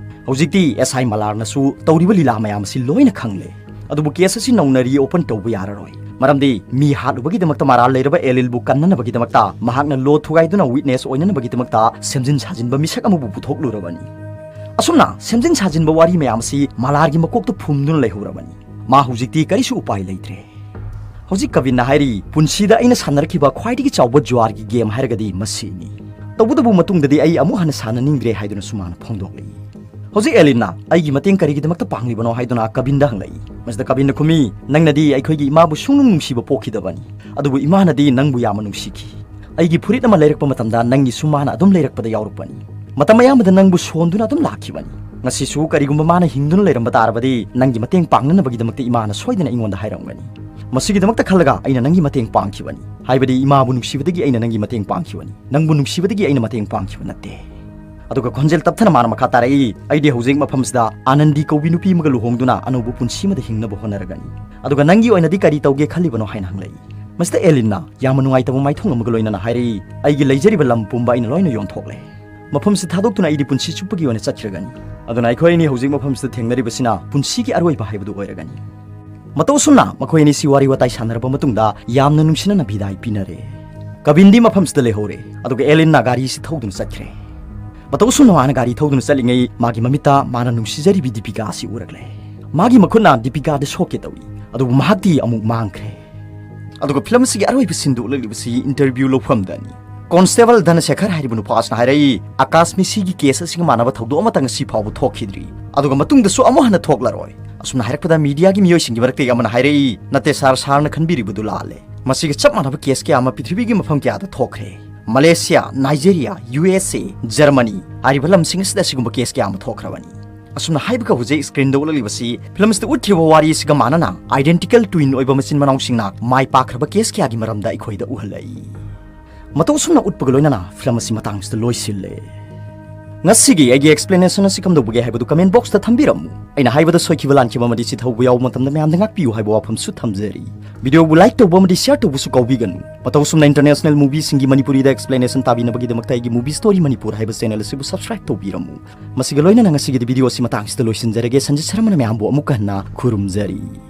ꯍꯧꯖꯤꯛꯇꯤ ꯑꯦꯁ ꯑꯥꯏ ꯃꯂꯥꯔꯅꯁꯨ ꯇꯧꯔꯤꯕ ꯂꯤꯂꯥ ꯃꯌꯥꯝ ꯑꯁꯤ ꯂꯣꯏꯅ ꯈꯪꯂꯦ꯫ ꯑꯗꯨꯕꯨ ꯀꯦꯁ ꯑꯁꯤ ꯅꯧꯅ ꯔꯤꯑꯣꯄꯟ ꯇꯧꯕ ꯌꯥꯔꯔꯣꯏ꯫ ꯃꯔꯝꯗꯤ ꯃꯤ ꯍꯥꯠꯂꯨꯕꯒꯤꯗꯃꯛꯇ ꯃꯔꯥꯜ ꯂꯩꯔꯕ ꯑꯦꯂꯤꯜꯕꯨ ꯀꯟꯅꯅꯕꯒꯤꯗꯃꯛꯇ ꯃꯍꯥꯛꯅ ꯂꯣ ꯊꯨꯒꯥꯏꯗꯨꯅ ꯋꯤꯠꯅꯦꯁ ꯑꯣꯏꯅꯅꯕꯒꯤꯗꯃꯛꯇ ꯁꯦꯝꯖꯤꯟ ꯁꯥꯖꯤꯟꯕ ꯃꯤꯁꯛ ꯑꯃꯕꯨ ꯄꯨꯊꯣꯛꯂꯨꯔꯕꯅꯤ꯫ ꯑꯁꯨꯝꯅ ꯁꯦꯝꯖꯤꯟ ꯁꯥꯖꯤꯟꯕ ꯋꯥꯔꯤ ꯃꯌꯥꯝ ꯑꯁꯤ ꯃꯂꯥꯔꯒꯤ ꯃꯀꯣꯛꯇ ꯐꯨꯝꯗꯨꯅ ꯂꯩꯍꯧꯔꯕꯅꯤ꯫ ꯃꯥ ꯍꯧꯖꯤꯛꯇꯤ ꯀꯔꯤꯁꯨ ꯎꯄꯥꯏ ꯂꯩꯇ꯭ꯔꯦ꯫ ꯍꯧꯖꯤꯛ ꯀꯕꯤꯟꯅ ꯍꯥꯏꯔꯤ, "ꯄꯨꯟꯁꯤꯗ ꯑꯩꯅ ꯁꯥꯟꯅꯔꯛꯈꯤꯕ ꯈ꯭ꯋꯥꯏꯗꯒꯤ ꯆꯥꯎꯕ ꯖꯨꯋꯥꯔꯒꯤ ꯒꯦꯝ ꯍꯥꯏꯔꯒꯗꯤ ꯃꯁꯤꯅꯤ꯫ ꯇꯧꯕꯇꯕꯨ ꯃꯇꯨꯡꯗꯗꯤ ꯑꯩ ꯑꯃꯨꯛ ꯍꯟꯅ ꯁꯥꯟꯅꯅꯤꯡꯗ꯭ꯔꯦ" ꯍꯥꯏꯗꯨꯅꯁꯨ ꯃꯥꯅ ꯐꯣꯡꯗꯣꯛꯂꯤ꯫ ꯍꯧꯖꯤꯛ ꯑꯦꯂꯤꯟꯅ ꯑꯩꯒꯤ ꯃꯇꯦꯡ ꯀꯔꯤꯒꯤꯗꯃꯛꯇ ꯄꯥꯡꯂꯤꯕꯅꯣ ꯍꯥꯏꯗꯨꯅ ꯀꯕꯤꯟꯗ ꯍꯪꯂꯛꯏ꯫ ꯃꯁꯤꯗ ꯀꯕꯤꯟꯅ ꯈꯨꯝꯃꯤ, "ꯅꯪꯅꯗꯤ ꯑꯩꯈꯣꯏꯒꯤ ꯏꯃꯥꯕꯨ ꯁꯨꯡꯅꯨꯡ ꯅꯨꯡꯁꯤꯕ ꯄꯣꯛꯈꯤꯗꯕꯅꯤ, ꯑꯗꯨꯕꯨ ꯏꯃꯥꯅꯗꯤ ꯅꯪꯕꯨ ꯌꯥꯝꯅ ꯅꯨꯡꯁꯤꯈꯤ꯫ ꯑꯩꯒꯤ ꯐꯨꯔꯤꯠ ꯑꯃ ꯂꯩꯔꯛꯄ ꯃꯇꯝꯗ ꯅꯪꯒꯤꯁꯨ ꯃꯥꯅ ꯑꯗꯨꯝ ꯂꯩꯔꯛꯄꯗ ꯌꯥꯎꯔꯛꯄꯅꯤ꯫ ꯃꯇꯝ ꯑꯌꯥꯝꯕꯗ ꯅꯪꯕꯨ ꯁꯣꯟꯗꯨꯅ ꯑꯗꯨꯝ ꯂꯥꯛꯈꯤꯕꯅꯤ꯫ ꯉꯁꯤꯁꯨ ꯀꯔꯤꯒꯨꯝꯕ ꯃꯥꯅ ꯍꯤꯡꯗꯨꯅ ꯂꯩꯔꯝꯕ ꯇꯥꯔꯕꯗꯤ ꯅꯪꯒꯤ ꯃꯇꯦꯡ ꯄꯥꯡꯅꯅꯕꯒꯤꯗꯃꯛꯇ ꯏꯃꯥꯅ ꯁꯣꯏꯗꯅ ꯑꯩꯉꯣꯟꯗ ꯍꯥꯏꯔꯝꯒꯅꯤ꯫ ꯃꯁꯤꯒꯤꯗꯃꯛꯇ ꯈꯜꯂꯒ ꯑꯩꯅ ꯅꯪꯒꯤ ꯃꯇꯦꯡ ꯄꯥꯡꯈꯤꯕꯅꯤ꯫ ꯍꯥꯏꯕꯗꯤ ꯏꯃꯥꯕꯨ ꯅꯨꯡꯁꯤꯕꯗꯒꯤ ꯑꯩꯅ ꯅꯪꯒꯤ ꯃꯇꯦꯡ ꯄꯥꯡꯈꯤꯕꯅꯤ꯫ ꯅꯪꯕꯨ ꯅꯨꯡꯁꯤꯕꯗꯒꯤ ꯑꯩꯅ ꯃꯇꯦꯡ ꯄꯥꯡꯈꯤꯕ ꯅꯠꯇꯦ"꯫ ꯑꯗꯨꯒ ꯈꯣꯟꯖꯦꯜ ꯇꯞꯊꯅ ꯃꯥꯅ ꯃꯈꯥ ꯇꯥꯔꯛꯏ, "ꯑꯩꯗꯤ ꯍꯧꯖꯤꯛ ꯃꯐꯝꯁꯤꯗ ꯑꯥꯅꯟꯗꯤ ꯀꯧꯕꯤ ꯅꯨꯄꯤ ꯑꯃꯒ ꯂꯨꯍꯣꯡꯗꯨꯅ ꯑꯅꯧꯕ ꯄꯨꯟꯁꯤ ꯑꯃꯗ ꯍꯤꯡꯅꯕ ꯍꯣꯠꯅꯔꯒꯅꯤ꯫ ꯑꯗꯨꯒ ꯅꯪꯒꯤ ꯑꯣꯏꯅꯗꯤ ꯀꯔꯤ ꯇꯧꯒꯦ ꯈꯜꯂꯤꯕꯅꯣ?" ꯍꯥꯏꯅ ꯍꯪꯂꯛꯏ꯫ ꯃꯁꯤꯗ ꯑꯦꯂꯤꯟꯅ ꯌꯥꯝꯅ ꯅꯨꯡꯉꯥꯏꯇꯕ ꯃꯥꯏꯊꯣꯡ ꯑꯃꯒ ꯂꯣꯏꯅꯅ ꯍꯥꯏꯔꯛꯏ, "ꯑꯩꯒꯤ ꯂꯩꯖꯔꯤꯕ ꯂꯝ ꯄꯨꯝꯕ ꯑꯩꯅ ꯂꯣꯏꯅ ꯌꯣꯟꯊꯣꯛꯂꯦ꯫ ꯃꯐꯝꯁꯤ ꯊꯥꯗꯣꯛꯇꯨꯅ ꯑꯩꯗꯤ ꯄꯨꯟꯁꯤ ꯆꯨꯞꯄꯒꯤ ꯑꯣꯏꯅ ꯆꯠꯈ꯭ꯔꯒꯅꯤ꯫ ꯑꯗꯨꯅ ꯑꯩꯈꯣꯏ ꯑꯅꯤ ꯍꯧꯖꯤꯛ ꯃꯐꯝꯁꯤꯗ ꯊꯦꯡꯅꯔꯤꯕꯁꯤꯅ ꯄꯨꯟꯁꯤꯒꯤ ꯑꯔꯣꯏꯕ ꯍꯥꯏꯕꯗꯨ ꯑꯣꯏꯔꯒꯅꯤ"꯫ ꯃꯇꯧ ꯑꯁꯨꯝꯅ ꯃꯈꯣꯏ ꯑꯅꯤꯁꯤ ꯋꯥꯔꯤ ꯋꯥꯇꯥꯏ ꯁꯥꯟꯅꯔꯕ ꯃꯇꯨꯡꯗ ꯌꯥꯝꯅ ꯅꯨꯡꯁꯤꯅꯅ ꯕꯤꯗꯥꯏ ꯄꯤꯅꯔꯦ꯫ ꯀꯕꯤꯟꯗꯤ ꯃꯐꯝꯁꯤꯗ ꯂꯩꯍꯧꯔꯦ, ꯑꯗꯨꯒ ꯑꯦꯂꯤꯟꯅ ꯒꯥꯔꯤꯁꯤ ꯊꯧꯗꯨꯅ ꯆꯠꯈ꯭ꯔꯦ꯫ ꯃꯇꯧ ꯑꯁꯨꯝꯅ ꯃꯥꯅ ꯒꯥꯔꯤ ꯊꯧꯗꯨꯅ ꯆꯠꯂꯤꯉꯩ ꯃꯥꯒꯤ ꯃꯃꯤꯠꯇ ꯃꯥꯅ ꯅꯨꯡꯁꯤꯖꯔꯤꯕꯤ ꯗꯤꯄꯤꯀꯥ ꯑꯁꯤ ꯎꯔꯛꯂꯦ꯫ ꯃꯥꯒꯤ ꯃꯈꯨꯠꯅ ꯗꯤꯄꯤꯀꯥꯗ ꯁꯣꯛꯀꯦ ꯇꯧꯏ, ꯑꯗꯨꯕꯨ ꯃꯍꯥꯛꯇꯤ ꯑꯃꯨꯛ ꯃꯥꯡꯈ꯭ꯔꯦ꯫ ꯑꯗꯨꯒ ꯐꯤꯂꯝ ꯑꯁꯤꯒꯤ ꯑꯔꯣꯏꯕ ꯁꯤꯟꯗꯨ ꯎꯠꯂꯛꯂꯤꯕꯁꯤ ꯏꯟꯇꯔꯚ꯭ꯌꯨ ꯂꯧꯐꯝꯗꯅꯤ꯫ ꯀꯣꯟꯁꯇꯦꯕꯜ ꯙꯅꯁꯦꯈꯔ ꯍꯥꯏꯔꯤꯕ ꯅꯨꯄꯥ ꯑꯁꯤꯅ ꯍꯥꯏꯔꯛꯏ, "ꯑꯀꯥꯁ ꯃꯤꯁꯤꯒꯤ ꯀꯦꯁ ꯑꯁꯤꯒ ꯃꯥꯟꯅꯕ ꯊꯧꯗꯣꯛ ꯑꯃꯇ ꯉꯁꯤ ꯐꯥꯎꯕ ꯊꯣꯛꯈꯤꯗ꯭ꯔꯤ, ꯑꯗꯨꯒ ꯃꯇꯨꯡꯗꯁꯨ ꯑꯃꯨꯛ ꯍꯟꯅ ꯊꯣꯛꯂꯔꯣꯏ"꯫ ꯑꯁꯨꯝꯅ ꯍꯥꯏꯔꯛꯄꯗ ꯃꯤꯗꯤꯌꯥꯒꯤ ꯃꯤꯑꯣꯏꯁꯤꯡꯒꯤ ꯃꯔꯛꯇꯒꯤ ꯑꯃꯅ ꯍꯥꯏꯔꯛꯏ, "ꯅꯠꯇꯦ ꯁꯥꯔ, ꯁꯥꯔꯅ ꯈꯟꯕꯤꯔꯤꯕꯗꯨ ꯂꯥꯜꯂꯦ꯫ ꯃꯁꯤꯒ ꯆꯞ ꯃꯥꯟꯅꯕ ꯀꯦꯁ ꯀꯌꯥ ꯑꯃ ꯄ꯭ꯔꯤꯊꯤꯕꯤꯒꯤ ꯃꯐꯝ ꯀꯌꯥꯗ ꯊꯣꯛꯈ꯭ꯔꯦ꯫ ꯃꯂꯦꯁꯤꯌꯥ, ꯅꯥꯏꯖꯦꯔꯤꯌꯥ, ꯌꯨ ꯑꯦꯁ ꯑꯦ, ꯖꯔꯃꯅꯤ ꯍꯥꯏꯔꯤꯕ ꯂꯝꯁꯤꯡ ꯑꯁꯤꯗ ꯑꯁꯤꯒꯨꯝꯕ ꯀꯦꯁ ꯀꯌꯥ ꯑꯃ ꯊꯣꯛꯈ꯭ꯔꯕꯅꯤ꯫ ꯑꯁꯨꯝꯅ ꯍꯥꯏꯕꯒ ꯍꯧꯖꯤꯛ ꯁ꯭ꯀ꯭ꯔꯤꯟꯗ ꯎꯠꯂꯛꯂꯤꯕꯁꯤ ꯐꯤꯂꯝ ꯑꯁꯤꯗ ꯎꯠꯈ꯭ꯔꯤꯕ ꯋꯥꯔꯤ ꯑꯁꯤꯒ ꯃꯥꯟꯅꯅ identical twin ꯑꯣꯏꯕ ꯃꯆꯤꯟ ꯃꯅꯥꯎꯁꯤꯡꯅ ꯃꯥꯏ ꯄꯥꯛꯈ꯭ꯔꯕ ꯀꯦꯁ ꯀꯌꯥꯒꯤ ꯃꯔꯝꯗ ꯑꯩꯈꯣꯏꯗ ꯎꯍꯜꯂꯛꯏ꯫ ꯃꯇꯧ ꯑꯁꯨꯝꯅ ꯎꯠꯄꯒ ꯂꯣꯏꯅꯅ ꯐꯤꯂꯝ ꯑꯁꯤ ꯃꯇꯥꯡꯁꯤꯗ ꯂꯣꯏꯁꯤꯜꯂꯦ꯫ ꯉꯁꯤꯒꯤ ꯑꯩꯒꯤ explanation ꯑꯁꯤ ꯀꯝꯗꯧꯕꯒꯦ ꯍꯥꯏꯕꯗꯨ comment boxꯇ ꯊꯝꯕꯤꯔꯝꯃꯨ꯫ ꯑꯩꯅ ꯍꯥꯏꯕꯗ ꯁꯣꯏꯈꯤꯕ ꯂꯥꯟꯈꯤꯕ ꯑꯃꯗꯤ ꯆꯤꯊꯍꯧꯕ ꯌꯥꯎꯕ ꯃꯇꯝꯗ ꯃꯌꯥꯝꯗ ꯉꯥꯛꯄꯤꯌꯨ ꯍꯥꯏꯕ ꯋꯥꯐꯝꯁꯨ ꯊꯝꯖꯔꯤ꯫ Videoꯕꯨ like ꯇꯧꯕ ꯑꯃꯗꯤ share ꯇꯧꯕꯁꯨ ꯀꯥꯎꯕꯤꯒꯅꯨ꯫ ꯃꯇꯧ ꯑꯁꯨꯝꯅ international movieꯁꯤꯡꯒꯤ ꯃꯅꯤꯄꯨꯔꯤꯗ explanation ꯇꯥꯕꯤꯅꯕꯒꯤꯗꯃꯛꯇ ꯑꯩꯒꯤ Movie Story ꯃꯅꯤꯄꯨꯔ ꯍꯥꯏꯕ channel ꯑꯁꯤꯕꯨ subscribe ꯇꯧꯕꯤꯔꯝꯃꯨ꯫ ꯃꯁꯤꯒ ꯂꯣꯏꯅꯅ ꯉꯁꯤꯒꯤꯗꯤ video ꯑꯁꯤ ꯃꯇꯥꯡꯁꯤꯗ ꯂꯣꯏꯁꯤꯟꯖꯔꯒꯦ꯫ ꯁꯟꯖꯤꯠ ꯁꯔꯃꯅ ꯃꯌꯥꯝꯕꯨ ꯑꯃꯨꯛ ꯍꯟꯅ ꯈꯨꯔꯨꯝꯖꯔꯤ꯫